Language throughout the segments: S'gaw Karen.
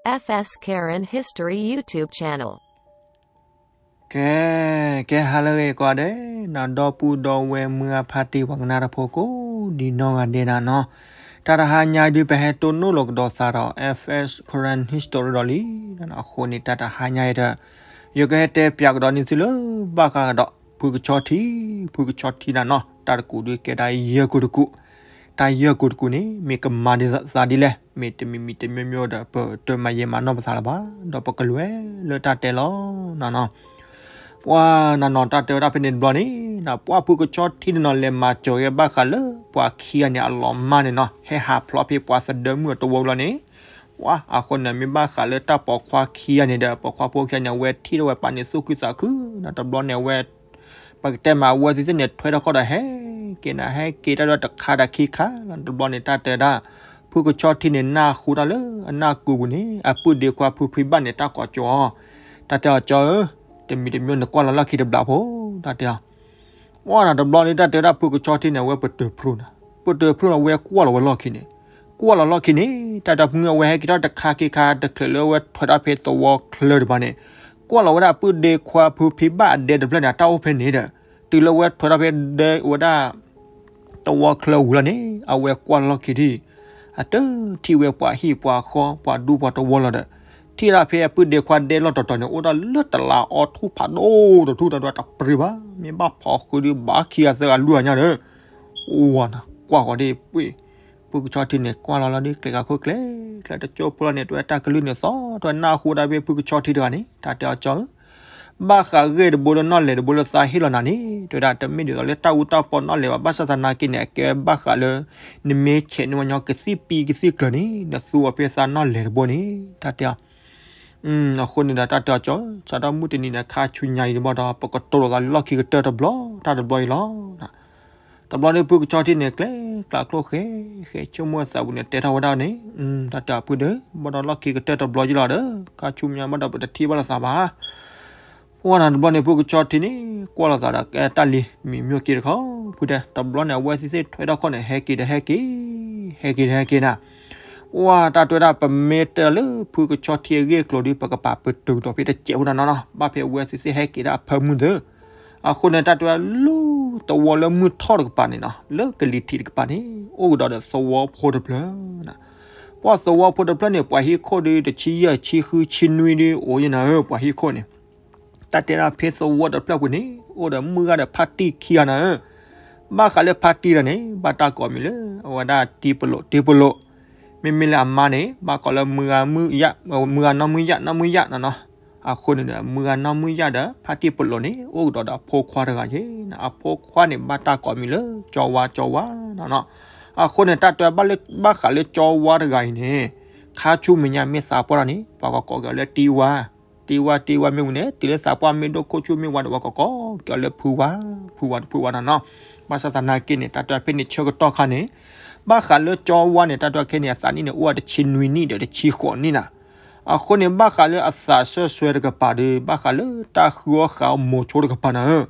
F S Karen History YouTube channel. ကဲ, ကဲဟါလၢအဂ့ၤကိးဂၤဒဲး, နဒီပုၢ်ဒီဝဲၢ်မုၢ်အဖါတံၢ်ပှၤကနၣ်တၢ်ဖိကိးဒံးနီၢ်ဂၤဒဲးနၤနီၤ, တၢ်တဟါညါအံၤဒုး ပဟဲတိၢ်နီၣ်လီၤကဒီးသးဒီး F S Karen History ဒီးလံ, အဃိန့ၣ် တၢ်တဟါညါအံၤဒီး ယကဟဲတဲပၠးကဒီးန့ၢ်သုလၢ ဘၣ်ဃးကဒီး ဖုကဆီထံ, ဖုကဆီထံနၤနီၤ, တၢ်တကူးဒုးကဲဒၣ်ယဲၢ်ကူးတကူး, တၢ်ယဲၢ်ကူးတကူးန့ၣ် မ့ၢ်ကမၤဒ်သးဒ်လဲၣ်, မ့ၢ်တမံၤမံၤတမံၤမံၤဒီး ပတမၤယဲၢ်မၤနီၢ်ပသးလၢၤဘၣ်, ဒီးပကလဲၤလၢတၢ်တဲလီၤနၤနီၤ. ပှၤနၤနီၤ တၢ်တဲဝဲဒၣ်ဖဲန့ၣ်တဘျီန့ၣ် ပှၤဖုကဆီထံနၤနီၤ လဲၤမၤစၢၤက့ၤဘၣ်ဃးလၢ ပှၤခံဂၤန့ၣ် အလီၤမၢ်န့ၣ်နီၤ, ဟဲဟးဖျိးဖဲပှၤသဒၢမုၣ်အသဝီလီၤန့ၣ်, ပှၤအဃိန့ၣ် မ့ၢ်ဘၣ်ဃးလၢတၢ်ပိာ်ခွါခံဂၤန့ၣ်ဒီး ပိာ်ခွါဖိခံဂၤန့ၣ် အဝဲထံၣ်ထီၣ်ဝဲပၢ်န့ၣ်သူၣ်ခုသးခု, တဘျီန့ၣ် အဝဲ ပကတဲမး အဝဲသ့ၣ်သ့ၣ်န့ၣ် ထွဲထီၣ်ခီၣ်ဒီးဟဲက့ၤနၤ ဟဲက့ၤတၢ်ဒီးတခါဒီးခံခါလီၤ. တဘျီန့ၣ် တၢ်တဲဒၣ် ဖုကဆီထံန့ၣ် နၢ်ဟူတၢ်လၢအနၢ်ကူးပူၤန့ၣ် အပုၢ်ဒ့ခွါဖုဖံဘၣ်န့ၣ် တၢ်ကိးကၠီအီၤ, တၢ်တဲအီၤ ကၠီဧၢ, တမံၤတမံၤနကွၢ်လီၤလီၢ်ခံတဘျီဖိ, တၢ်တဲအီၤ ပှၤနၤ တဘျီန့ၣ် တၢ်တဲဝဲဒၣ်ဖုကဆီထံန့ၣ် အဝဲပတုာ်ဖျိနၤ, ပတုာ်ဖျိလီၤ အဝဲကွၢ်လီၤဝဲလီၢ်ခံန့ၣ်, ကွၢ်လီၤလီၢ်ခံန့ၣ် တၢ်တဲမုၢ်အဝဲဟဲက့ၤထီၣ်တခါခံခါ တချုးလၢအဝဲထွဲထီၣ်ဖဲသဝီချၢတဘျီန့ၣ်, ကွၢ်လီၤဝဲဒၣ်အပုၢ်ဒ့ခွါဖုဖံဘၣ်အဒဲတဖျၢၣ်န့ၣ် အတၢ်အိၣ်ဖဲန့ၣ်ဒီး တုၤလၢအဝဲထွဲထီၣ်ဖဲဒဲဝဲဒၣ် သဝီချၢဝံၤလီၤန့ၣ် အဝဲကွၢ်လီၢ်ခံထံၣ်, အတထံၣ်ဝဲပှၤဟံၣ်ပှၤဃီ ပှၤဒူပှၤသဝီလီၤဒီး ထံၣ်ဒၣ်ဖဲအပုၢ်ဒ့ခွါဒဲလီၢ်တတီၤန့ၣ် အိၣ်ဒၣ်လၢတလးအီထူၣ်ဖးဒိၣ်တထူၣ် တၢ်ဒွးတပြံဘၣ်, မ့ၢ်ဘၣ်ဖီဃုဒုးဘၣ်ခံဂၤသၢဂၤလွံၢ်ဂၤညါဒီး အိၣ်ဝဲနၤကွၢ်ဃီၤဒ်ပှ့ၤ, ဖုကဆီထံန့ၣ် ကွၢ်လီၤလီၤဒ်ကျဲၤကၤခိၣ်ကျဲၤ, ကျဲၤတကၠိဖိလီၤန့ၣ် တဝဲတၢ်ကလုၢ်န့ၣ်သီၣ်ထီၣ်နၢ်ဟူဒၣ်ဖဲဖုကဆီထံတဂၤန့ၣ် တၢ်တဲအီၤကၠီဧၢ ဘၣ်ဃးဂ့ၢ်တဘိလၢနီၢ်လဲၤတဘိလၢသးဟ့ၣ်လီၤနၤန့ၣ် တဝဲဒၣ်တမ့ၢ်ဒ်သိးလၢတၢ်အူတၢ်ပီနီၢ်လဲၤဘၣ်, ဘၣ်ဆၣ်သနာ်က့န့ၣ် အကဲဘၣ်ဃးလၢ နမ့ၢ်ဆဲးန့ၢ်ဝဲညီကသံၣ်ပံကသံၣ်ကျၢၤန့ၣ် နသူအီၤဖဲသးနီၢ်လဲၤတဘိန့ၣ် တၢ်တဲအီၤ အဃိန့ၣ်ဒီးတၢ်တဲအီၤကၠီ စးထီၣ်မုၢ်တနံၤန့ၣ် ခါဆူညါအံၤတဘျီဒီး ပကတိၤလိာ်သးလၢလီၢ်ခံကတၢၢ်တဘျီ တၢ်တဘျီအံၤလီၤ. တဘျီန့ၣ်ဖုကဆီထံန့ၣ် ကျဲၤကျးကျိၣ်ဃဲ ဃဲဆိကမိၣ်အသးပူၤန့ၣ် တဲထီၣ်ဝဲဒၣ်န့ၣ် တၢ်တဲအီၤဖုဒီး ဘၣ်ဒီးလီၢ်ခံကတၢၢ်တဘျီယံလီၤဒီး ခါဆူညါဘၣ်ဒီးပတထံၣ်ဘၣ်လိာ်သးဘၣ် ပဝဲနၤတဘျီန့ၣ် ဖုကဆီထံန့ၣ် ကွၢ်လိာ်သးဒီးကဲတၢ်လံၤမံၤမျိၢ်က့တခီ ဖုတဲ တဘျီန့ၣ် အဝဲသ့ၣ်သ့ၣ်ထွဲထီၣ်ခီၣ်န့ၣ် ဟဲက့ၤဒီးဟဲက့ၤ ဟဲက့ၤဒီးဟဲက့ၤနၤ ပှၤတၢ်တဲဝဲဒၣ်ပမ့ၢ်တဲလၢဖုကဆီထံအဂ့ၢ်အကျိၤဒီး ပကပာ်ပတုာ်ဒီးဖဲတစဲးဖိနၤနီၤနီၤ ဘၣ်ဖဲအဝဲသ့ၣ်သ့ၣ်ဟဲက့ၤဒၣ်အဖၢမုၢ်သၢ အဃိန့ၣ် တၢ်တဲဝဲဒၣ်လၢသဝီလၢမုၢ်ထီၣ်တကပၤန့ၣ်နီၤ လၢကလံၤထံးတကပၤန့ၣ် အိၣ်ကဒီးဒီးသဝီဖိတဖျၢၣ်နၤ ပှၤသဝီဖိတဖျၢၣ်န့ၣ် ပှၤဟံၣ်ခိၣ်ဒီး တဆံယဲၢ် ဆံဃု ဆံနွံဒီး အိၣ်ယဲနၤဧၢ ပှၤဟံၣ်ခိၣ်န့ၣ် တၢ်တဲဒၣ်ဖဲသဝီတဖျၢၣ်ပူၤန့ၣ် အိၣ်ဒီးမုၢ်ဂၤဒီးဖါတံၢ်ခံဂၤနၤဧၢ ဘၣ်ဃးလၢဖါတံၢ်တဂၤန့ၣ် ဘၣ်တၢ်ကိးမံၤလၢ အဝဲဒၣ်တံၢ်ပလိာ် တံၢ်ပလိာ် မ့မ့ၢ်လၢအမါန့ၣ် ဘၣ်ကိးလၢမုၢ်ဂၤမုၢ်ယၣ် မုၢ်ဂၤနီၢ်မုၢ်ယၣ် နီၢ်မုၢ်ယၣ်နၤနီၤ အဃိန့ၣ်ဒီး မုၢ်ဂၤနီၢ်မုၢ်ယၣ်ဒီး ဖါတံၢ်ပလိာ်န့ၣ် အိၣ်ကဒီးဒီးအဖိခွါတဂၤယဲ အဖိခွါန့ၣ် ဘၣ်တၢ်ကိးမံၤလၢ ကၠီဝါ ကၠီဝါနၤနီၤ အဃိန့ၣ် တၢ်တဲဘၣ်ဃးလၢကၠီဝါတဂၤအံၤန့ၣ် ခါဆူမဲာ်ညါမ့ၢ်သးပှၢ်ထီၣ်န့ၣ် ပှၤကကိးက့ၤအီၤလၢတံၢ်ဝါ တံၢ်ဝါ တံၢ်ဝါမ့ၢ်ဝံၤန့ၣ် တုၤလၢသးပှၢ်မ့ၢ်ဒိၣ်ခိၣ်ဆူၣ်မ့ၢ်ဝါဒီး ပှၤကကိးက့ၤအီၤလၢဖုဝါ ဖုဝါတဖုဝါနၤနီၤ ဘၣ်ဆၣ်သနာ်က့န့ၣ် တၢ်တဲဖဲန့ၣ်ဆၢကတီၢ်ခါန့ၣ် ဘၣ်ဃးလၢကၠီဝါန့ၣ် တၢ်တဲခဲန့ၣ် အသးနံၣ်န့ၣ် အိၣ်ဝဲတဆံနွံနံၣ်ဒီးတဆံဃိးနံၣ်နၤ အဃိန့ၣ် ဘၣ်ဃးလၢအသးစၢၢ်ဆွဲတကပၤဒီး ဘၣ်ဃးလၢတၢ်ဃုအီၣ်ဃးအီၣ်မိၤဆိတကပၤနၤဧၢ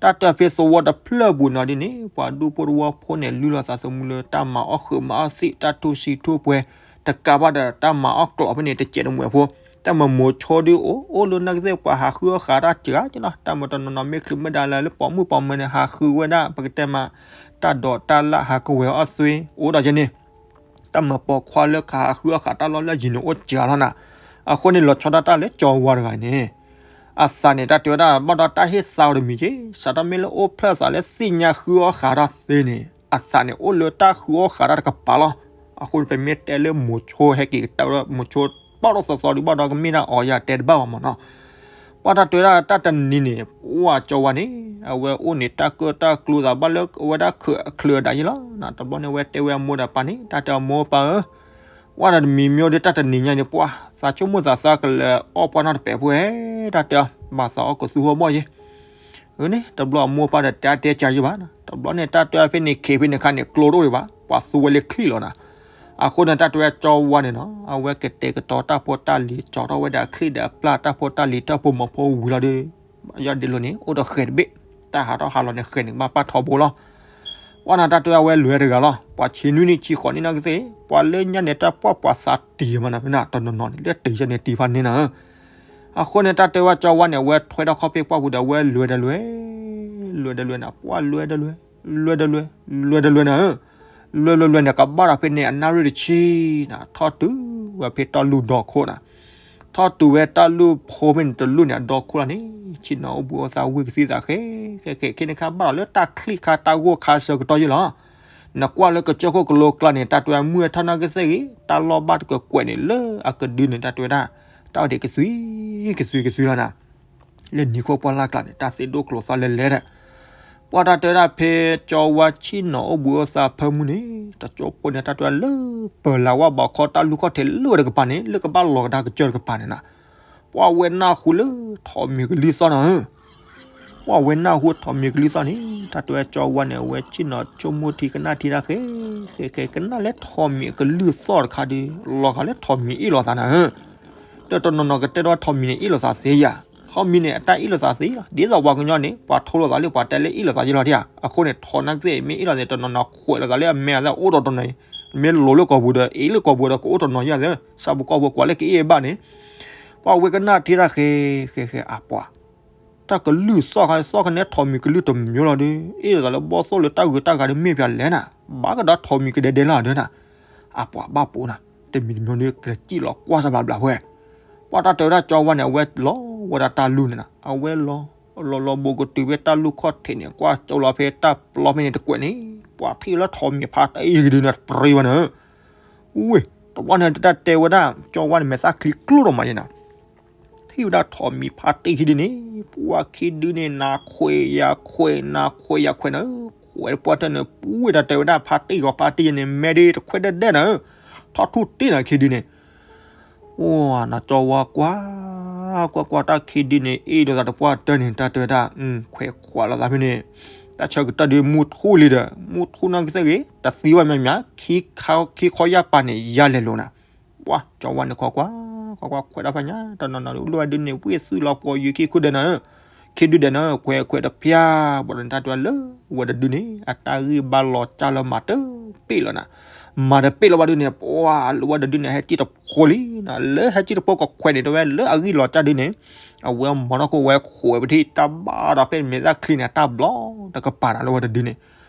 တၢ်တဲဖဲသဝီတဖျၢၣ်ပူၤနီၤဒ်န့ၣ် ပှၤဒူဖိတဝီဖိန့ၣ် လုၢ်လီၤသးသမူလၢတၢ်မၤအီၣ်ဃုာ်မၤအီၣ်သ့ၣ် တၢ်ထူၣ်စံထူၣ်ပှဲၤ တကးဘၣ်ဒီးတၢ်မၤအီၣ်ကျိာ်ဖဲန့ၣ် တစဲးတမှဲၤဖိ တၢ်မၤမိၤဆိဒုးအိၣ် အိၣ်လၢနာ်က့သ့ၣ် ပှၤဟးဃုအီၣ်ဃးတၢ်စှၤက့လီၤ တၢ်မၤတနီၤနီၤ မ့ၢ်ချုးမ့ၢ်ဒါလၢ လၢပိာ်မုၣ်ပိာ်မၢၤန့ၣ် ဟးဃုဝဲဒၣ် ပကတဲမး တၢ်ဒိးတၢ်လၢ် ဟးကဝဲၤအီၣ်သွ့ အိၣ်ဒီးယဲန့ၣ် တၢ်မၤပိာ်ခွါလၢကဟးဃုအီၣ်ဃးတၢ်လီၢ်လၢယံၤန့ၣ် အိၣ်စှၤလီၤနၤ အဃိန့ၣ် လီၤဆီဒၣ်တၢ်လၢကၠီဝါတဂၤန့ၣ် အသးန့ၣ် တၢ်တဲဝဲဒၣ် ဘၣ်ဒီးတၢ်ဟ့ၣ်သါအီၤတမံၤက့ စးထီၣ်မ့ၢ်လၢအိၣ်ဖျဲၣ်သးလၢသ့ၣ်ညါဃုအီၣ်ဃးတၢ်သ့န့ၣ် အသးန့ၣ်အိၣ်လၢတၢ်ဃုအီၣ်ဃးတၢ်တကပၤလီၤ. အဃိန့ၣ် ပမ့ၢ်တဲလၢမိၤဆိဟဲက့ၤကတၢၢ်ဒီး မိၤဆိပီၣ်ထီၣ်သီသီဒီး ဘၣ်ဒီးကမ့ၢ်ဒၣ်အီၤ ယတဲတဘၣ်ဘၣ်မးနီၤ ပှၤတၢ်တဲဝဲဒၣ်တၢ်တနံၤန့ၣ် ပှၤကၠီဝါန့ၣ် အဝဲအိၣ်န့ၣ် တၢ်ကၢၣ်တၢ်ကျူသးဘၣ်လၢအဝဲဒၣ်ခုးအချုးအဒးယဲလီၤ. တဘျီန့ၣ် အဝဲတဲဝဲအမိၢ်ဒီးပၢ်န့ၣ် တၢ်တဲအမိၢ်ပၢ်ဧၢ ဝဲဒၣ်တမံၤမ့ၢ်ဒီး တၢ်တနံၤညါန့ၣ် ပှၤသးဆိကမိၣ်သးသးကလဲၤအီၣ်ပှၢ်နီၣ်တပဲာ်ဖိဧဲ တၢ်တဲအီၤ ဘၣ်သးအီၣ်ကသူဟီၣ်ဘီၣ်ယဲ အန့ၣ် တဘျီအမိၢ်ပၢ်ဒီးတဲအါတဲစှၤယဲဘၣ်. တဘျီန့ၣ် တၢ်တဲဖဲန့ၣ် ခံဖဲန့ၣ်ခါန့ၣ် ကျိတအိၣ်ဒံးဘၣ် ပှၤသူဝဲလၢချံၣ်လီၤနၤ. အဃိန့ၣ် တၢ်တဲဝဲကၠီဝါန့ၣ်နီၤ အဝဲကတဲာ်ကတီၤတၢ်ဖိတၢ်လံၤ ကၠီထီၣ်ဝဲဒၣ်ချံၣ်ဒီးအပျၢ်တၢ်ဖိတၢ်လံၤတၢ်ဖိမီၤဖိဝံၤလီၤဒီး ယီၢ်ဒ့လိၤန့ၣ် အိၣ်ဒီးဃဲၤတဘ့ၣ် တၢ်ဟးထီၣ်ဟးလီၤန့ၣ် ဃဲၤန့ၣ် ကဘၣ်ပာ်ထီဘိလီၤ. ပှၤနၤတၢ်တဲဝဲအဝဲလဲၤတဂၤလီၤ. ပှၤဆံနွံနံၣ်ဆံဃိးနံၣ်နာ်ကသ့ၣ် ပှၤလၢညါန့ၣ် တၢ်ပှၢ်ပှၤသးတံၢ်မးနၤ ဖဲနၤတနီၤနီၤန့ၣ် လၢတံၢ်ယဲန့ၣ်တံၢ်ဖးန့ၢ်နၤဧၢ. အဃိန့ၣ် တၢ်တဲဝဲကၠီဝါန့ၣ် အဝဲထွဲထီၣ်ခီၣ်ဖံးပှၢ်ပူၤဒီး အဝဲလဲၤဒီးလဲၤ, လဲၤဒီးလဲၤနၤ ပှၤလဲၤဒီးလဲၤ, လဲၤဒီးလဲၤ, လဲၤဒီးလဲၤနၤဧၢ. လဲၤလဲၤလဲၤန့ၣ် ကဘၣ်ဒီးဖဲန့ၣ် အနၣ်ရံၣ်တဆံနၤ ထီၣ်တုၤဝဲဖဲတၢ်လူၢ်ဒီခိၣ်နၤ ထီၣ်တုၤဝဲတၢ်လူၢ်ဖိဖဲန့ၣ်တလူၢ်န့ၣ် အဒီခိၣ်လီၤန့ၣ် ဆ့ၣ်နီၤအိၣ်ဘှံးအိၣ်သါဝံၢ်ကသံၣ်သးဃဲ, ဃဲဃဲ ခဲန့ၣ်ခါဘၣ်ဒီးလၢတၢ်ချံၣ်ခါ တၢ်ဂိၢ်ခါဆၢကတီၢ်ယဲလီၤ. နကွၢ်လၢကစၢၢ်ခိၣ်ကလိကျါန့ၣ် တၢ်တဲဝဲမုၢ်ထီၣ်နာ်ကသ့ၣ်ဂ့ၤ တၢ်လီၢ်ဘၣ်တကကွဲးန့ၣ် လၢအကဒုန့ၣ် တၢ်တဲဝဲဒၣ် တၢ်အိၣ်ဒံးကသွံ, ကသွံကသွံလီၤနၤ လၢနံၤခိၣ်ပှၢ်လၢ်ကျါန့ၣ် တၢ်သ့ၣ်ဒိၣ်ကျိၤသီလဲၤလဲၤဒီး ပှၤတၢ်တဲဝဲဒၣ်ဖဲကၠီဝါဆ့ၣ်နီၤအိၣ်ဘှံးအိၣ်သါဖၢမုၢ်န့ၣ် တကၠိဖိန့ၣ် တၢ်တဲဝဲလၢ ပၢၤလၤဝၣ်ဘးခီ တၢ်လူၢ်ခီၣ်ထံးလၢဝဲတကပၤန့ၣ် လၢကဘၣ်လီၤကဒါကစၢၢ်တကပၤန့ၣ်နၤ ပှၤဝဲနၢ်ဟူလၢထိးမံၤကလုၢ်သီၣ်နၤဧၢ. ပှၤဝဲနၢ်ဟူထိးမံၤကလုၢ်သီၣ်န့ၣ် တၢ်တဲဝဲကၠီဝါန့ၣ် အဝဲဆ့ၣ်နီၤဆိကမိၣ်ထံကနၣ်ထံတၢ်ဃဲ, ဃဲဃဲ ကနၣ်လၢထိးမံၤအကလုၢ်သီၣ်တခါဒီး လီၤဂာ်လၢထိးမံၤအ့ၣ်လိာ်သးနၤဧၢ. ဒီးတနီၤနီၤကတဲဒီးထိးမံၤန့ၣ် အ့ၣ်လိာ်သးသ့ယၤ, ထိးမံၤန့ၣ် အတၢ်အ့ၣ်လိာ်သးသ့လီၤ. ဒ်သိးပှၤကညီန့ၣ် ပှၤထိလိာ်သးလၢပှၤတဲလၢအ့ၣ်လိာ်သးယဲလီၤဒၣ်ဧါ. အဃိန့ၣ် ထိးနာ်ကသ့ၣ် မ့ၢ်အ့ၣ်လိာ်သးန့ၣ် တနီၤနီၤခွဲးလိာ်သးလၢအမဲာ်သ့ၣ် အိၣ်ဒီးတနီၤ, မ့ၢ်လိၤလၢကိာ်ပူၤဒီး အ့ၣ်လၢကိာ်ပူၤဒီး ကအိၣ်တနီၤယဲသ့ၣ် ဆၣ်ဖိကီၢ်ဖိကွၢ်လၢကအ့ၣ်အဘၣ်န့ၣ် ပှၤဝဲကနၣ်ထံတၢ်ဃဲ, ဃဲဃဲ အပှၤ တၢ်ကလုၢ်သီၣ်ခါသီၣ်ခါန့ၣ် ထိးမံၤကလုၢ်တမံၤလီၤဒီး အ့ၣ်လိာ်သးလၢဘီၣ်သိၣ်လၢတၢ်ဂုၤတၢ်ဂၤဒီးမ့ၢ်ပၠးလဲၣ်နၤ, ဘၣ်ကဒီးထိးမံၤကဒဲဒဲလီၤဒီးနၤ, အပှၤဘၣ်ပိာ်နၤ, တမံၤတမံၤဒီးကစံၣ်လီၤကွၢ်စၢ်ဘျးဘျးဝဲ, ပှၤတၢ်တဲဝဲဒၣ်ကၠီဝါန့ၣ် အဝဲလီၤဝဲဒၣ်တၢ်လူၢ်န့ၣ်နၤ, အဝဲလီၤ, လီၤလီၤဘိးကတုၤဖဲတၢ်လူၢ်ခီၣ်ထံးန့ၣ် ကွၢ်ကၠိလီၤဖဲတၢ်ပျီဖဲန့ၣ်တကွဲးန့ၣ် ပှၤထံၣ်လၢထိးမံၤဖါတံၢ်ကဒုန့ၣ် တပြံဝဲနၤဧၢ, ဝ့ၢ် တဘျီန့ၣ် တၢ်တဲဝဲဒၣ် ကၠီဝါန့ၣ် မဲာ်သၣ်ချံကျိၣ်ထီၣ်မးယဲနၤ ထံၣ်ဝဲဒၣ်ထိးမံၤဖါတံၢ်ခံဒုန့ၣ် ပှၤခံဒုန့ၣ် နၤခွဲးယၤခွဲး နၤခွဲးယၤခွဲးနၤဧၢ, ခွဲးတပှၢ်တၢၢ်န့ၣ် ပှၤတၢ်တဲဝဲဒၣ်ဖါတံၢ်ဂီၤဖါတံၢ်ယဲန့ၣ် မဲာ်ဒ်တခွဲးဒဲဒဲနၤဧၢ, ထီၣ်ထူၣ်တ့ၢ်နၤခံဒုန့ၣ် အိၣ်နၤကၠီဝါကွၢ်, ကွၢ်ကွၢ်တၢ်ခံဒုန့ၣ် အ့ၣ်လိာ်သးတပှၢ်တၢၢ်န့ၣ် တၢ်တဲဝဲဒၣ် ခွဲးခွးလိာ်သးဖဲန့ၣ်, တၢ်ဆၢကတီၢ်ဒုးမုၢ်ထူၣ်လံဒီး မုၢ်ထူၣ်နာ်ကသ့ၣ်ဂ့ၤ တသံဘၣ်မးမး, ခံခီယၢ်ပၤန့ၣ် ယၤလဲၤလိာ်နၤ, ပှၤကၠီဝါန့ၣ် ကွၢ်ကွၢ်, ကွၢ်ကွၢ်ခွဲးတၢ်ဖးညါ တနီၤနီၤ လၢဝဲဒုန့ၣ် ဝံၢ်သွံၣ်လီၤပှီၤယုၤခံခိၣ်ဒဲးနၤဧၢ, ခံဒုဒဲးနၤဧၢ, ခွဲးခွဲးတပျၢ် ဘၣ်ဒီးနတၢ်တဲဝဲလၢ ဝဲတဒုန့ၣ် အတၢ်ဂံၢ်ဘါလီၤကၢ်လၢမၤတပ့ၣ်လီၤနၤ, မၤတပ့ၣ်လီၤဘၣ်ဒုန့ၣ် ပှၤလၢဝဲတဒုန့ၣ် ဟဲစံၣ်တဖိလံနၤ, လၢဟဲစံၣ်တဖိကခွဲးန့ၣ် တဲဝဲလၢအဂံၢ်လီၤကၢ်ဒုန့ၣ်, အဝဲမၤထီၣ်ခိၣ်ဝဲခွဲးပထံၣ်တၢ်ဘၣ်ဒီးဖဲမဲာ်သၣ်ချံန့ၣ် တၢ်ဘျီတကပၤနၤလၢဝဲတဒုန့ၣ်,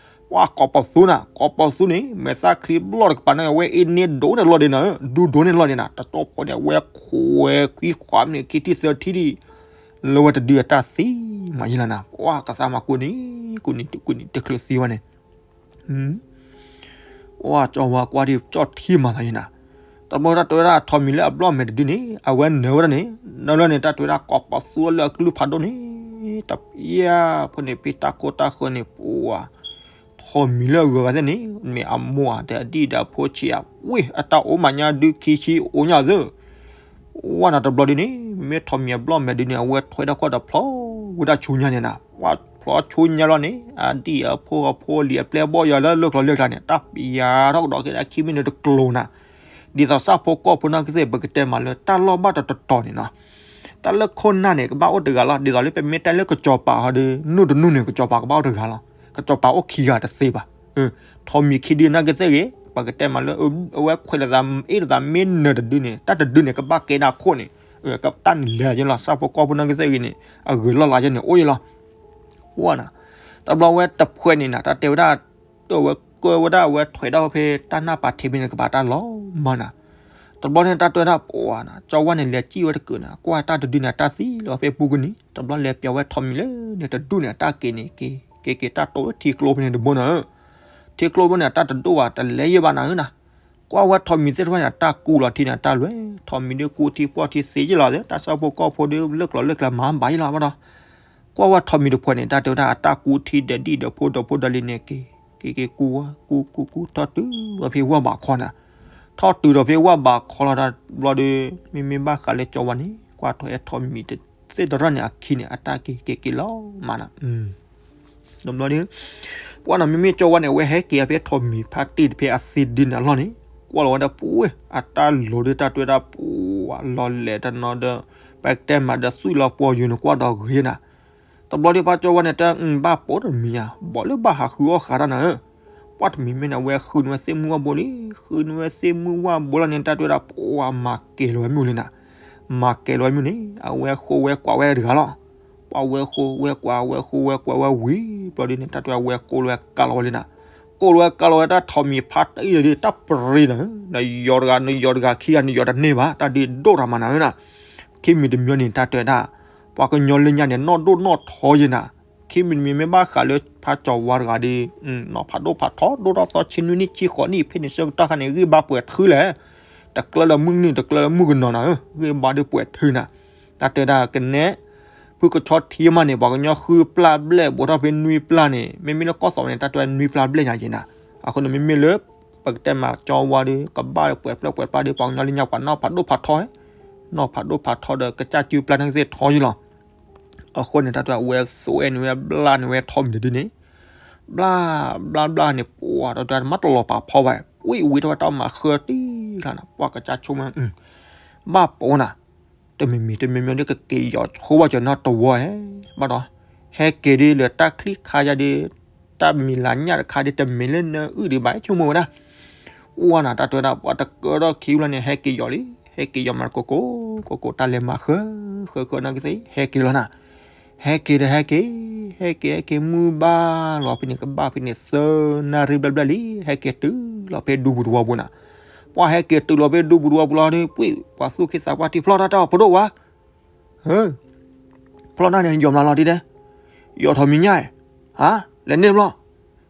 ပှၤကိးပသူနၤ, ကိးပသူန့ၣ် မဲာ်သၣ်ချံဘျီတကပၤန့ၣ် အဝဲအ့ၣ်န့ၢ်ဒိၣ်န့ၢ်လီၢ်ဒံးနၤဧၢ, ဒူဒိၣ်န့ၢ်လီၢ်ဒံးနၤ, တတီဖိန့ၣ် အဝဲခွဲးခွံခွးမံးနံးခံထံၣ်သၢထံၣ်ဒံး လၢဝဲတဒုအတၢ်သံမးယဲလီၤနၤ, ပှၤကသးမၤကူန့ၣ် ကူန့ၣ် ကူန့ၣ်တချုးသံဝဲန့ၣ် ပှၤကၠီဝါကွၢ်ဒ်ကၠီထံမၤသးယဲနၤ, တဘျီတၢ်တဲဝဲဒၣ်ထိးမံၤလၢအဘျီၣ်မဲာ်တဒုန့ၣ် အဝဲနၢၤဝဲဒၣ်န့ၣ်, နၢၤလၢန့ၣ် တၢ်တဲဝဲဒၣ်ကိးပသူလၢအကလုၢ်ဖးဒိၣ်န့ၣ်, တပျၢ်ဖိန့ၣ် ဖဲတၢ်ကိၢ်တၢ်ဃၢၤန့ၣ် ပှၤ ထိးမံၤလၢအဂၤဂၤသ့ၣ်န့ၣ် မ့ၢ်အမိၢ်ဧါ ဒီးအဒံၣ်ဒီးအဖိဆံးဧါ, ဝ့ၢ် အတၢ်အိၣ်မးညါဒုခံဆံအိၣ်ညါသ့ၣ်, ဝဲနၤတဘျီဒုန့ၣ် မ့ၢ်ထိးမံၤအဘျီၣ်မဲာ်ဒုန့ၣ် အဝဲထွဲထီၣ်ခီၣ်ဒီးဖျီဝဲဒၣ်ဆူညါန့ၣ်နၤ, ဝဲဖျီဆူညါလီၤန့ၣ် အဒံၣ်အဖိအဖိလံၤအပျဲၢ်ဘီၣ်ယၤလၢလၢကျိၤလၢကျါန့ၣ် တၢ်ပျၢ်ထီၣ်ကဒီးက့ၤဒၣ်ခံမံးနံးတကျိၤနၤ, ဒ်သိးဆၣ်ဖိကီၢ်ဖိနာ်ကသ့ၣ် ပကတဲမးလၢတၢ်လီၢ်ဘၣ်တတီၤတီၤန့ၣ်နီၤ တၢ်လၢခိၣ်နၢ်န့ၣ် ကဘၣ်အိၣ်တဂၤလီၤ. ဒ်သိးလၢပမ့ၢ်တဲလၢကစီၤပၤဟီဒီး နူၢ်တနူၢ်န့ၣ် ကစီၤပၤကဘၣ်အိၣ်တဂၤလီၤ. ကစီၤပၤအိၣ်ခံဂၤတသ့ဘၣ်. ထိးမံၤခံဒုနာ်ကသ့ၣ်ဂ့ၤ ပကတဲမးလၢ အဝဲခွဲးလိာ်သး အ့ၣ်လိာ်သးမ့ၢ်နၢၤတဒုန့ၣ် တၢ်တဒုန့ၣ် ကဘၣ်ကဲဒၣ်ခိၣ်န့ၣ် တၢ်န့ၣ်လဲၤယဲလီၤ. ဆၣ်ဖိကီၢ်ဖိနာ်ကသ့ၣ်ဂ့ၤန့ၣ် အဂုၤလီၢ်လၤယဲန့ၣ် အိၣ်ယဲလီၤ. ဝဲနၤ တဘျီဝဲတဖှဲးန့ၣ်နၤ တၢ်တဲဝဲဒၣ် တၢ်ဝဲကၢဝဲဒၣ် အဝဲထွဲးဒၣ်ဝဲဖဲတၢ်နၢ်ပာ်ထံးဖဲန့ၣ် ကပၤတၢ်လီၤမၢ်နၤ. တဘျီန့ၣ် တၢ်တဲဝဲဒၣ်ပှၤနၤ ကၠီဝါန့ၣ် လဲၤစံၣ်ဝဲတကုာ်နၤ ကွၢ်တၢ်တဒုန့ၣ် တၢ်သံလီၤဖဲပူၤကနံၤ တဘျီလဲၤပျီဝဲထိးမံၤလၢန့ၣ်တဒုန့ၣ် တၢ်က့ၤန့ၣ် က့ၤက့ၤက့ၤတၢ်တိၢ်ထံကျိဖဲန့ၣ်တဘိနၤဧၢ. ထံကျိဘိန့ၣ် တၢ်တဒိၣ်ဘၣ် တလဲၤယဲဘၣ်နၤဧၢနၤ. ကွၢ်ဝဲထိးမံၤသ့ၣ်တဖၣ်န့ၣ် တၢ်ကူလီၤထံန့ၣ် တၢ်လွဲ ထိးမံၤဒုးကူထံပှီၢ်ထံသ့ယဲလီၤ တၢ်ဆၣ်ဖိကီၢ်ဖိဒုး လၢကျိၤလၢကျဲမၤဘၣ်ယဲလီၤဘၣ်ဒီး ကွၢ်ဝဲထိးမံၤတဖှဲးန့ၣ် တၢ်တဲဝဲဒၣ် အတၢ်ကူထံဒီးဒံၣ်ဒီးဖိဒီးဖိဒီးလံၤန့ၣ် က့ၤ က့ၤက့ၤကူဝဲ ကူကူကူထီၣ်တုၤဝဲဖဲဝၢ်ဘးခီနၤ. ထီၣ်တုၤဒီးဖဲဝၢ်ဘးခီလီၤတဘျီဒီး မ့မ့ၢ်ဘၣ်ဃးလၢကၠီဝါန့ၣ် ကွၢ်ထွဲထိးမံၤသ့ၣ်တဖၣ်န့ၣ် အခံန့ၣ် အတၢ်က့ၤက့ၤက့ၤလီၤမၢ်နၤ. တဘျီဒီး ပှၤနၤ မ့မ့ၢ်ကၠီဝါန့ၣ် အဝဲဟဲက့ၤဖဲထိးမံၤဖါတံၢ်တဖဲအသ့ဒုန့ၣ်အလီၢ်န့ၣ် ကွၢ်လီၤဝဲဒၣ်ပှၤ အတၢ်လိၤဒုး တၢ်တဲဝဲဒၣ်ပှၤ လီၤလဲၤတနီၤဒီး ပကတဲမးဒီးသွံၣ်လီၤပှီၤယိာ်န့ၣ် ကွၢ်ဒီးဂ့ၤနၤ. တဘျီဒီးပှၤကၠီဝါန့ၣ် တၢ်ဘၣ်ပိာ်တမံၤဧါ ဘီးလၢဘၣ်ဟးဃုအီၣ်ဃာ်တၢ်နၤဧၢ. ပှၢ်တမံၤမ့ၢ်န့ၣ် အဝဲဃုန့ၢ်ဝဲသ့ၣ်မုၢ်ဝၣ်ဘိလံ, ဃုန့ၢ်ဝဲသ့ၣ်မုၢ်ဝၣ်ဘိလီၤန့ၣ် တၢ်တဲဝဲဒၣ် ပှၢ်မၤကဲၤလီၤဝဲမုၢ်လံနၤ, မၤကဲၤလီၤဝဲမုၢ်န့ၣ် အဝဲဃိဝဲကွၢ်ဝဲတဂၤလီၤ. ပှၢ်ဝဲဃိဝဲကွၢ် ဝဲဃိဝဲကွၢ်ဝဲဝံၤဘျီဒ်န့ၣ် တၢ်တဲဝဲကိးလီၤဝဲကးလီၤဝဲလံနၤ, ကိးလီၤဝဲကးလီၤဝဲတၢ်ထိးမံၤဖးတံၢ်လၢဒ်တၢ်ပရ့ၤနၤ, နယီၤတဂၤ နယီၤတဂၤခံဂၤ နယီၤတန့ၢ်ဘၣ် တၢ်ဒ်ဒိၣ်တၢ်မၤနၤလၢနၤ, ခံမံၤတမံၤန့ၣ် တၢ်တဲဝဲဒၣ် ပှၤကညီလၢညါန့ၣ် နီၢ်ဒိၣ်နီၢ်ထီယဲနၤ, ခံမံၤတမံၤမ့ၢ်ဘၣ်ဃးလၢဖးကၠီၤဝါတဂၤဒီး နီၢ်ဖးဒိၣ်ဖးထီ ဒိၣ်ထီၣ်သီဆံနွံနံၣ်ဆံဃိးနံၣ် ဖဲန့ၣ်ဆၢကတီၢ်ခါန့ၣ် ဂံၢ်ဘါပှဲၤထုလဲၣ်, တကျၢၢ်လၢမုၢ်နုာ် တကျၢၢ်လၢမုၢ်ကနီၤနၤဧၢ, ဂံၢ်ဘါဒီးပှဲၤထုနၤ, တၢ်တဲဒၣ်ကနဲ ဖုကဆီထံမးန့ၣ် ပှၤကညီဃုပျၢ်ဘျဲၣ် ဘူးထီၣ်ဖဲနွံပျၢ်န့ၣ် မ့မ့ၢ်လၢကီၢ်သီးန့ၣ် တၢ်တဲဝဲနွံပျၢ်ဘျဲၣ်ညါယဲနၤ, အဃိန့ၣ်မ့မ့ၢ်လၢ ပကတဲမးကၠီဝါဒီး ကဘၣ်ပှဲၤပျၢ်ပှဲၤပျၢ်ဒီး ပှၤကညီလၢညါပှၤနီၢ်ဖးဒိၣ်ဖးထီ, နီၢ်ဖးဒိၣ်ဖးထီဒီး ကစၢ်စုပျၢ်န့ၣ်ကသ့ၣ်ထီယဲလီၤ. အဃိန့ၣ် တၢ်တဲဝဲ သွဲၣ်န့ၢ်ဝဲ ဘျၣ်န့ၢ်ဝဲထီမံၤတဒုန့ၣ်, ဘျၣ် ဘျၣ်ဘျၣ်န့ၣ် ပှၢ်တၢ်တဲမးတလီၤပာ်ဖီဘၣ်, ဝံၣ်ဝံၣ်ထီၣ်ဝဲတၢ်မၤဃၢတံၢ်လီၤနၤ, ပှၢ်ကစၢ်ဆိကမိၣ် ဘၣ်ပိာ်နၤ, တမံၤမံၤတမံၤမံၤဒီး ကက့ၤယီၤဆိဘၣ်ကၠီၤနီၢ်တဝီဧဲ, ဘၣ်ဒီး ဟဲက့ၤဒ်လၢတၢ်ချံၣ်ခါယါဒီး တၢ်မံၤလၤညၣ်တခါဒီး တမ့ၢ်လၢနအုၣ်ဒံးဘၣ် ဆိကမိၣ်ဝဲဒၣ်, ဝဲနၤ တၢ်တဲဝဲဒၣ် ပှၤတကၢထီၣ်ခံဘျီန့ၣ် ဟဲက့ၤယီၤလံ, ဟဲက့ၤယီၤမး ကိးကိး ကိးကိး တၢ်လဲၤမၤဃၢ ဃၢဃၢနီၢ်ကသ့ၣ် ဟဲက့ၤလီၤနၤ, ဟဲက့ၤဒီးဟဲက့ၤ, ဟဲက့ၤဟဲက့ၤ မုၢ်ဘၣ်လီၤဖဲန့ၣ် ကဘၣ်ဖဲန့ၣ် သၢနၣ်ရံၣ်ဘျဲၣ်ဘျဲၣ်လံ, ဟဲက့ၤတုၤလီၤဖဲဒူပူၤတဝီပူၤနၤ, ပှၢ်ဟဲက့ၤတုၤလီၤဖဲဒူပူၤတဝီပူၤလီၤဒီး ပှၢ် ပှၤသူၣ်က့သးပှၢ်ထံၣ်ဖျီၣ်တၢ်တဲအီၤ ဖိဒိၣ်ဝါ ဖျီၣ်တၢ်န့ၣ် ယီၤမးလီၤဒ်လဲၣ်, ယီၤထီၣ်မံၤညါ, ဟါ, လဲၤန့ၢ်ဖျီၣ်,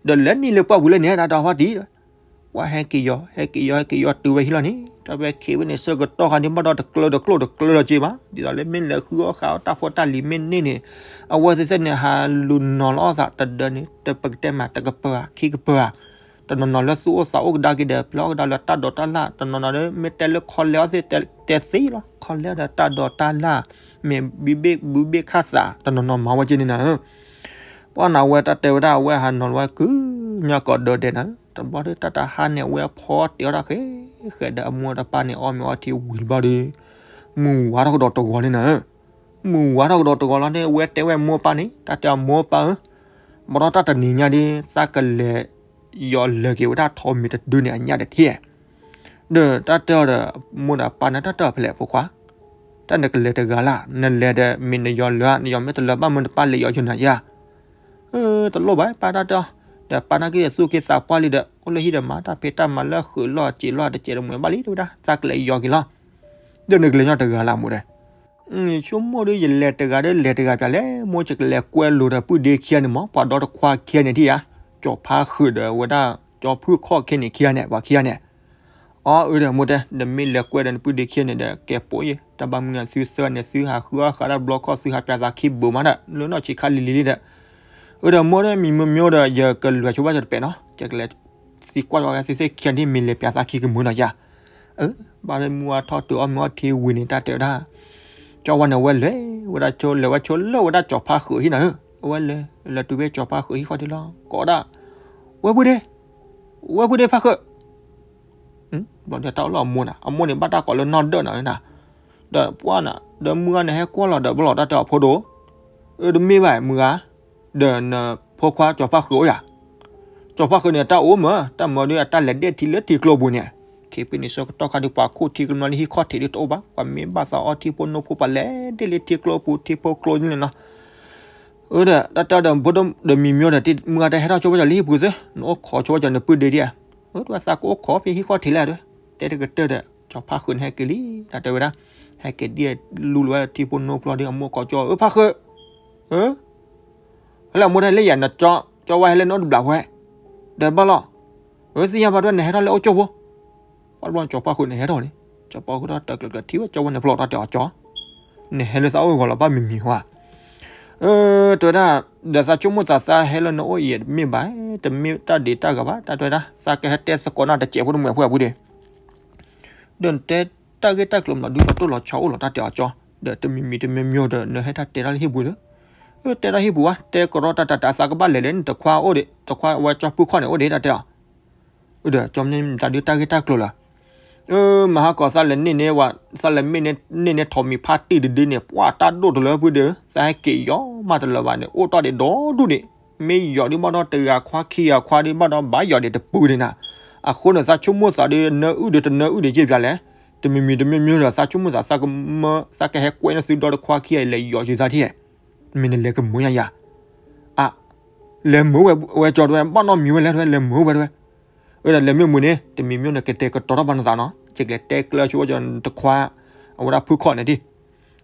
ဒီးလဲၤန့ၢ်လၢပှၢ်ပူၤလၢန့ၣ် တၢ်တဲအီၤဖါတံၢ်, ပှၢ်ဟဲက့ၤယီၤ ဟဲက့ၤယီၤ ဟဲက့ၤယီၤတုၤဝဲဟံၣ်လီၤန့ၣ် တၢ်ဝဲခ့ဝဲန့ၣ် ဆၢကတီၢ်ခါန့ၣ် ဘၣ်ဒီးတကျၢၤတကျိၣ်တကျၢၤလီၤက့ဘၣ်, ဒ်သိးလၢမ့ၢ်လဲၤဃုအီၣ်ဃုအီတၢ်ဖိတၢ်လံၤမ့ၢ်န့ၢ်န့ၣ်, အဝဲသ့ၣ်သ့ၣ်န့ၣ် ဟးလူၤနီၤလီၤအီၣ်သးတဒၢန့ၣ် တပကတဲမး တကပၤဧါ ခံကပၤဧါ တနီၤနီၤလၢသူၣ်အိၣ်သးအိၣ်ကဒါက့ၤဒီး ပျဲအီၣ်ကဒါလၢတၢ်ဒိးတၢ်လၣ်, တနီၤနီၤဒီး မ့ၢ်တဲလၢခီလဲအီၤသ့ၣ် တဲသ့လီၤ, ခီလဲဒီးတၢ်ဒိးတၢ်လၣ်, မ့ၢ်ဘုဘ့ၣ်ဘုဘ့ၣ်ခၣ်သး တနီၤနီၤမၤဝဲက့န့ၣ်နၤဧၢ, ပှၢ်နၤဝဲတၢ်တဲဝဲဒၣ် အဝဲဟးနီၤလီၤဝဲကုၢ်ညါကိးဒၢဒဲးနၤ, တဘျီဒီးတၢ်တဟါန့ၣ် အဝဲဖီတ့ၢ်အီၣ်တၢ်ဃဲဃဲဒီး အမိၢ်တပၢ်န့ၣ် အီၣ်မ့ၤအီထံဝံၤတဘျီဒီး မုၢ်ဝါထီၣ်ကဒီးတဂီၤန့ၣ်နၤဧၢ, မုၢ်ဝါထီၣ်ကဒီးတဂီၤလီၤန့ၣ် အဝဲတဲဝဲမိၢ်ပၢ်န့ၣ် တၢ်တဲအမိၢ်ပၢ်ဧၢ, ဘၣ်ဒီးတၢ်တနံၤညါဒီး သးကလဲၤယီၤလၢာ်က့ၤဝဲဒၣ်ထိးမံၤတဒုန့ၣ် အညၣ်တထံၣ်, ဒီးတၢ်တဲအီၤဒီး မိၢ်ဒီးပၢ်န့ၣ် တၢ်တဲအီၤဖဲလဲၣ်ဖိခွါ, တၢ်နကလဲၤတဂၤလၢ်, နလဲၤဒီးမ့ၢ်နယီၤလၢာ်ဧါ, နယီၤမ့ၢ်တလၢာ်ဘၣ် မ့ၢ်နပၢ်လဲၤယီၤယိၤနၤယါ, အၢ တလိၣ်ဘၣ် ပၢ်တၢ်တဲအီၤ, ဒီးပၢ်န့ၣ်က့ၤသူၣ်က့သးပှၢ်လံဒီး အိၣ်လၢဟံၣ်ဒီးမၤတၢ်ဖံးတၢ်မၤလၢဃုာ်လီၢ်စံာ်လီၢ်တစဲးတမှဲၤဘၣ်လံ တဲဝဲဒၣ် သးကလဲၤယီၤက့ၤလီၤ, ဒီးနကလဲၤညီတဂၤလၢ်မိၢ်ဒီး ဆိကမိၣ်ဒီး ယလဲၤတဂၤဒီး လဲၤတဂၤပၠးလဲၣ်, မိၢ်ယကလဲၤကွဲလိာ်ဒီးပုၢ်ဒ့ခံဂၤန့ၣ်မး, ပှၤဒီတခွါခံဂၤန့ၣ်ထံၣ်ဧါ, ကၠီၤဖါဃုာ်ဒီးဝဲဒၣ် ကၠီၤဖုၣ်ခီၣ်ခံဂၤန့ၣ် ခံဂၤန့ၣ်, ပှၤခံဂၤန့ၣ်, အီ အၢ ဒီးမိၢ်တဲ ဒီးမ့ၢ်လဲၤကွဲဒီးနပုၢ်ဒ့ခံဂၤန့ၣ်ဒီး ကဲပိာ်ယဲ, တၢ်ဘၣ်မနုၤသုသၢဂၤန့ၣ် သုဟးဃုအီၣ်ဃုအီတၢ်တဘျီခီၣ် သုဟးပၠးသးခံဘိးမးဒီး လၢနီၢ်ဆံးခါလံၤလံၤလံဒီး အၢ ဒီးမိၢ်ဒီး မံၤမ့ၢ်မ့ၢ်ဒီး ယကလဲၤဆိဘၣ်ကၠီၤတပဲာ်နီၤ, ယကလဲၤသံကွၢ်ဝဲသုသ့ၣ်ခံဂၤန့ၣ် မ့ၢ်လဲၤပၠးသးခံကမုာ်နီၤယါ, အၢ ဘၣ်ဒီးမုၢ်ဝါထီၣ်တုၤအီၣ်မ့ၤအီထံဝံၤန့ၣ် တၢ်တဲဝဲဒၣ် ကၠီၤဝါန့ၣ် အဝဲလဲၤဝဲဒၣ်ဆိ လဲၤဝဲဆိလၢဝဲဒၣ်ကၠီၤဖါဃုာ်ဟံၣ်နၤဧၢ, အဝဲလဲၤ လဲၤတုၤဖဲကၠီၤဖါဃုာ်ဟံၣ်ဃီဒ်လီၤ ကိးဒၣ်, ဝဲပုၢ်ဒ့, ဝဲပုၢ်ဒ့ဖါဃုာ် ဘျီဒီးတၢ်အိၣ်လၢအမိၢ်နၤ, အမိၢ်န့ၣ်ဘၣ်တၢ်ကိးလၢနီၢ်ဒၢၣ်နၤဧၢနၤ, ဒီးပှၢ်နၤ ဒီးမုၢ်ဂၤန့ၣ်ဟဲကွၢ်လီၤဒီးဘၣ်လီၤတၢ်တဲအီၤဖိဒိၣ်, အၢ တမ့ၢ်ဘၣ်မုၢ်ဂၤ, ဒီးနဖိခွါကၠီၤဖါဃုာ်အိၣ်ယၤ, ကၠီၤဖါဃုာ်န့ၣ် တၢ်အိၣ်မး တၢ်မၤဒီးအတၢ်လဲၤဒဲၣ်ထံလၢထံကျိပူၤန့ၣ်, ခဲဖဲန့ၣ်ဆၢကတီၢ်ခါဒီးပှၤခိၣ်ထံကျိနီၤလၢဟံၣ်ခီၣ်ထံးဒ်တအိၣ်ဘၣ်, ပှၤမ့ၢ်ဘၣ်သးအီထံဖိနိဖိပှၤလဲၤဒဲၣ်လၢထံကျိပူၤ ထံဖိကျိန့ၣ်လီၤ. အၢ ဒီးတၢ်တဲဒီးဖိဒိၣ်ဒီးမံၤမ့ၢ်ဒီး မုၢ်ဂၤတဟဲထီၣ်ဆိဘၣ်ကၠီၤလၢဟံၣ်ပူၤသ့, နအိၣ်ခိးဆိဘၣ်ကၠီၤနပုၢ်ဒ့ဒံဧါ, အၢ တဝဲသးကအိၣ်ခိးဖဲဟံၣ်ခီၣ်ထံးလဲၣ်တဲ, တဲတကတၢၢ်ဒီး ကၠီၤဖါဃုာ်န့ၣ်ဟဲက့ၤလံ, တၢ်တဲဝဲဒၣ်, ဟဲက့ၤဒ်လူလီၤဝဲထံဖိနိဖိလီၤဒီး အမိၢ်ကိးကၠီၤ အၢ ဖါဃုာ်, အၢ ဟဲလၢမိၢ်တၢ်လၢယၤနကၠီ ကၠီဝါဟဲလၢနအိၣ်တဘျီဝဲ, ဒီးဘၣ်လီၤ, အၢ သ့ၣ်ညါဘၣ်တဝဲနဟဲထီၣ်လၢအိၣ်ကၠိဖိ, ဘၣ်တဘျီကၠီၤဖါဃုာ်န့ၣ်ဟဲထီၣ်န့ၣ်, ကၠီၤဖါဃုာ်ဒီးတကျၢၤကျၢၤထံဝဲကၠီဝါန့ၣ်ဖျိးတၢ်တဲအီၤကၠီ, နဟဲလၢသးအိၣ်ဂီၤလီၤဘၣ်မံၤမံၤဟါ အၢ တဲဝဲဒၣ်, ဒီးသးဆိကမိၣ်သးသးဟဲလၢနအိၣ်အံၤတမ့ၢ်ဘၣ်, တမ့ၢ်တၢ်ဒံးတၢ်ဂၤဘၣ်, တၢ်တဲဝဲဒၣ် သးကဟဲတဲသကိးနၤတစဲးဖိတမှဲၤဖိအပူၤဒ့ ဒီးနတဲတၢ်ဂ့ၢ်တၢ်ကျိၤမးဒီး ပှၤတိၢ်လီၤဆီအိၣ်လီၤတၢ်တဲအီၤကၠီ, ဒီးတမံၤမံၤတမံၤမံၤဒီး နဟဲတၢ်တဲတၢ်လၢဟံၣ်ပူၤဒီး, အၢ တဲတၢ်ဟံၣ်ပူၤဝဲ တဲကရီတၢ်တၢ်တၢ် သးကဘၣ်လဲၤလဲၣ်န့ၣ် တခွါအိၣ်ဒံး တခွါဝဲကၠီဖုၣ်ခီၣ်န့ၣ်အိၣ်ဒံးတၢ်တဲအီၤ, ဒီးကၠီမ့ၢ်တၢ်ဒုးတၢ်ဂ့ၢ်တၢ်ကျိၤလီၤ, အၢ မဟါကီးသးလဲၤန့ၢ်န့ၢ်ဝဲ သးလဲၤမ့ၢ်န့ၢ်န့ၢ်ထိးမံၤဖါတံၢ်တဒုန့ၣ် ပှၢ်တၢ်ဒိၣ်တလၢပုၢ်ဒီး သးဟဲက့ၤယီၤမးတလၢၤဘၣ်န့ၣ် အိၣ်တ့ၢ်ဒံးဒီဒူၣ်ဒံး မ့ၢ်ယီၤဒုးဘၣ်ဒီးတဂၤခွါခံဂၤခွါဒုးဘၣ်ဒီး ဘၣ်ယီၤဒံးတပုၢ်ဒံးနၤ. အဃိန့ၣ် သးဆိကမိၣ်သးဒုး နၢအုၣ်ဒီးတနၢအုၣ်ဒံးယဲၢ်ပၠးလဲၣ်. တမံၤမံၤတမံၤမံၤဒီး သးဆိကမိၣ်သး သးကမၢ သးကဟဲကွဲန့ၢ်သုဒီတခွါခံဂၤအံၤ လဲၤယီၤက့ၤသးထံၣ်. မ့ၢ်နလဲၤကမုာ်ညါယၤ. အ လဲၤမုာ်ဝဲ ဝဲကၠီတဲဝဲ ဘၣ်နီတမံၤဝဲလဲၣ် တဲဝဲ လဲၤမုာ်ဝဲတဲဝဲ. အဝဲဒၣ်လဲၤမုာ်မုာ်န့ၣ် တမံၤမံၤန့ၣ် ကတဲာ်ကတီၤထီၣ်ဘၣ်နသးနီၤ, ယကလဲၤတဲကျၢၤဆိဝဲကၠီတခွါ အဝဲဒၣ်ဖုခီၣ်န့ၣ်ဒံး.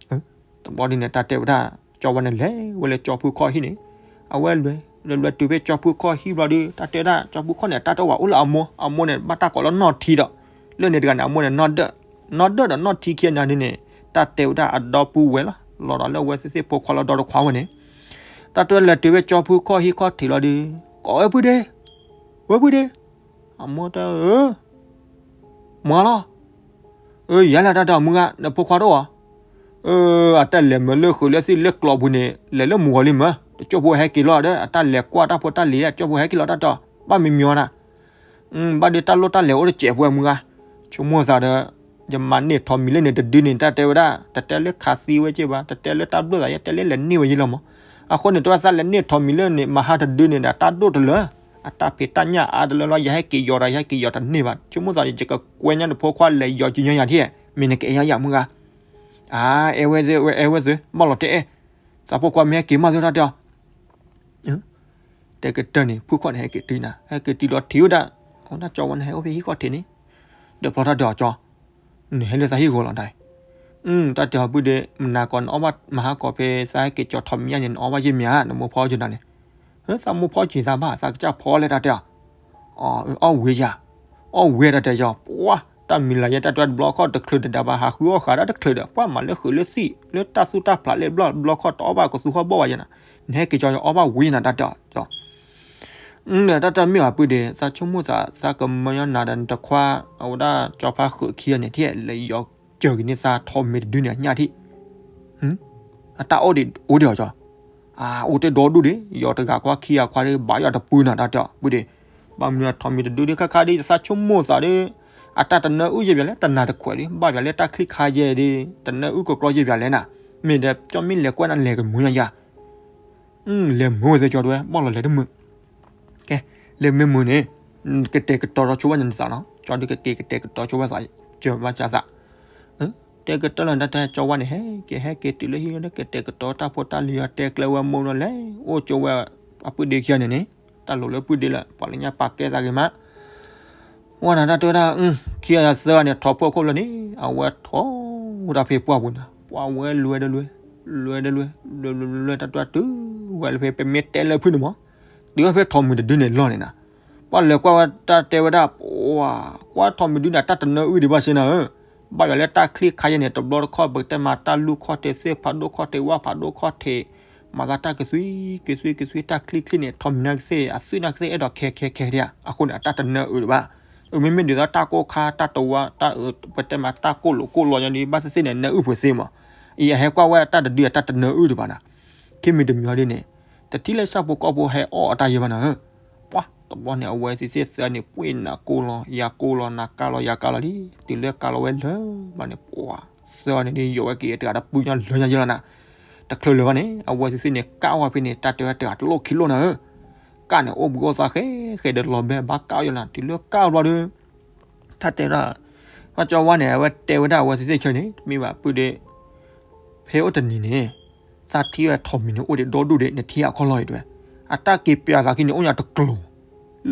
တဘျီဒ်န့ၣ် တၢ်တဲဝဲဒၣ် ကၠီဝါန့ၣ်လဲၤဝဲလၢကၠီဖုခီၣ်ဟံၣ်န့ၣ်, အဝဲလဲၤ လဲၤလဲၤတုၤဖဲကၠီဖုခီၣ်ဟံၣ်ဘျီဒုး တၢ်တဲဝဲဒၣ် ကၠီဖုခီၣ်န့ၣ် တၢ်တအိၣ်ဘၣ် အိၣ်လၢအမိၢ်, အမိၢ်န့ၣ် ဘၣ်တၢ်ကိးလၢနီၢ်ထံဒီး လၢန့ၣ်တဂၤန့ၣ် အမိၢ်န့ၣ် နီၢ်ဒၢၣ်, နီၢ်ဒၢၣ်ဒီးနီၢ်ထံခံဂၤန့ၣ်န့ၣ် တၢ်တဲဝဲဒၣ်အဒီပုၢ်ဝဲၢ်လီၤ, လီၤဒီးလၢအဝဲသ့ၣ်သ့ၣ်ဖိခွါလၢဒီတခွါဝဲန့ၣ်, တၢ်တဲလဲၤတုၤဖဲကၠီဖုခီၣ်ဟံၣ်ခီၣ်ထံးလီၤဒုး ကိးဝဲဖုဒ့, ဝဲဖုဒ့, အမိၢ်တဲ မၤလီၤ. အၢ ယၤလၢတၢ်တဲအီၤမုၢ်ဂၤ နဖိခွါတအိၣ်ဧါ. အတၢ်လဲၤမၢလၢဃုာ်လၢသ့ၣ်လၢကျိးပူၤန့ၣ် လဲၤလၢမုၢ်ဂီၤလံမၢ်, တကၠိၢ်ဖိဟဲက့ၤလီၤဒီး အတၢ်လဲၤကွၢ်တၢ်ဖိတၢ်လံၤ တကၠိၢ်ဖိဟဲက့ၤလီၤတၢ်တဲအီၤ ဘၣ်မံမံဝဲဒၣ်, ဘၣ်ဒီးတၢ်လိၣ်တၢ်လဲၤအိၣ်တစဲးဖိမုၢ်ဂၤ, ဆိကမိၣ်သးဒီး ယမၤန့ၢ်ထိးမံၤလၢန့ၣ်တဒုန့ၣ် တၢ်တဲဝဲဒၣ် တတဲလၢခးသံဝဲက့ဘၣ်, တတဲလၢတၢ်ဘျုးသးယဲ တဲလၢလဲၤန့ၢ်ဝဲယဲလီၤမး. အဃိန့ၣ် တဝဲသးလဲၤန့ၢ်ထိးမံၤလၢန့ၣ် မၤဟါတဒုန့ၣ်ဒီး တၢ်ဒိၣ်တလၢ အတၢ်ဖံးတၢ်ညၣ်အါတလၢလီၤ, ယဟဲက့ၤယီၤဒီး ယဟဲက့ၤယီၤတန့ၢ်ဘၣ်, ဆိကမိၣ်သးန့ၣ် ယကကွဲညါနဖိခွါလဲၤယီၤကညါယၤထံၣ်, မ့ၢ်နကအဲၣ်ညါယၤမုၢ်ဂၤ, အါ အဲၣ်ဝဲသ့ၣ် အဲၣ်ဝဲသ့ၣ် ဘၣ်လီၤတဲအဲၣ်, သးဖိခွါမ့ၢ်ဟဲက့ၤမးသ့ၣ်တၢ်တဲအီၤ တဲကတၢၢ်န့ၣ် ဖုခီၣ်န့ၣ် ဟဲက့ၤတုၤနၤ, ဟဲက့ၤတုၤလီၤထံးဝဲဒၣ်, အဝဲဒၣ်ကၠီဝဲန့ၣ် ဟဲအိၣ်ဖဲဟံၣ်ခီၣ်ထံးန့ၣ်, ဒီးဖျီတၢ်တဲအီၤကၠီ, နဟဲလၢသးဟံၣ်ဂီၤလီၤတၢ်, တၢ်တဲအီၤပုၢ်ဒ့, မနၤကီးနအီၣ်ဘၣ်မဟါကီးဖဲသးဟဲက့ၤကၠီထိးမံၤညါန့ၣ် နအီၣ်ဘၣ်ယဲၢ်မံၤဧါ, နမိၢ်ဖီအီၣ်ကၠီနၤန့ၣ်, သးမိၢ်ဖီကၠီသးဘၣ် သးကစၢ်ဖီလဲၣ်တၢ်တဲအီၤ, အီၣ်ဝဲယၤ, အီၣ်ဝဲတၢ်တဲယီၤ, ပှၤ တၢ်မံၤလၢယဲတၢ်တဲတဘျီခီၣ်တချုးတဒၣ်ဘၣ် ဟးဃုအီၣ်ဃာ်ဒၣ်တချုးဒီး ပှၤမၤလၢဃုာ်လၢသံၣ် လၢတၢ်သူၣ်တၢ်ဖျးလၢဘျီဘျီခီၣ်တအီၣ်ဘၣ်ကသူဟီၣ်ဘီၣ်ဘၣ်ယဲနၤ, နဟဲက့ၤကၠီယီၤအီၣ်ဘၣ်ဝဲယဲနၤ တၢ်တဲအီၤကၠီ ဒီးတၢ်တမ့ၢ်ဘၣ်ပုၢ်ဒ့, သးဆိကမိၣ်သး သးကမၢယီၤနၤဒီးနတခွါ အဝဲဒၣ်ကၠီဖါဃုာ်ခံဂၤန့ၣ် ထံၣ်လဲၤယီၤစၢၤက့ၤန့ၢ်သး ထိးမံၤတဒုန့ၣ်အညၣ်ထံၣ်, အတၢ်အိၣ်ဒံးအိၣ်ဒံးအီၤကၠီ, အအိၣ်တ့ၢ်ဒီဒူၣ်ဒံး ယီၤတဂၤခွါခံဂၤခွါဒံး ဘၣ်ယီၤတပုၢ်နၤ တၢ်တဲအီၤပုၢ်ဒ့, ဘၣ်မနုၤအထိးမံၤတဒုဒုးခါခါဒံး သးဆိကမိၣ်သးဒုး, အတၢ်တနၢအုၣ်ယဲၢ်ပၠးလဲၣ် တနၤတခွဲးဒံး ဘၣ်ပၠးလၢတၢ်ချံၣ်ခါယဲၢ်ဒံး တနၢအုၣ်ကကြီယဲၢ်ပၠးလဲၣ်နၤ, မ့ၢ်ဒီးကၠီမ့ၢ်လဲၤကွၢ်နၤလဲၤကမုာ်ညါယၤ လဲၤမုာ်ဝဲသ့ၣ်ကၠီတဲဝဲ ဘၣ်လီၤလဲၤတမုာ်, ကဲ, လဲၤမ့ၢ်မုာ်န့ၣ်, ကတဲာ်ကတီၤဒီးဆိဝဲနသးနီၤ, ကၠီဒုးကက့ၤကတဲာ်ကတီၤဆိဝဲသး, စၢၤဘၣ်ကသး, တဲကတၢၢ်လီၤ တၢ်တဲကၠီဝါန့ၣ် ဟဲက့ၤဟဲက့ၤတုၤလၢဟံၣ်လၢကတဲာ်ကတီၤတၢ်ဖိတၢ်လံၤဒီး တဲကျၢၤဝဲမိၢ်ဒီးလဲၤအိၣ်ကၠိဝဲ, အပုၢ်ဒ့ခံဂၤန့ၣ်န့ၣ်, တၢ်လိၤလၢပုၢ်ဒ့လၢ ပှၤလၢညါပာ်ကဲသးဂ့ၤမး ဝဲနၤတၢ်တဲဝဲဒၣ်, ခံဂၤသၢဂၤန့ၣ် ထိးဖှိၣ်ခိၣ်လၢန့ၣ် အဝဲထိးဝဲဒၣ်ဖဲပှၢ်ပူၤနၤ, ပှၢ်ဝဲလွဲဒီးလွဲ, လွဲဒီးလွဲ, လွဲလွဲလွဲလွဲ တၢ်တဲတုၤဝဲလၢဖဲ ပမ့ၢ်တဲလၢဖုၣ်န့ၣ်မး, တုၤဝဲဖဲထိးမံၤတဒုန့ၣ်လီၢ်န့ၣ်နၤ, ပှၢ်လဲၤကွၢ်ဝဲတၢ်တဲဝဲဒၣ်, ပှၤကွၢ်ထိးမံၤဒုန့ၣ် တၢ်တနၢအုၣ်ဒံးဘၣ်စ့နၤဧၢ, ဘၣ်ယွၤလၢတၢ်ချံၣ်ခါယဲၢ်န့ၣ် တဘျီတခီၣ် ပကတဲမးတၢ်လူၢ်ခီၣ်ထံး သ့ၣ်ဖးဒိၣ်ခီၣ်ထံး ဝၣ်ဖးဒိၣ်ခီၣ်ထံး မၤသးတၢ်ကသွံကသွံကသွံ တၢ်ချံၣ်ချံၣ်န့ၣ် ထိးမံၤနၤကသ့ၣ် အသွံၣ်နၤကသ့ၣ် အဲၣ်ဒိးခဲခဲခဲဒံးဧါ, အဃိန့ၣ် အတၢ်တနၢအုၣ်ဒံးဘၣ်. မ့မ့ၢ်ဒ်သိးတၢ်ကိၢ်ခါ တၢ်တဝါ တၢ်အၢ ပတဲမးတၢ်ကိၢ်လိာ်ကိၢ်လီၤညီဒံး ဘၣ်သ့ၣ်သ့ၣ်န့ၣ် နၢအုၣ်ပှဲၤသ့မး. အံၤအဟဲကွၢ်ဝဲတၢ်တဒု အတၢ်တနၢအုၣ်ဒံးဘၣ်နၤ. ခံမံၤတမံၤအီၤဒ်န့ၣ် တထံၣ်လၢဆၣ်ဖိကီၢ်ဖိဟဲအီၣ်အတၢ်ယဲၢ်ဘၣ်နၤဧၢ. ပှၤတဘျီန့ၣ် အဝဲသ့ၣ်သ့ၣ်သၢန့ၣ် ပှ့ၤနၤကိၢ်လီၤ ယၤကိၢ်လီၤ နၤကါလီၤ ယၤကါလီၤလံ. တုၤလၢကါလီၤဝဲလၢဘၣ်န့ၣ် ပှၤသၢန့ၣ်ဒ် ယိးဝဲက့ၤတဂၤဒီးပုၢ်ညါလၢညါယဲၢ်လီၤနၤ. တချုးလၢၤဘၣ်န့ၣ် အဝဲသ့ၣ်သ့ၣ်န့ၣ် ကၣ်ဝဲဖဲန့ၣ် တၢ်တဲဝဲတဂၤတလိၣ်ခံလိၣ်နၤဧၢ. ကၣ်န့ၣ် အိၣ်ဘှံးအိၣ်သါဃဲဃဲဒီးလီၤဘဲဘၣ်ကၣ်ယဲၢ်နၤ. တုၤလၢကၣ်ဘျီဒီး တၢ်တဲဒၣ် ဘၣ်ကၠီဝါန့ၣ် အဝဲတဲဝဲဒၣ်အဝဲသ့ၣ်သ့ၣ်ခဲန့ၣ် တမ့ၢ်ဘၣ်ပုၢ်ဒီး ဖဲအိၣ်တနံၤန့ၣ် သးထံၣ်ဝဲထိးမံၤန့ၣ် အိၣ်ဒံးဒီဒူၣ်ဒီး နထံၣ်အခီၣ်လီၢ်အံၤတဲဝဲ အတၢ်က့ၤပျးသးခံန့ၣ် အိၣ်ညါတကျိၤ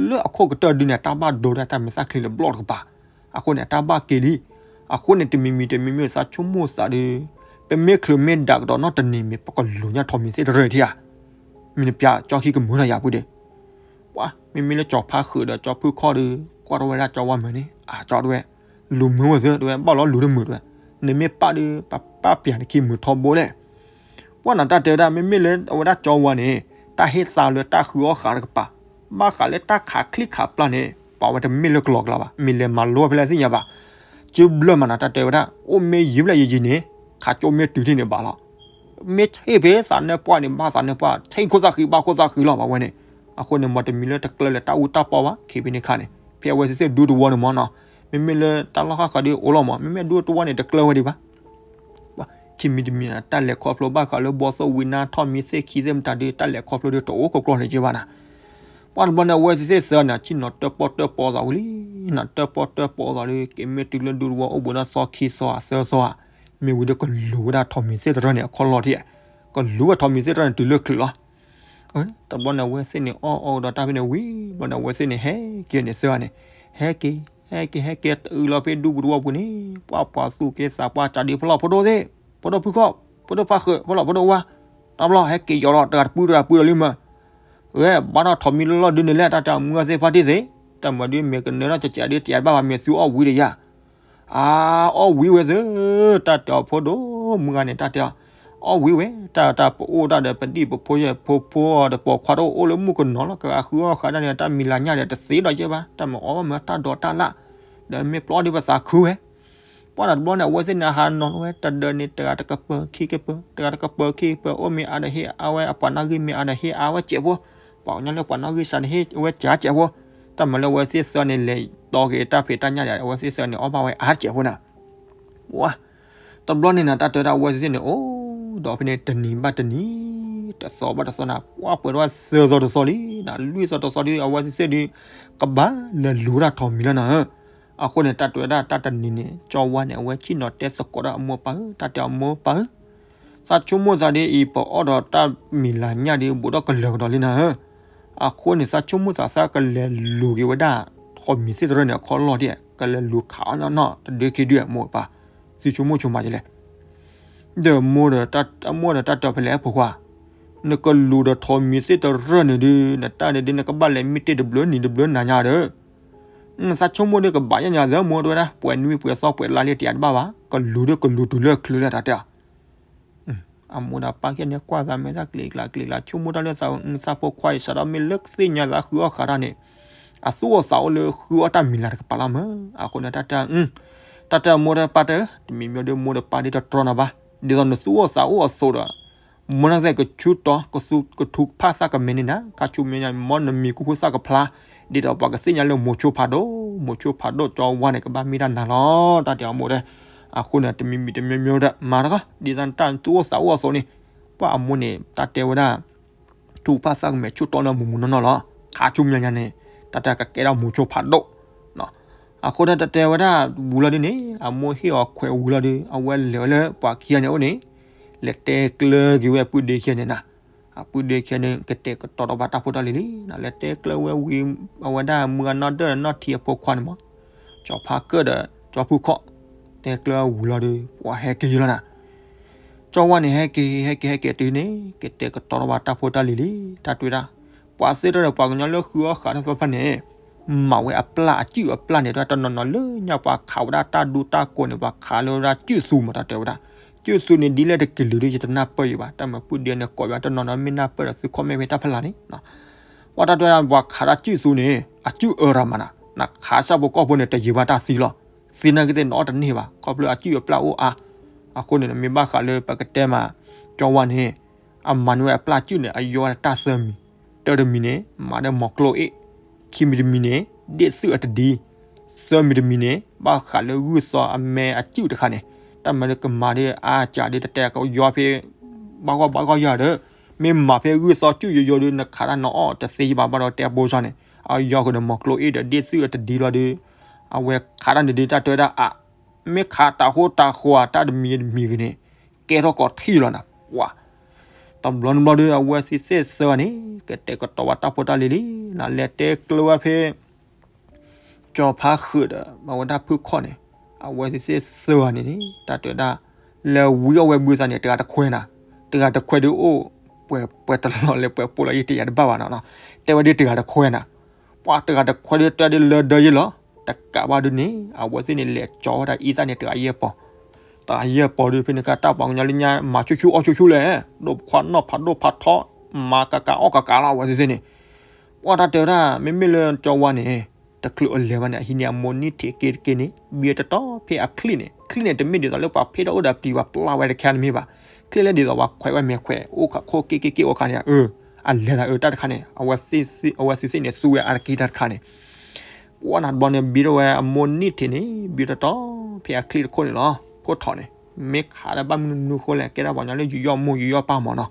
လၢအခိၣ်ကတၢၢ်ဒုန့ၣ် အတၢ်ဘၣ်ဒိဒၣ်တၢ်မဲာ်သၣ်ချံလၢဘျီၣ်တကပၤ. အဃိန့ၣ် အတၢ်ဘၣ်က့ၤလံ. အဃိန့ၣ် တမံၤမံၤတမံၤမံၤ သးဆိကမိၣ်သးဒီး ပမ့ၢ်ချုးမ့ၢ်ဒၣ်ကဒီးနီတနံၤမ့ၢ် ပကလူၤညါထိးမံၤသ့ၣ်တရၢၣ်ထံၣ်ဧါ. မ့ၢ်နပျးကၠီခံကမုာ်နၤယၤပုၢ်ဒီး ပှၤ မ့မ့ၢ်လၢကၠီဖါဃုာ်ဒီးကၠီဖုခီၣ်ဒီး ကွၢ်ထီၣ်ဝဲဒၣ်ကၠီဝါမုာ်န့ၣ် အကၠီတဲဝဲ လူၤမုာ်ဝဲသ့တဲဝဲ ဘၣ်လီၤလူၤတမုာ်တဲဝဲ နမ့ၢ်ပာ်ဒီး ပပာ်ပျးနခံမုာ်ထီဘိလဲၣ်. ပှၤနတၢ်တဲဝဲဒၣ် မ့မ့ၢ်လၢအဝဲဒၣ်ကၠီဝါန့ၣ် တၢ်ဟ့ၣ်သါလၢတၢ်ဃုအီၣ်ဃာ်တကပၤ ဘၣ်ဃးလၢတၢ်ခးချံခးပျၢ်န့ၣ် ပာ်ဝဲတမ့ၢ်လၢကလီကလီဘၣ် မ့ၢ်လဲၤမၤလိဖဲလဲၣ်သ့ၣ်ညါဘၣ်. စုဘျၢမးနတၢ်တဲဝဲဒၣ် အိၣ်မ့ၢ်ယံာ်ဘျဲၣ်ယံာ်ယံာ်န့ၣ် ခးကၠိမ့ၢ်တုၤထံၣ်န့ၣ်ဘၣ်လီၤ. မ့ၢ်ထံၣ်ဖဲသးနၢပှၢ်န့ၣ် ဘၣ်သးနၢပှၢ် ထံၣ်ခိၣ်သၣ်ဃံ ဘၣ်ခိၣ်သၣ်ဃံလီၤ ဘၣ်ဝဲန့ၣ်. အဃိန့ၣ် မ့ၢ်တမံၤလၢတကျၢၤလၢတၢ်အူတၢ်ပီဘၣ် ခံဖဲန့ၣ်ခါန့ၣ် ဖဲအဝဲသ့ၣ်သ့ၣ်ဒူတဝီန့ၣ်မ့ၢ်နီၤ. မ့မ့ၢ်လၢတၢ်လီၢ်ဃၣ်ဃၣ်ဒ်အိၣ်လီၤမး မ့မ့ၢ်ဒူတဝီန့ၣ် တကျၢၤဝဲဒံးဘၣ်. ခံမံၤတမံၤန့ၣ် တၢ်လဲၤခီဖျိဘၣ်ဃးလၢဘီသိၣ်ဝံနါထီၣ်မံသ့ၣ်ခံသ့ၣ်မတၤဒီး တၢ်လဲၤခီဖျိဒီးတအိၣ်ခိၣ်ကျီၢ်န့ၣ်က့ဘၣ်နၤ. ပှၢ်တဘျီန့ၣ် အဝဲသ့ၣ်သ့ၣ်သၢန့ၣ် ဆ့ၣ်နီၤတၢၣ်ပီၣ်တၢၣ်ပီသးဝံၤလံ, နီၤတၢၣ်ပီၣ်တၢၣ်ပီသးဒီး က့ၤမ့ၢ်တုၤလၢဒူသဝီအိၣ်ဘှံးနီၢ်သီခံသီသၢသီဧါ, မ့ၢ်ဝံၤဒီးကလူၤဝဲဒၣ်ထိးမံၤသ့ၣ်တရၢၢ်န့ၣ် အခီၣ်လီၢ်ထံၣ်, ကလူၤဝဲထိးမံၤသ့ၣ်တရၢၢ်န့ၣ်တုၤလၢချုးလီၤ. တဘျီန့ၣ် အဝဲသ့ၣ်န့ၣ် အီၣ်အီၣ်ကဒီးတၢ်ဖဲန့ၣ်ဝံၤဘျီန့ၣ် အဝဲသ့ၣ်န့ၣ် ဟဲက့ၤန့ၣ်သၢဂၤန့ၣ်, ဟဲက့ၤ ဟဲက့ၤ ဟဲက့ၤ တုၤလီၤဖဲဒူပူၤတဝီပူၤန့ၣ် ပှၢ်ပှၤသူၣ်က့သးပှၢ်ကၢ်ဒံး ဖီလီၤဖိဒိၣ်သ့ၣ်, ဖိဒိၣ်ဖုခီၣ်, ဖိဒိၣ်ဖးဃုာ်, ဖီလီၤဖိဒိၣ်ဝါ, တဘျီဟဲက့ၤယီၤလီၤ တဂၤတပုၢ်တဂၤပုၢ်ဒီးလံမး, ဝဲဘၣ်ထီၣ်ထိးမံၤလီၢ်လီၢ်ဒုန့ၣ်လဲၣ် တၢ်တဲအီၤမုၢ်ဂၢ်သ့ၣ်ဖါတံၢ်သ့ၣ်, တၢ်မၤဒုးမ့ၢ်ကနၢၤထီၣ်ကကးဒုးတယးတဘၣ်ဘၣ် မ့ၢ်သုအီၣ်ဝံၤဒီးယၤ အါ, အီၣ်ဝံၤဝဲသ့ၣ်, တၢ်တဲအီၤဖိဒိၣ်မုၢ်ဂၢ်န့ၣ် တၢ်တဲအီၤ, အီၣ်ဝံၤဝဲ, တၢ်တၢ်ပအိၣ်တၢ်ဒီးပဒံၣ်ပဖိယဲၢ်ဖိဖိအီၤဒီး ပိာ်ခွါတအိၣ်လၢမုၢ်ကနီၤလီၤ ကဂၤဃုအီၣ်ဃးဒၣ်န့ၣ် တၢ်မံၤလၤညၣ်ဒီးတသ့ဒီးယဲၢ်ဘၣ် တၢ်မၤအီၣ်ဘၣ်မ့ၢ်တၢ်ဒိးတၢ်လၣ်, ဒီးမ့ၢ်ပျီဒုးပသးခုဝဲ, ပှၢ်တဘျီန့ၣ် အဝဲသ့ၣ်န့ၣ် ဟးနီၤလီၤဝဲတဒၢးန့ၣ် တဂၤတကပၤခံကပၤ တဂၤတကပၤခံကပၤ အိၣ်မ့ၢ်အါဒီးဟ့ၣ်အါဝဲ အပှၤနီၣ်ဂံၢ်မ့ၢ်အါဒီးဟ့ၣ်အါဝဲစဲးဖိ, ပှၤကညီလၢပှၤနီၣ်ဂံၢ်စးန့ၣ်ဟ့ၣ်ဝဲစဲးစဲးဖိ, တၢ်မၤလၢအဝဲသ့ၣ်သၢန့ၣ် လဲၤတီက့ၤတၢ်ဖံးတၢ်ညၣ်ဒီး အဝဲသ့ၣ်သၢန့ၣ် အီၣ်ဘၣ်ဝဲအါစဲးဖိနၤ, ပှၢ် တဘျီန့ၣ်နၤ တၢ်တဲဝဲဒၣ်အဝဲသ့ၣ်န့ၣ် အိၣ်ဒီးဖဲန့ၣ် တနံၤဘၣ်တနံၤ, တသီဘၣ်တသီနၤ, ပှၢ်ပှဲၤဒၣ်သၢသီတသီလံနၤ, လွံၢ်သီတသီဒီး အဝဲသ့ၣ်သ့ၣ်ဒီး ကဘၣ်လဲၤလူၤဝဲဒၣ်ထိးမံၤလီၤနၤဧၢ. အဃိန့ၣ် တၢ်တဲဝဲဒၣ်တၢ်တနံၤန့ၣ် ကၠီဝါန့ၣ် အဝဲဆ့ၣ်နီၤတဲသကိးဒီးအမိၢ်အပၢ်ဧၢ, တၢ်တဲအမိၢ်ပၢ်ဧၢ သးဆိကမိၣ်သးဒ်အံၤ ပအီၣ်ဒီးတၢ်မံၤလၤညၣ်ဒီး ဘူးဒီးကလၢၤကဒီးလံနၤဧၢ. အဃိန့ၣ် သးဆိကမိၣ်သး သးကလဲၤလူၤက့ၤဝဲဒၣ် ထိးမံၤသ့ၣ်တရၢၢ်န့ၣ် အခီၣ်လီၢ်ဒ် ကလဲၤလူၤခးအီၣ်နီၢ်နီၢ် တဒုခံဒု မိၢ်ပၢ်, သုဆိကမိၣ်ဆိမးယလဲၣ်. ဒီးမိၢ်ဒီးတၢ်, မိၢ်ဒီးတၢ်တဲအီၤဖဲလဲၣ် ဖိခွါ, နကလူၤဒီးထိးမံၤသ့ၣ်တရၢၢ်န့ၣ်ဒုး နတၢ်န့ၣ်ဒုး နကဘၣ်လဲၤမံတ့ၢ်တဘျုးနံၤတဘျုးနၤညါဒီး နသးဆိကမိၣ်ဒုးကဘၣ်ယဲၢ်ညါသၢမိၢ်တဲဝဲဒၣ် ပှဲၤနွံပှဲၤသီပှဲၤလါလံ တယၤတဘၣ်ဘၣ်, ကလူၤဒုးကလူၤတုၤလၢချုးလၢ တၢ်တဲအီၤ. အမိၢ်ဒီးပၢ်ခံဂၤန့ၣ် ကွၢ်သးမဲာ်သၣ်ကျ့ၤကျါကျ့ၤကျါ ဆိကမိၣ်တၢ်လၢသး သးဖိခွါအံၤ စးထီၣ်မ့ၢ်လၢသ့ၣ်ညါသးဃုအီၣ်ဃးတၢ်န့ၣ် အသူၣ်အိၣ်သးအိၣ်လၢဃုအီၣ်တၢ်မံၤလၤတကပၤလီၤမး. အဃိန့ၣ် တၢ်တဲ, တၢ်တဲမိၢ်ဒီးပၢ်တဲ, တမံၤမံၤဒီးမိၢ်ဒီးပၢ်ဒ်တတြီနၤဘၣ်, ဒ်သိးနသူၣ်အိၣ်သးအိၣ်အသိးဒီး မိၢ်နသ့ၣ်ကဆူတီ ကသူ ကထူကဖၣ်သးကမဲာ်န့ၣ်နၤ ခါဆူမဲာ်ညါ မ်နမံၤကဟူသၣ်ကဖျါ, ဒ်သိးပှၤကသ့ၣ်ညါလၢမိၤဆိဖးဒိၣ်, မိၤဆိဖးဒိၣ် ကၠီဝါန့ၣ် ကဘၣ်မ့ၢ်တၢ်နၤလီၤ တၢ်တဲအီၤမိၢ်ဒီး. အဃိန့ၣ် တမံၤမံၤတမံၤမံၤဒီး မၤတဂီၢ် ဒ်သိးနတၢ်သူၣ်အိၣ်သးအိၣ်အသိးန့ၣ်, ပှၢ်အမိၢ်န့ၣ် တၢ်တဲဝဲဒၣ် ထူကဖၣ်သးကမဲာ်ဆူၣ်တီလၢမုၢ်မုၢ်နီၢ်နီၢ်လီၤ. ခါဆူမဲာ်ညါန့ၣ် တၢ်တဲကကဲထီၣ်မိၤဆိဖးဒိၣ် အဃိန့ၣ် တၢ်တဲဝဲဒၣ်ဝံၤလီၤဒုန့ၣ် အမိၢ်ဟ့ၣ်အီၤခွဲးဝံၤလီၤဒု အဝဲလဲၤဝဲလၢပှၤခံဂၤန့ၣ်အိၣ်န့ၣ်, လဲၤတဲကျၢၤက့ၤဝဲအပုၢ်ဒ့ခံဂၤန့ၣ်နၤ, အပုၢ်ဒ့ခံဂၤန့ၣ် ကတဲာ်ကတီၤဒီးဘၣ်တၢ်ဖိတၢ်လံၤလံ, လဲၤတဲကျၢၤဝဲဝံၤ အဝဲဒၣ်မုၢ်ဂၤနီၢ်ဒၢၣ်နီၢ်ထံးအဖိခွါန့ၣ်မး, ကၠီဖါကၢၣ်ဒီး ကၠီဖုခီၣ်, တဲကျၢၤဝံၤလီၤဒု ပှၤဟဲက့ၤလီၤနၤ ကၠီဝါန့ၣ် ဟဲက့ၤ ဟဲက့ၤ ဟဲက့ၤတုၤန့ၣ် ကတဲာ်ကတီၤထီၣ်ဘၣ်တၢ်ဖိတၢ်လံၤလံ, တၢ်တဲဝဲဒၣ် ပှၤသ့ၣ်တဖၣ်န့ၣ် ပှၤကညီလၢဃုအီၣ်ဃးတၢ်သ့ၣ်တဖၣ်န့ၣ် မၤဝဲအပျၢ်အစုၣ်အပျၢ်န့ၣ် တၢ်တနီၤနီၤလၢညါပှၤခးဝဲဒၣ်တၢ်ဒူတၢ်ကိးန့ၣ် ပှၤခးလၢဝဲဒၣ်စုၣ်သူမး တၢ်တဲဝဲဒၣ်, စုၣ်သူန့ၣ် ဒ်လဲၣ်တကလုာ်ဒု ယတနၢ်ပၢၢ်ယံၤဘၣ်, တၢ်မၤပုၢ်ဒ့န့ၣ် ကိးဝဲတနီၤနီၤ မ့ၢ်နၢ်ပၢၢ်ဒီးသုခီၣ်မဲာ်ဖဲတၢ်ဖီလာ်န့ၣ် ပှၤတၢ်တဲဝဲဒၣ် ပှၤခးတၢ်စုၣ်သူန့ၣ် အစုၣ်အၢရၤမးနၤ, နခးစၢ်ဖိကီၢ်ဖိန့ၣ် တယံာ်ဘၣ်တၢ်သံလီၤ, သံနာ်က့သ့ၣ်နအီၣ်တန့ၢ်ဘၣ် ခီဖျိအစုၣ်အပျၢ်အိၣ်အါ, အဃိန့ၣ် မ့ၢ်ဘၣ်ဃးလၢပကတဲမး ကၠီဝါန့ၣ် အမၤန့ၢ်ဝဲအပျၢ်စုၣ်န့ၣ် အယီဝဲတၢ်သၢမံၤ, တၢတမံၤန့ၣ် မၤဒီးမိၤကျိၣ်အ့ၣ်, ခံမံၤတမံၤန့ၣ် ဒ့ၣ်သုၣ်အတဒံ, သၢမံၤတမံၤန့ၣ် ဘၣ်ဃးလၢဂုၢ်သီအမဲအစုၣ်တခါန့ၣ်, တၢ်မၤလၢကမၤဒီးအါစှၤဒီး တတဲကယီဖဲ ဘၣ်ဂီၢ်ဘၣ်ဂီၢ်ယၤဒီး, မ့ၢ်မၤဖဲဂုၢ်သီစုၣ်ယိယိဒီး နခးတၢ်နအီၣ်တသ့ယံၤဘၣ်ဘၣ်ဒီး တဲအဘိစၢ်န့ၣ် အယီဃုာ်ဒီးမိၤကျိၣ်အ့ၣ်ဒီးဒ့ၣ်သုၣ်အတဒံလီၤဒီး အဝဲခးတၢ်န့ၣ်ဒုး တၢ်တဲဝဲဒၣ်အါ မ့ၢ်ခးတၢ်ဃိတၢ်ဃီတၢ်တမံၤတမံၤဂ့ၤန့ၣ် ကဲထီၣ်ကိးထံၣ်လီၤနၤ, ပှၤ တဘျီနဘျီဒီး အဝဲသ့ၣ်သ့ၣ်သၢဂၤန့ၣ် ကတဲာ်ကတီၤဝဲတၢ်ဖိတၢ်လံၤလံ, နလဲၤတဲကျၢၤဝဲဖဲ ကၠီဖါဃုာ်ဒီး မၤဝဲဒၣ်ဖုၣ်ခီၣ်န့ၣ်, အဝဲသ့ၣ်သၢဂၤန့ၣ်န့ၣ် တၢ်တဲဝဲဒၣ် လဲၤဝံအီၣ်ဝဲဘုသးန့ၣ် တဂၤတခွဲနၤ, တဂၤတခွဲဒုးအိၣ် ပှဲၤပှဲၤတလီၢ်လဲၣ် ပှဲၤပိာ်လီၤယံၤတယၤတဘၣ်ဘၣ်နီၤ, တဲဝဲဒၣ်တဂၤတခွဲနၤ, ပှၤတဂၤတခွဲဒုးတဲဒ်လၢဒၢယ့လီၤ, တကးဘၣ်ဒုးန့ၣ် အဝဲသ့ၣ်န့ၣ် လဲၤကၠီဝဲဒၣ်အံသၣ်န့ၣ် တဂၤယဲၢ်ပီၤ တဂၤယဲၢ်ပီၤဒုး ဖဲန့ၣ်အခါတၢ်ပှၤကညီလၢညါ မၤဆူၣ်ဆူၣ်အီၣ်ဆူၣ်ဆူၣ်လဲၣ်, ဒိးခွါနီၣ်ဖးဒိၣ်ဖးထီ, မၤကကးအီၣ်ကကးလီၤ အဝဲသ့ၣ်သ့ၣ်န့ၣ်, ပှၤတၢ်တဲဝဲဒၣ် မ့မ့ၢ်လၢကၠီဝါန့ၣ် တချုးအလဲၤဘၣ်န့ၣ် အဟံးန့ၢ်အမိၢ်နံၣ်ထံးက့တက့န့ၣ် ဘံတတီၤဖဲအချံၣ်န့ၣ်, ချံၣ်န့ၣ် တမ့ၢ်ဒ်သိးလၢပှၤဖ့ၣ်ထီၣ်အိၣ်ဒီးပျံၤပှၤပျၢ်ဝဲတခါန့ၣ်မ့ၢ်ဘၣ်, ချံၣ်လၢဒ်သိးပှၤခွဲးဝဲမဲာ်ခွဲး အိၣ်ခးခိၣ်က့က့က့အိၣ်ခါန့ၣ်, အလဲၤသးအၢ တၢ်တခါန့ၣ် အဝဲသ့ၣ်သ့ၣ်န့ၣ် သူဝဲအါတက့ၢ်တၢ်တခါန့ၣ် ပှၤနၤတဘျီန့ၣ် ဘံထီၣ်ဝဲအမိၢ်နံၣ်ထံးန့ၣ် ဘံတတီၤဖဲအချံၣ်တခိၣ်န့ၣ်လီၤ, ခိၣ်ထီၣ်န့ၣ်, မ့ၢ်ခးဒီးဘၣ်မနုၤမနုၤအဃိလဲၣ် ကဲဒၣ်ပှၤကညီလၢယူးယီၣ်မိၢ်ယူးယီၣ်ပၢ်မၢ်နီၤ.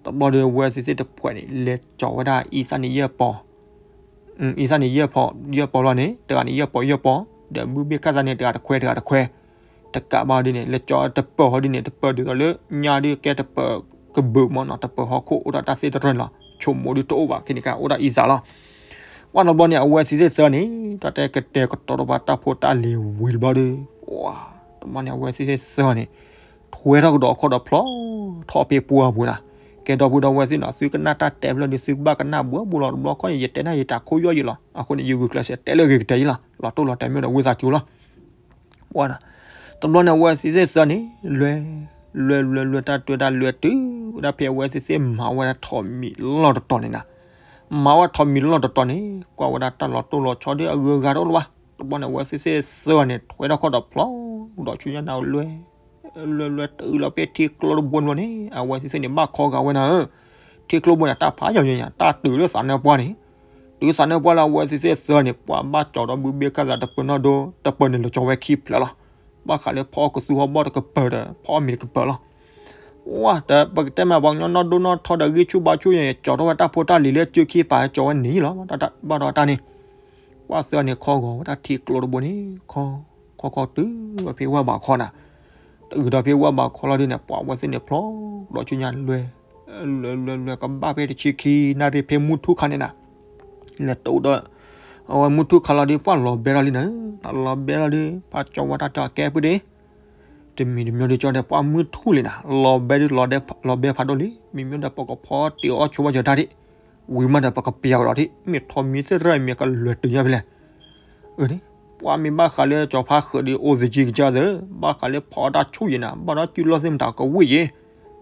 တဘျီဒီး အဝဲသ့ၣ်သ့ၣ်တဖှဲးန့ၣ် လဲၤကၠီၤဝဲဒၣ်အံသၣ်န့ၣ်ယဲၢ်ပီၤ အံသၣ်န့ၣ်ယဲၢ်ပီၤ ယဲၢ်ပီၤလီၤန့ၣ် တဂၤန့ၣ်ယဲၢ်ပီၤယဲၢ်ပီၤ ဒီးဘုဘ့ၣ်ခၣ်သးန့ၣ် တဂၤတခွဲတဂၤတခွဲ တကးဘၣ်ဒ်န့ၣ် လဲၤကၠီၤတပၢၤဟီဒ်န့ၣ် တပၢၤဒ်သိးလၢညါဒ်ကဲတပၢၤကဘုးမၢ်နီၤ တပၢၤဟီၣ်ခိၣ်အိၣ်ဒီးတၢ်သ့ၣ်တရၢၢ်လီၤ ဆိကမိၣ်ဒ်တအိၣ်ဘၣ် ခဲန့ၣ်ကအိၣ်ဒီးအံသၣ်လီၤ. ပှၢ်တဘျီန့ၣ် အဝဲသ့ၣ်သၢန့ၣ် တၢ်တဲကတဲာ်ကတီၤဒီးပှၤတၢ်ဖိတၢ်လံၤဝံၤတဘျီဒီး ပှၢ်တဘျီန့ၣ် အဝဲသ့ၣ်သၢန့ၣ် ထွဲထီၣ်ကဒီးအခီၣ်ဒီးဖျီထီၣ်ဖဲပှၢ်ပူၤနၤ, ကဲဒီပုၢ်ဒီဝဲၢ်သ့ၣ်နီၤ သုကနၣ်တၢ်တဲဖျၢၣ်ဒီး သုကဘၣ်ကနၣ်ဘှီဘှီလီၤ တဘျီခီန့ၣ် ယတဲန့ၢ်ယတၢ်ခိၣ်ယီၢ်ယံၤလီၤ. အဃိန့ၣ် ယဂုာ်ကျဲးစၢးတဲလၢအဂ့ၤကတၢၢ်အံၤလီၤ. လီၤတိၢ်လီၤတဲာ်မ့ၢ်ဒီးဝံသးစူၤလီၤ. ပှၢ်နၤ, တဘျီန့ၣ် အဝဲသ့ၣ်သၢန့ၣ် လွဲ လွဲ လွဲ လွဲ တၢ်တွဲတၢ်လွဲတုၤဝဲဒၣ်ဖဲအဝဲသ့ၣ်သ့ၣ် မၤဝဲဒၣ်ထိးမံၤလီၢ်တတီၤန့ၣ်နၤ, မၤဝဲထိးမံၤလီၢ်တတီၤန့ၣ် ကွၢ်ဝဲဒၣ်တၢ်လီၤတိၢ်လီၤဆီဒီးအဂုၤအဂၤတအိၣ်လၢၤဘၣ်. တဘျီန့ၣ် အဝဲသ့ၣ်သ့ၣ်သၢန့ၣ် ထွဲထီၣ်ခီၣ်ဒီးဖျီ ဒီးဆူညါနၤလွဲ လွဲ လွဲ တုၤလီၤဖဲထံကျိတဘိန့ၣ် အဝဲသ့ၣ်သ့ၣ်န့ၣ် ဘၣ်ခီဂာ်ဝဲနၤဧၢ. ထံကျိဘိန့ၣ် တၢ်ဖးယံၤယံၤညါ တၢ်တုၤလၢသးနၢပှၢ်န့ၣ်, တုၤသးနၢပှၢ်လၢအဝဲသ့ၣ်သ့ၣ်သၢန့ၣ် ပှၢ်ဘၣ်ကၠီၤဒီးဘုဘ့ၣ်ခၣ်သးတပၢၤနီၣ်ဒိ တပၢၤန့ၣ်လီၤကၠီၤဝဲခံဖျၢၣ်လီၤ. ဘၣ်ဃးလၢဖီအီၣ်ကသူဟီၣ်ဘီၣ်တကပၢၤဒီး ဖီအီၣ်မ့ၤတကပၢၤလီၤ. ဝဲ ဒီးပကတဲမးပှၤကညီနီၢ်ဒိၣ်နီၢ်ထီဒီးဂံၢ်ဆူၣ်ဘါဆူၣ်န့ၣ် ကၠီၤထီၣ်ဝဲတၢ်ဖိတၢ်လံၤလၢကၠိခံပာ်ကၠီၤဝဲန့ၣ်လီၤ. ဘၣ်ဒီးတၢ်န့ၣ် ပှၢ်သၢန့ၣ်ခီဂီၤဝဲတၢ်ထံကျိတဘိန့ၣ် ခီ ခီခီတုၤဝဲဖဲဝၢ်ဘးခီနၤ, တုၤဒီးဖဲဝၢ်ဘးခီလီၤဒ်န့ၣ် ပှၢ်ဝဲသ့ၣ်န့ၣ်ဖျီ ဒီးဆူညါလွဲ လွဲ လွဲ လွဲ ကဘၣ်ဖဲတဆံခံနၣ်ရံၣ်ဖဲမုၢ်ထူၣ်ခါန့ၣ်နၤ, လဲၤတိဒီး အဝဲမုၢ်ထူၣ်ခါလီၤဒ် ပှၢ်လီၤဘဲလီၤလံနၤ, လီၤဘဲလီၤဒ် ပှၢ်ကၠီၤဝဲတၢ်တဲအကဲဖုဒ့ တမံၤတမံၤဒ်ကၠီၤဒီး ပှၢ်မုၢ်ထူၣ်လံနၤ လီၤဘဲဒ်လီၤဘဲဖးဒိၣ်လံ, မ့မ့ၢ်ဒီးပကဖီတ့ၢ်အီၣ်ဆိဝဲကၠီၤတၢ်ဒံး, ဝံၤမးဒီးပကပျးကဒီးဒံး မ့ၢ်ထိးမံၤသ့ၣ်ရၢၣ်မ့ၢ်ကလွဲၢ်တုၤညါဖဲလဲၣ်. အန့ၣ် ပှၢ်မ့ၢ်ဘၣ်ဃးလၢကၠီၤဖါဃုာ်ဒီး အိၣ်သကံကစၢ်သၢ, ဘၣ်ဃးလၢဖီတၢ်ဆူၣ်ယံၤနၤ ဘၣ်ဒီးစုလီၢ်သ့ၣ်မတၤကဝံၣ်ယံၤ,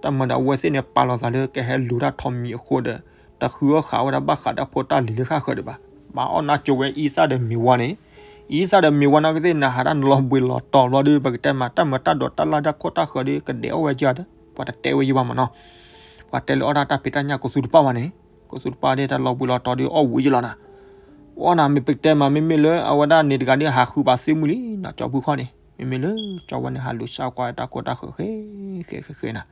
တၢ်မၤဒီးအဝဲသ့ၣ်န့ၣ် ပာ်လီၤသးလၢကဟဲလူၤတၢ်ထိးမံၤအဃိဒီး တဃုအီၣ်ဃာ်ဝဲဒၣ်ဘၣ်ဃးဒီးဖိတၢ်လံၤလၢဃၣ်ဃၢၤဒံးဘၣ်, ဘၣ်အီၣ်နါကၠိဝဲအံသၣ်ဒီးမ့ၤဝါန့ၣ်, အံသၣ်ဒီးမ့ၤဝါနီၢ်ကသ့ၣ်နၤ ဟးတၢ်နလီၤဘှံးလီၤတီၤဘျီဒီး ပကတဲမး တၢ်မၤတၢ်ဒိးတၢ်လၢ်တၢ်ခိၣ်တၢ်ဃၢၤဒီး ကဒဲးအီၣ်ဝဲကၠီၤဒီး ပှၤတတဲဝဲယံၤဘၣ်မၢ်နီၤ, ပှၤတဲလၢအီၣ်တၢ်တၢ်ဖံးတၢ်ညၣ်ကသူတပၣ်ဘၣ်န့ၣ်, ကသူတပၣ်ဒီးတၢ်လီၤဘှံးလီၤတီၤဒီးအီၣ်ဝံၤယံၤလီၤနၤ, အီၣ်နၤမ့ၢ်ပကတဲမး မ့မ့ၢ်လၢအဝဲဒၣ်န့ၣ်တဂၤဒီးဟးဃုပာ်သ့ၣ်မုၢ်လံနၤ ကၠီၤဖုခီန့ၣ်, မ့မ့ၢ်လၢကၠီၤဝါန့ၣ်ဟးလူၤစၢ်ကွၢ်တၢ်ခိၣ်တၢ်ဃၢၤဃဲဃဲဃဲဃဲနၤ,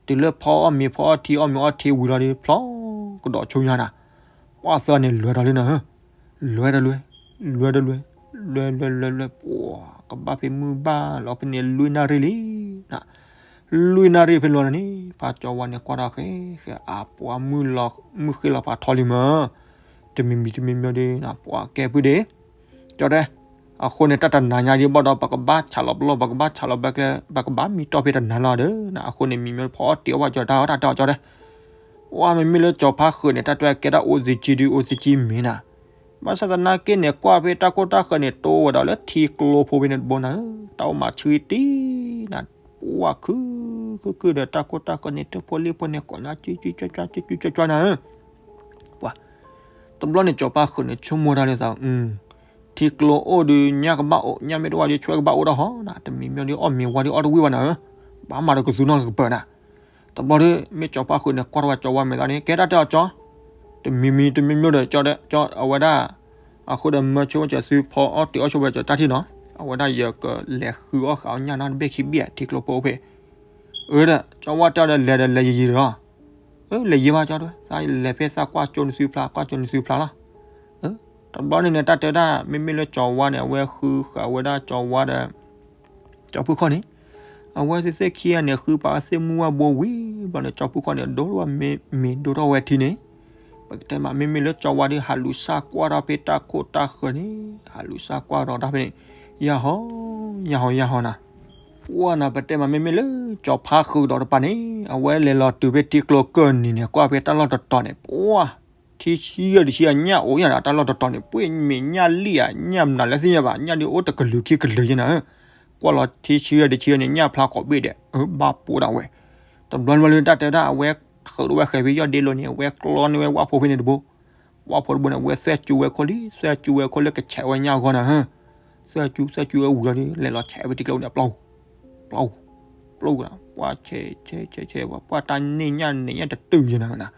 တုၤလၢဖီအီၣ်မ့ၤဖီအီၣ်ထံအီၣ်မ့ၤအီၣ်ထံဝံၤလီၤဒီး ဖျီကဒီးဆိညါနၤ, ပှၢ်သၢန့ၣ်လွဲၤဒီးလံနၤ, လွဲၤတလွဲၤ, လွဲၤတလွဲၤ, လွဲၤလွဲၤလွဲၤလွဲၤ ပှၢ်ကဘၣ်ဖဲမုၢ်ဘၣ်လီၤဖဲန့ၣ်လွံၢ်နၣ်ရံၣ်လံနၤ, လွံၢ်နၣ်ရံၣ်ဖဲလီၤနၤန့ၣ် ပှၢ်ကၠီၤဝါန့ၣ်ကွၢ်တၢ်ဃဲဃဲ အပှၤမုၢ်လီၤ မုၢ်ဃ့လီၤဖးထီလံမၢ်, တမံၤမံၤတမံၤမံၤဒီး ပှၢ်ကဲဖုဒ့ ကၠီတဲ, အဃိန့ၣ် တၢ်တနၤညါဒ်ဘၣ်ဒီး ပကဘၣ်ဆးလီၤပလီၢ် ပကဘၣ်ဆးလီၤဘဲကျဲ ပကဘၣ်မံတီၢ်ဖဲတနၤလီၤဒီး အဃိန့ၣ် မံမ့ၢ်ဖီအီၣ်တ့ၢ်အီၣ်ဘၣ်ကၠီၤတၢ်အီၣ်တၢ်တဲအီၤကၠီတဲ, ဝဲမ့မ့ၢ်လၢကၠီၤဖါဃုာ်န့ၣ် တၢ်တဲကဲတၢ်အိၣ်သကံဒုးအိၣ်သကံမ့ၢ်နၤ, ဘၣ်ဆၣ်သနာ်က့န့ၣ် ကွၢ်ဖဲတၢ်ခိၣ်တၢ်ဃၢၤန့ၣ် တိဝဲဒီးလၢထံကျိဖိဖဲန့ၣ်တဘိနၤ, တၢ်အိၣ်မးဆှံတံၢ်နၤ, ပှၢ်ခု ခုခုဒီးတၢ်ခိၣ်တၢ်ဃၢၤန့ၣ် တဖိလံဖိန့ၣ် ကိးညါ ကၠီကၠီကၠီကၠီကၠီကၠီနၤဧၢ ပှၤ တဘျီန့ၣ် ကၠီၤဖါဃုာ်န့ၣ် ဆိကမိၣ်တၢ်လၢသး, ထံကျိအိၣ်ဒီး ညၣ်ကဘၣ်အိၣ် ညၣ်မ့ၢ်တအိၣ်ဒီး ဆွဲကဘၣ်အိၣ်တၢ်ဟီနၤ, တမံၤမံၤဒီးအီၣ်မ့ၤဝါဒီးအီၣ်တဝံၣ်ဘၣ်နၤဧၢ, ဘၣ်မၤဒီးကသူနီၢ်ကပၢၤနၤ, တဘျီဒီး မ့ၢ်ကၠီၤဖါဃုာ်န့ၣ် ကွၢ်ထီၣ်ဝဲကၠီၤဝါမဲာ်သးန့ၣ် ကဲတၢ်တဲအီၤကၠီၤ, တမံၤမံၤတမံၤမံၤဒီး ကၠီၤဒီး ကၠီၤအဝဲဒၣ် အဃိဒီးမၢဆိဝဲကၠီၤသုဖီအီၣ်တ့ၢ်အီၣ်ဆိဝဲကၠီၤတၢ်ထံၣ်နီၤ, အဝဲဒၣ်ယကလဲၤဃုအီၣ်ဃာ်အီၣ်ညၣ်နီတဘ့ၣ်ခံဘ့ၣ် ထံကျိဖိအိၣ်ဖဲ အၢဒီး ကၠီၤဝါတဲအီၤဒီး လဲၤဒီးလဲၤယံာ်ယံာ်လီၤ, အၢလဲၤယံာ်ဘၣ်ကၠီၤတဲဝဲ သးလဲၤဖဲသးကွၢ်ကၠိနသုဖျါ ကွၢ်ကၠိနသုဖျါလီၤ, တဘျီန့ၣ်န့ၣ် တၢ်တဲဒၣ် မ့မ့ၢ်လၢကၠီၤဝါန့ၣ် အဝဲဃုဃာ်ဝဲဒၣ်ကၠီၤဝါဒီး ကၠီၤဖုခီၣ်န့ၣ်, အဝဲသ့ၣ်သ့ၣ်ခံဂၤန့ၣ် ဃုပာ်ဝဲသ့ၣ်မုၢ်ဝါဘိဝံၤဘျီန့ၣ် ကၠီၤဖုခီၣ်န့ၣ် ဒိၣ်ထီၣ်ဝဲမ့ၤ မ့ၤဒိၣ်ထီၣ်ဝဲထံန့ၣ်, ပကတဲမး မ့မ့ၢ်လၢကၠီၤဝါဒီး ဟးလူၤစၢ်ကွၢ်ထီၣ်ဖဲတၢ်ခိၣ်တၢ်ဃၢၤန့ၣ်, ဟးလူၤစၢ်ကွၢ်ထီၣ်တၢ်ဖဲန့ၣ်, ယၢ်ဟီ ယၢ်ဟီ ယၢ်ဟီနၤ, ပှၢ်နၤ ပတဲမး မ့မ့ၢ်လၢကၠီၤဖါဃုာ်ဒီးတပၤန့ၣ် အဝဲလဲၤလီၤတုၤဖဲထံကျိကၢၢ်နံၤန့ၣ် ကွၢ်ဖဲတၢ်လီၢ်တတီၤန့ၣ် ပှၢ် ထံဆံဂၤတဆံဂၤညၣ်အိၣ်ညါဒီး တၢ်လီၢ်တတီၤန့ၣ် ပှ့ၤမ့ၢ်ညၣ်လံၣ်ဧါ ညၣ်မနုၤလဲၣ်သ့ၣ်ညါဘၣ် ညၣ်ဒ်အိၣ်တကလုာ်ခံကလုာ်ယဲနၤဧၢ, ကွၢ်လီၤထံဆံဂၤတဆံဂၤန့ၣ် ညၣ်ဖျါကိးဘ့ၣ်ဒီး အၢ ဘၣ်ပိာ်ဒၣ်ဝဲ, တဘျီဘျီလၢတၢ်တဲဒၣ် အဝဲထုးထီၣ်ဝဲဃဲၤဖဲယီၢ်ဒ့လိၤန့ၣ် အဝဲကျီန့ၢ်ဝဲဝၣ်ဖိဖဲန့ၣ်တဘိ, ဝၣ်ဖိတဘိန့ၣ် အဝဲသွဲၣ်စူၤဝဲခိၣ်လံ သွဲၣ်စူၤဝဲခိၣ်လၢကဆဲးဝဲညၣ်အဂီၢ်နၤဧၢ, သွဲၣ်စူၤ သွဲၣ်စူၤဝဲဝံၤလီၤဒီး လဲၤလီၤဆဲးဝဲထံကျိန့ၣ် ပျီ ပျီ ပျီ ပှၢ် ပှၢ် ပှၢ်တၢ်န့ၢ်ညၣ်န့ၣ်ညၣ်တတုၤယဲနၤ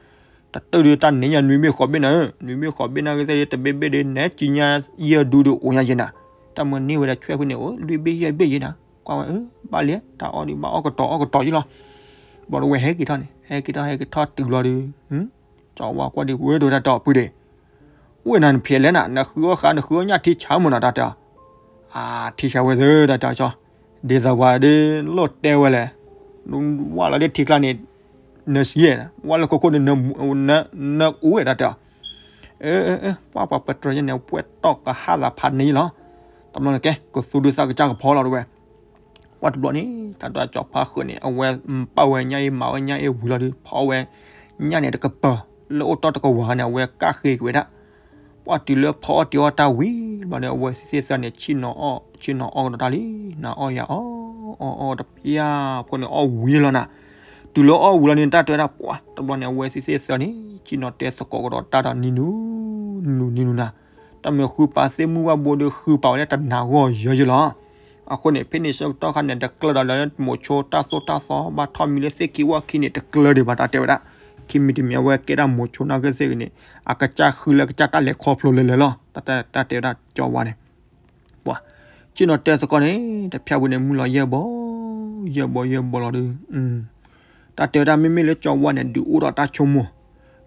တတုၤဒီးတၢ်န့ၢ်ညၣ်နွံဘ့ၣ်ဃိးဘ့ၣ်နၤဧၢ, နွံဘ့ၣ်ဃိးဘ့ၣ်နၤကသ့ၣ် တဘ့ၣ်ဘ့ၣ်ဒီး နဲကံညါယဲၢ်ဒူဒီးအိၣ်ညါယဲနၤ, တၢ်မၤန့ၢ်ဝဲဒၣ်ဆွဲၣ်ဖဲန့ၣ် အိၣ်လွံၢ်ဘ့ၣ်ယဲၢ်ဘ့ၣ်ယဲနၤ, ကွၢ်ဝဲ အၢ ဘၣ်လံ တၢ်အီၣ်ဒုး ဘၣ်အီၣ်ကတီၤအီၣ်ကတီၤယံလီၤ. ဘျီဒီးဝဲဟဲက့ၤထီၣ်န့ၣ် ဟဲက့ၤထီၣ် ဟဲက့ၤထီၣ်တုၤလီၤဒီး ကၠီဝါကွၢ်ဒံး ဝဲဒိးတၢ်တီၤပုၢ်ဒံး ဝဲနၤနဖျဲးလဲၣ်နၤ နဃုအီၣ်ဃါ နဃုအီၣ်ညၣ်ထံဆါမၢ်နီၤ တၢ်တဲအီၤ. အါ ထံဆါဝဲသၢ တၢ်တဲအီၤကၠီ, ဒ်သိးပှၤဒ်လိၣ်တဲဝဲလဲၣ်, ဝၢ်လီၤဒ်ထံကျါန့ၣ် နစံး, ဝၢ်လၢခိခိၣ်န့ၣ် နအူဝဲ တၢ်တဲအီၤ. အၢ အၢ အၢ ပှၢ်ပှၤပတြၢၤယဲန့ၣ် ပှဲၤတီၢ်ကဟၣ်သးဖးန့ၣ်လီၤ. တဘျီန့ၣ်ကဲ ကသူဒုးသးကစၢ်ကဖီလီၤတဝဲ ပှၢ်တဘျီန့ၣ် တၢ်ဒွးကၠီၤဖါဃုာ်န့ၣ် အဝဲပာ်ဝဲညၣ်အ့ၣ် မၤဝဲညၣ်အ့ၣ်ဝံၤလီၤဒီး ဖီဝဲညၣ်န့ၣ်တကပၤ လၢအိၣ်တီၢ်တကဝၤန့ၣ် အဝဲကၣ်ဃ့က့ၤဝဲဒၣ်. ပှၢ်တုၤလၢဖီအီၣ်တ့ၤအီၣ်တၢ်ဝံၤဘျီဒီး အဝဲသ့ၣ်သ့ၣ်သၢန့ၣ် ဆ့ၣ်နီၤအီၣ် ဆ့ၣ်နီၤအီၣ်ကဒီးတၢ်လံ, နၤအီၣ်ယၤအီၣ် အီၣ်အီၣ်တပျၢ်ဖိန့ၣ် အီၣ်ဝံၤလီၤနၤ. တုၤလၢအီၣ်ဝံၤလီၤန့ၣ် တၢ်တဲဝဲဒၣ်ပှၢ် တဘျီန့ၣ် အဝဲသ့ၣ်သ့ၣ်သၢန့ၣ် ဆ့ၣ်နီၤတဲသကိးကဒီးတၢ်ဒီးနံၤနုၤ နံၤနုၤ နံၤနုၤနၤ. တၢ်မ့ၢ်ဃုပာ်သ့ၣ်မုၢ်ဝၣ်ဘိဒီး ဃုပာ်ဝဲလၢတနၤဂီၢ်ယၢယၢလီၤ. အဃိန့ၣ် ဖဲန့ၣ်ဆၢကတီၢ်ခါန့ၣ် တကျၢၤဒီးလၢမိၤဆိတၢ်သိၣ်တၢ်သီ ဘၣ်ထီၣ်မံလၢသ့ၣ်ခံဝၣ်ခံန့ၣ် တကျၢၤဒံးဘၣ် တၢ်တဲဝဲဒၣ်. ခံမံၤတမံၤအဝဲကဲဒၣ်မိၤဆိနာ်က့သ့ၣ်ဂ့ၤန့ၣ် အကစၢ်ဃုလၢကစၢ်တၢ်လဲၤခီဖျိလၢလၢလီၤ. တၢ်တဲဝဲဒၣ်ကၠီဝါန့ၣ် ပှၤ ဆ့ၣ်နီၤတဲသကိးန့ၣ် တဖၠၣ်ဝံၤန့ၣ် မုၢ်လီၤယဲၢ်ဘီ ယဲၢ်ဘီယဲၢ်ဘီလီၤဒီး တၢ်တဲဝဲဒၣ်မ့မ့ၢ်လၢကၠီဝါန့ၣ် ဒုးအိၣ်ဒီးတၢ်ဆိကမိၣ်,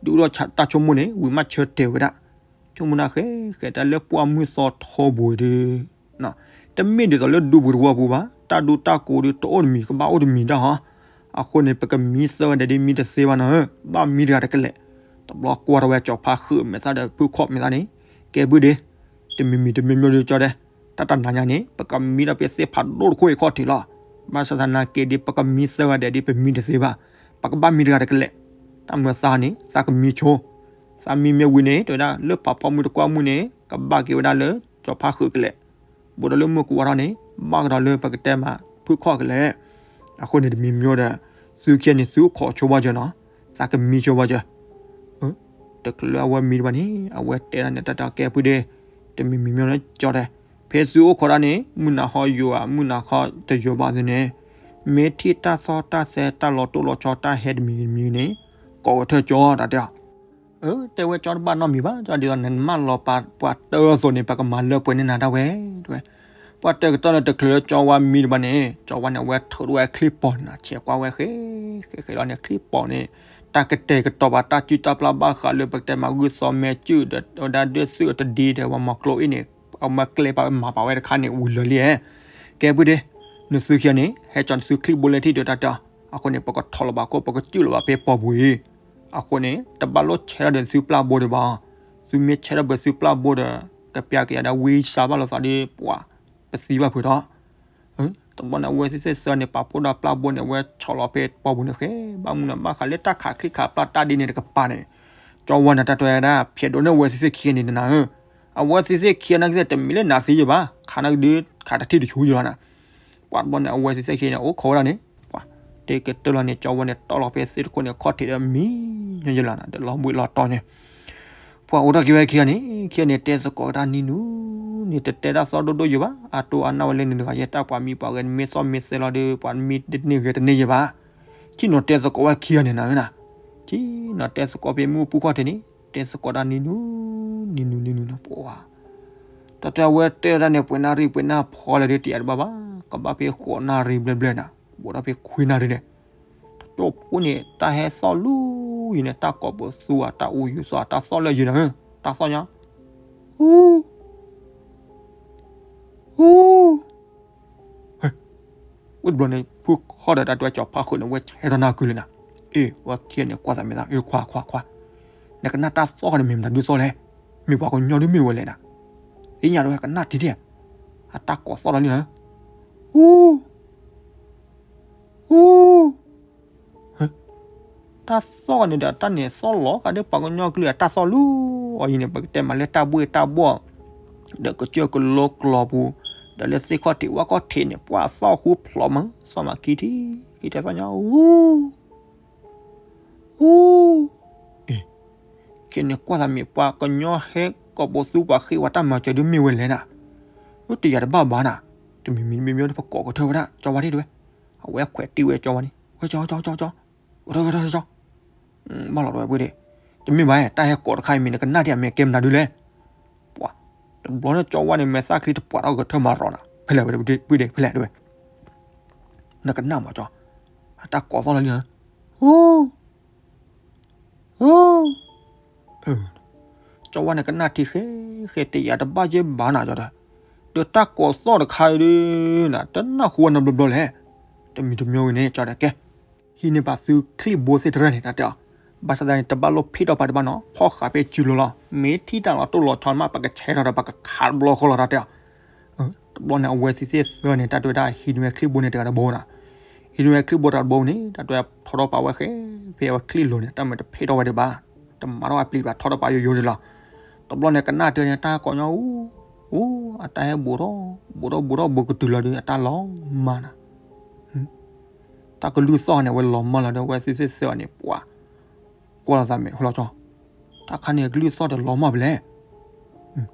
ဒုးအိၣ်ဒီးတၢ်ဆိကမိၣ်န့ၣ် ဝံၤမးဆၢတဲာ်ဝဲဒၣ်, ဆိကမိၣ်နၤဃဲဃဲတၢ်လၢပှၢ်မုၢ်သီထီဘိဒီး တမ့ၢ်ဒ်သိးလၢဒူပူၤတဝီပူၤဘၣ်, တၢ်ဒူတၢ်ကိးဒီးတအိၣ်တမံၤ ကဘၣ်အိၣ်တမံၤဒၣ်ဟီ. အဃိန့ၣ် ပကမံသၢဂၤဒဲးဒ်မံတသ့ဘၣ်နီၤဧၢ, ဘၣ်မံတဂၤတကလဲာ်. တဘျီကွၢ်ထီၣ်ဝဲကၠီၤဖါဃုာ်မဲာ်သၣ်ဒီးဖုၣ်ခီၣ်မဲာ်သၣ်န့ၣ် ကဲဘုၣ်ဒ့, တမံၤမံၤတမံၤမံၤဒီးကၠီဒဲး, တၢ်တနၤညါန့ၣ် ပကမံဒီးပသ့ၣ်ဖးဒိၣ်တခိၣ်အံၤခီၣ်ထံးလီၤ. ဘၣ်ဆၣ်သနာ်က့ဒ်ပကမံသၢဂၤဒဲးဒ်ပမံတသ့ဘၣ်, ပကဘၣ်မံတဂၤတကလဲာ်. တၢ်မၢသးန့ၣ် သးကမံဆိ, သးမံမ့ၢ်ဝံၤန့ၣ် တဲဝဲဒၣ်လၢပာ်ဖီမုၢ်တကွၢ်မုၢ်န့ၣ် ကဘၣ်က့ၤဝဲဒၣ်လၢကၠီၤဖါဃုာ်ကလဲာ်. ဘူးဒီးလၢမုၢ်ကဝါထီၣ်န့ၣ် ဘၣ်ကဒီးလၢပကတဲမးဖုၣ်ခီၣ်ကလဲာ်. အဃိန့ၣ်တမံၤမံၤဒီး သုခံဂၤန့ၣ် သုအိၣ်ခိးဆိဘၣ်စၢၤနီၤ, သးကမံဆိဘၣ်စၢၤ. တချုးလၢအဝဲမံတဘၣ်န့ၣ် အဝဲတဲဒၣ်န့ၣ် တၢ်တဲကဲဖုၣ်ဒ့, တမံၤမံၤမံၤလၢကၠီဒဲး, ဖဲသုအိၣ်ခိးဒၣ်န့ၣ် မုၢ်နၤခီယိာ်ဧါ မုၢ်နၤခီတယိာ်ဘၣ်သ့ၣ်န့ၣ်, မ့ၢ်ထံၣ်တၢ်သီၣ်တၢ်သဲ တၢ်လီၤတိၢ်လီၤဆီ တၢ်ဟဲတမံၤတမံၤန့ၣ် ကိးကထၢၣ်ကၠီ တၢ်တဲအီၤ. အၢ တဲဝဲကၠီတဘၣ်နီတမံၤဘၣ်, ကၠီဒ်သိးနမၢလီၤပာ်ပှၤတၢ်အသိးန့ၣ် ပကမၤလၢပှဲၤန့ၢ်နၤဒၣ်ဝဲ တဲဝဲ. ပှၤတဲကတီၢ်န့ၣ် တချုးလၢကၠီဝါမံတဘၣ်န့ၣ် ကၠီဝါန့ၣ် အဝဲထုးထီၣ်ဝဲချံပီၤန့ၣ်နီၤ, ဆဲးကွၢ်ဝဲဃဲ ဃဲဃဲလီၤန့ၣ် ချံပီၤန့ၣ် တၢ်ကတဲာ်ကတီၤဘၣ် တၢ်စုၣ်တၢ်ပျၢ်ဘၣ်ဃးလၢပကတဲမး ဂုၢ်သီမဲာ်စုၣ်ဒီး ဝဲဒၣ်ဒၢသုးအတဒံဒီး ပှၤမီၤကျိအ့ၣ်န့ၣ် အမၤကျဲပာ်ဝဲမၤပာ်ဝဲတခါန့ၣ် ဝံၤလၢာ်လံဧါ. ကဲဖုၣ်ဒ့, နသုခံဂၤန့ၣ် ဟဲကၠီနသုချံဘိလဲထံၣ်ဒီးတၢ်တဲအီၤ, အဃိန့ၣ် ပကထီၣ်လီၤဘၣ်ခိၣ် ပကစုၣ်လီၤဘၣ်ဖဲပီၤပူၤအံၤ. အဃိန့ၣ် တဘၣ်လိၣ်ဆဲးထီၣ်ဒီးသုပျၢ်ဘိဒံးဘၣ်. သုမ့ၢ်ဆဲးထီၣ်ဘၣ်သုပျၢ်ဘိဒီး ကပျၢ်က့ၤယၤဒၣ်ဝံစါဘၣ်လိာ်သးဒီး ပှၤ ပသံဘၣ်ဖုးထီၣ်. တဘျီန့ၣ် အဝဲသ့ၣ်သ့ၣ်သၢန့ၣ် ပာ်ဖှိၣ်ဒီးပျၢ်ဘိန့ၣ် အဝဲဆီၣ်လီၤဖဲပီၤပူၤန့ၣ်ဃဲ ဘၣ်မနုၤဘၣ်ဃးလၢတၢ်ခးချံခးပျၢ်တၢ်ဒ်န့ၣ်တကပၤန့ၣ် ကၠီဝါန့ၣ် တၢ်တဲဝဲဒၣ် ဖျဲးဒိးန့ၢ်အဝဲသ့ၣ်သ့ၣ်ခံဂၤန့ၣ်နၤဧၢ. အဝဲသ့ၣ်သ့ၣ်ခံဂၤနာ်က့သ့ၣ် တမ့ၢ်လၢနၤသ့ယဘၣ်, ခးနာ်က့ဒုး ခးတထံၣ်တဆူယလီၤနၤ. ပှၤတဘျီန့ၣ် အဝဲသ့ၣ်သ့ၣ်ခံဂၤန့ၣ် အိၣ်ခိးဝဲဒၣ်န့ၣ် ပှၤ တဲကတၢၢ်လီၤန့ၣ် ကၠီဝါန့ၣ် တီၢ်လီၤဖဲသ့ၣ်တခိၣ်န့ၣ် ခီၣ်ထံးဒီးမံယလီၤနၤ ဒီးလီၤဘှံးလီၤတီၤန့ၣ် ပှၤအိၣ်ထီၣ်က့ၤဝဲခံဂၤန့ၣ် ခံဂၤန့ၣ် တဲသကိးကဒါနံၤနုၤန့ၣ် တတဲဒၣ်သီဒိၣ်ဒိၣ်ယဘၣ်, အတိၢ်အါနၢ်ဝဲလၢနတဂၤယဲ တၢ်ပှၤမံပှၤဂဲၤန့ၣ် မ့ၢ်သီၣ်မ့ၢ်သဲလီၤဒီး ပှၤမံတန့ၢ်ဂဲၤတန့ၢ်ယဘၣ်. ဆ့ၣ်နီၤတဲသကိးဝဲခံဂၤန့ၣ်နၤဧၢနၤ, ဆ့ၣ်နီၤတဲသကိးဖဲမုၢ်ပူၤခီၣ်ထံးန့ၣ် တဲသကိးဒၣ်နံၤနုၤ နံၤနုၤနံၤနုၤနၤ ပှၤ တၢ်တဲဝဲတဲဒၣ်န့ၣ် ပှဲၤနၣ်ရံၣ်ပှဲၤနၣ်ဖီလဲၣ်ဒီး တယာ်တဘၣ်ဘၣ်, ကဘၣ်ဖဲဃိးနၣ်ရံၣ်ဘျဲၣ်ဘျဲၣ်နၤ, ဘူးထီၣ်ဖဲခွံနၣ်ရံၣ်န့ၣ် တကၠိၢ်ဖိန့ၣ် တၢ်ဟဲသီၣ်လူၤယံၤန့ၣ် တၢ်ကိးပသူဧါ တၢ်အူယူၤသီၣ် တၢ်သီၣ်လၢယံၤနၤဧၢ, တၢ်သီၣ်ညါ, အူ, အူ, ဟဲ, ဝဲတဘျီန့ၣ် ဖုၣ်ခီၣ်ဒီးတၢ်တဲကၠီၤဖါဃုာ်န့ၣ် ဝဲဆဲးထီၣ်နၢ်ကုလၢနၤ, အ့ ဝဲခံဂၤန့ၣ် ကွၢ်သးမဲာ်သၣ် အ့ ခွါ ခွါ ခွါ, နကနၣ်တၢ်သီၣ်ဃီန့ၣ် မ့ၢ်မတၤဒုးသီၣ်လဲၣ်, မ့ၢ်ပှၤကညီဒုးမ့ၢ်ဝဲလဲၣ်နၤ, အ့ညါတဝဲကနၣ်ထံထံၣ်, အတၢ်ကိးသီၣ်လီၤလံနၤ, အူ အူ, တၢ်သီၣ်န့ၣ်ဒီး တၢ်န့ၣ်သီၣ်လီၤဃာ်ဒီးပှၤကညီကလုၢ်အတၢ်သီၣ်လူၤအီၤယံၤန့ၣ် ပကတဲမးလၢတၢ်ဘှ့ၣ်တၢ်ဘှီၣ်, ဒီးကစၢၢ်ကလိကျီပူၤ, ဒီးလၢသ့ၣ်ခီၣ်ထံးဝၣ်ခီၣ်ထံးန့ၣ် ပှၤသီၣ်ဃူဖျိးမး သီၣ်မးခံထံၣ်, ခံထံၣ်သီၣ်ညါ အူ အူ, အ့ ကဲန့ၣ်ကွၢ်သးမ့ၢ်ပှၤကညီဟဲ ကိးပသူပှၤဃ့ဝဲတၢ်မၤစၢၤဒုးမ့ၢ်ဝဲလဲၣ်နၤ, အတယာ်တဘၣ်ဘၣ်နၤ, တမံၤမံၤတမံၤမံၤပကိးကထၢၣ်ဝဲဒၣ် ကၠီၤဝါဒ့တဝဲ, အဝဲခွဲးတံၢ်ဝဲကၠီၤဝါန့ၣ် ဝဲကၠီၤ ကၠီၤ ကၠီၤ ကၠီၤ, ကထၢၣ် ကထၢၣ် ကၠီၤ, ဘၣ်လီၤတဝဲပုၢ်ဒ့, တမ့ၢ်ဘၣ် တၢ်ဟဲကိးတခါအံၤမ့ၢ်နကနၣ်ထံၣ်အမဲာ်ကဲမနုၤဒုးလဲၣ်, ပှၤ, တဘျီန့ၣ်ကၠီၤဝါန့ၣ် မဲာ်သၣ်ချံတပှၤထီၣ်ကထၢၣ်မၤရီၤနၤ, ဖဲလဲၣ်ဝဲပုၢ်ဒ့ ဖဲလဲၣ်တဝဲ, နကနၣ်မးကၠီ, အတၢ်ကိးသီၣ်လီၤလံ, ဟူ, ဟူ, ကၠီဝါန့ၣ်ကနၣ်ထံဃဲဃဲ တယာ်တဘၣ်ယဲၢ်ဘၣ်နၤကၠီဒီး, ဒီးတၢ်ကိးသီၣ်တခါအံၤဒုးနၤ တနၢ်ဟူဝဲနီတဘျီဘျီလဲၣ်, တမံၤတမံၤဝံၤန့ၣ်ကၠီဒီးကဲ ဟံးန့ၢ်ပာ်သုချံၣ်ဘိသ့ၣ်တဖၣ်န့ၣ် တၢ်တဲအီၤ, ဘၣ်ဆၣ်သနာ်က့ တဘၣ်လိၣ်ဖံးထီၣ်ပာ်တဘၣ်နီၤ ဖီၣ်ဃာ်ဖဲစုလိၤလီၤ မ့ၢ်ထံၣ်တၢ်လီၤတိၢ်လီၤဆီမး ပကဆဲးထီၣ်ဒီး ပကခးတဘျီဃီလီၤ တၢ်တဲအီၤ, တဘျီန့ၣ် အဝဲသ့ၣ်သ့ၣ်သၢန့ၣ် တၢ်တဲဝဲဒၣ်ဟံးန့ၢ်ဝဲချံၣ်ဘိန့ၣ်တဂၤတဘိနၤ, ဟံးန့ၢ်ဝဲချံၣ်ဘိတဂၤတဘိန့ၣ် တၢ်တဲဝဲထီထီၣ်ပာ်ဝဲဃဲ ဖဲအဝဲချံၣ်လိၤန့ၣ် တၢ်မ့ၢ်တဖံးထီၣ်ဝဲဒံးဘၣ်, တမၤထီၣ်အပျံၤဘၣ် ထီထီၣ်ပာ်ယိယိဒံးလီၤ, တဘျီန့ၣ်ကနၣ်တၢ်န့ၣ် တၢ်ကိးညီ အူ, အတၢ်ဟဲဘူးထီၣ်, ဘူးထီၣ်ဘူးထီၣ်ဘူးကတုၤလီၤဒီး အတၢ်လီၤမၢ်နၤ, တၢ်ကလုၢ်သီၣ်န့ၣ် အဝဲလီၤမၢ်လီၤဒီး အဝဲသ့ၣ်သ့ၣ်သၢအီၤန့ၣ် ပှၤ, ကွၢ်လီၤသးမ့ၢ်ဟိလီၤကၠီ, တၢ်ခါန့ၣ်ကလုၢ်သီၣ်တလီၤမၢ်ဖဲလဲၣ်,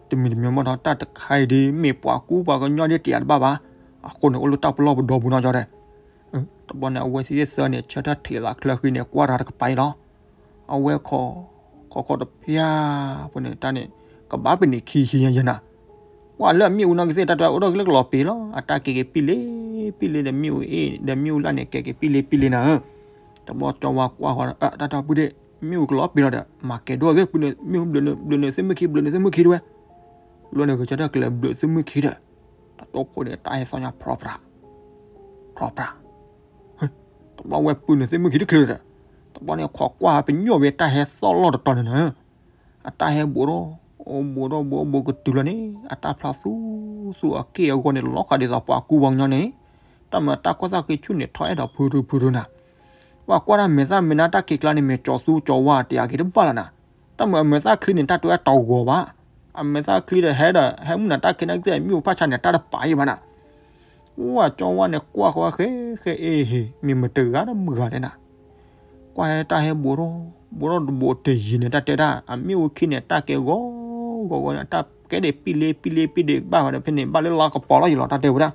တမံၤတမံၤမ့ၢ်ဒီး တၢ်တခါအံၤဒ်မ့ၢ်ပှၤကူပှၤကညီဒ်တယာ်တဘၣ်ဘၣ်, အဃိန့ၣ် အိၣ်လၢတၢ်ပလီၢ်ပဒီပူၤနီၤကၠီဒီး, တဘျီန့ၣ် အဝဲသ့ၣ်သ့ၣ်သၢန့ၣ် ဆၢထၢၣ်ထံးသးချၢဃံန့ၣ် ကွၢ်တၢ်တကပၤအံၤလီၤ, အဝဲခီ, ခီခီတဖၠၣ်ဖိန့ၣ် တၢ်န့ၣ်, ကဘၣ်ပနံာ်ခံဆံညါယဲၢ်နၤ, ကွၢ်လၢအမ့ၣ်အူနီၢ်ကီၢ်သ့ၣ် တၢ်တဲအိၣ်ထီၣ်က့ၤလၢကလီၤပံာ်လီၤ အတၢ်က့ၤက့ၤပံလ့ၤ, ပံလ့ၤဒီးမ့ၣ်အူအ့ၣ် ဒီးမ့ၣ်အူလၢ်န့ၣ် က့ၤက့ၤပံလ့ၤပံလ့ၤနၤဧၢ, တဘျီကၠီဝါကွၢ်ဃီ တၢ်တဲပုၢ်ဒ့ၣ်, မ့ၣ်အူကလီၤပံာ်လီၤဒီး မၤကဲၤဒိၣ်သ့ၣ် ဘျုးနုာ်သုမုၢ်ခံ ဘျုးနုာ်သုမုၢ်ခံတဝဲ, လီၤန့ၣ် ဂဲၤဆၢထၢၣ်ကလဲၤဘျုးသုမုၢ်ခံဒီး, တၢ်တိၢ်ဖိန့ၣ် တၢ်ဟဲသီၣ်ညါဖြီဖြး, ဖြီဖြး တဘျီဝဲပုၢ်နုာ်သုမုၢ်ခံတချုးဒီး, တဘျီန့ၣ် ခိးကွၢ်ပညိၣ်ဝဲတၢ်ဟဲသီၣ်လီၢ်တတီၤန့ၣ်နၤ, အတၢ်ဟဲဘူးထီၣ်, အိၣ်ဘူးထီၣ်ဘူးအိၣ်ဘူးကတုၤလီၤန့ၣ် အတၢ်ဖျါသူသူအက့ၢ်အဂီၤန့ၣ် လီၤဃာ်ဒ်သိးပှၤကူပှၤကညီန့ၣ်, တၢ်မၤတၢ်ကီၢ်သၣ်ဃ့ဆူၣ်န့ၣ် ထီၣ်အဲၣ်ဒိးဖုထူဖုထူနၤ, ပှၤကွၢ်တၢ်မဲာ်သၣ်မဲာ်နါတၢ်ခံးကျါန့ၣ် မ့ၢ်ကၠီၤသူကၠီၤဝါတယာ်က့ၤတဘၣ်လီၤနၤ, တၢ်မၤအမဲာ်သၣ်ချံန့ၣ် တၢ်တဲဝဲတဂီၤဘၣ်, အမဲာ်သၣ်ချံဒီးဟဲဒီး ဟဲမုၢ်နၤတၢ်ခဲနၢ်ကသ့ၣ် မ့ၣ်အူဖၣ်ဆါန့ၣ် တၢ်တပာ်ယံၤဘၣ်နၤ ဝဲကၠီဝါန့ၣ်ကွၢ်ဃီဝဲဃဲဃဲအ့ဟ့ၣ် မ့ၢ်မတဂၤဒီးမုၢ်ဂၤလဲၣ်နၤ, ကွၢ်ဟဲတၢ်ဟဲဘူးထီၣ်, ဘူးထီၣ်တဘူးတယံၤန့ၣ် တၢ်တဲဒၣ် အမ့ၣ်အူခံန့ၣ် တၢ်ကဲဂီၤဂီၤဂီၤန့ၣ် တၢ်ကဲဒ်ပံလ့ပံလ့ပံဒ့ဘၣ်ဝဲဒီးဖဲန့ၣ် ဘၣ်လၢလါကပီၤလီၤယံၤလီၤ တၢ်တဲဝဲဒၣ်,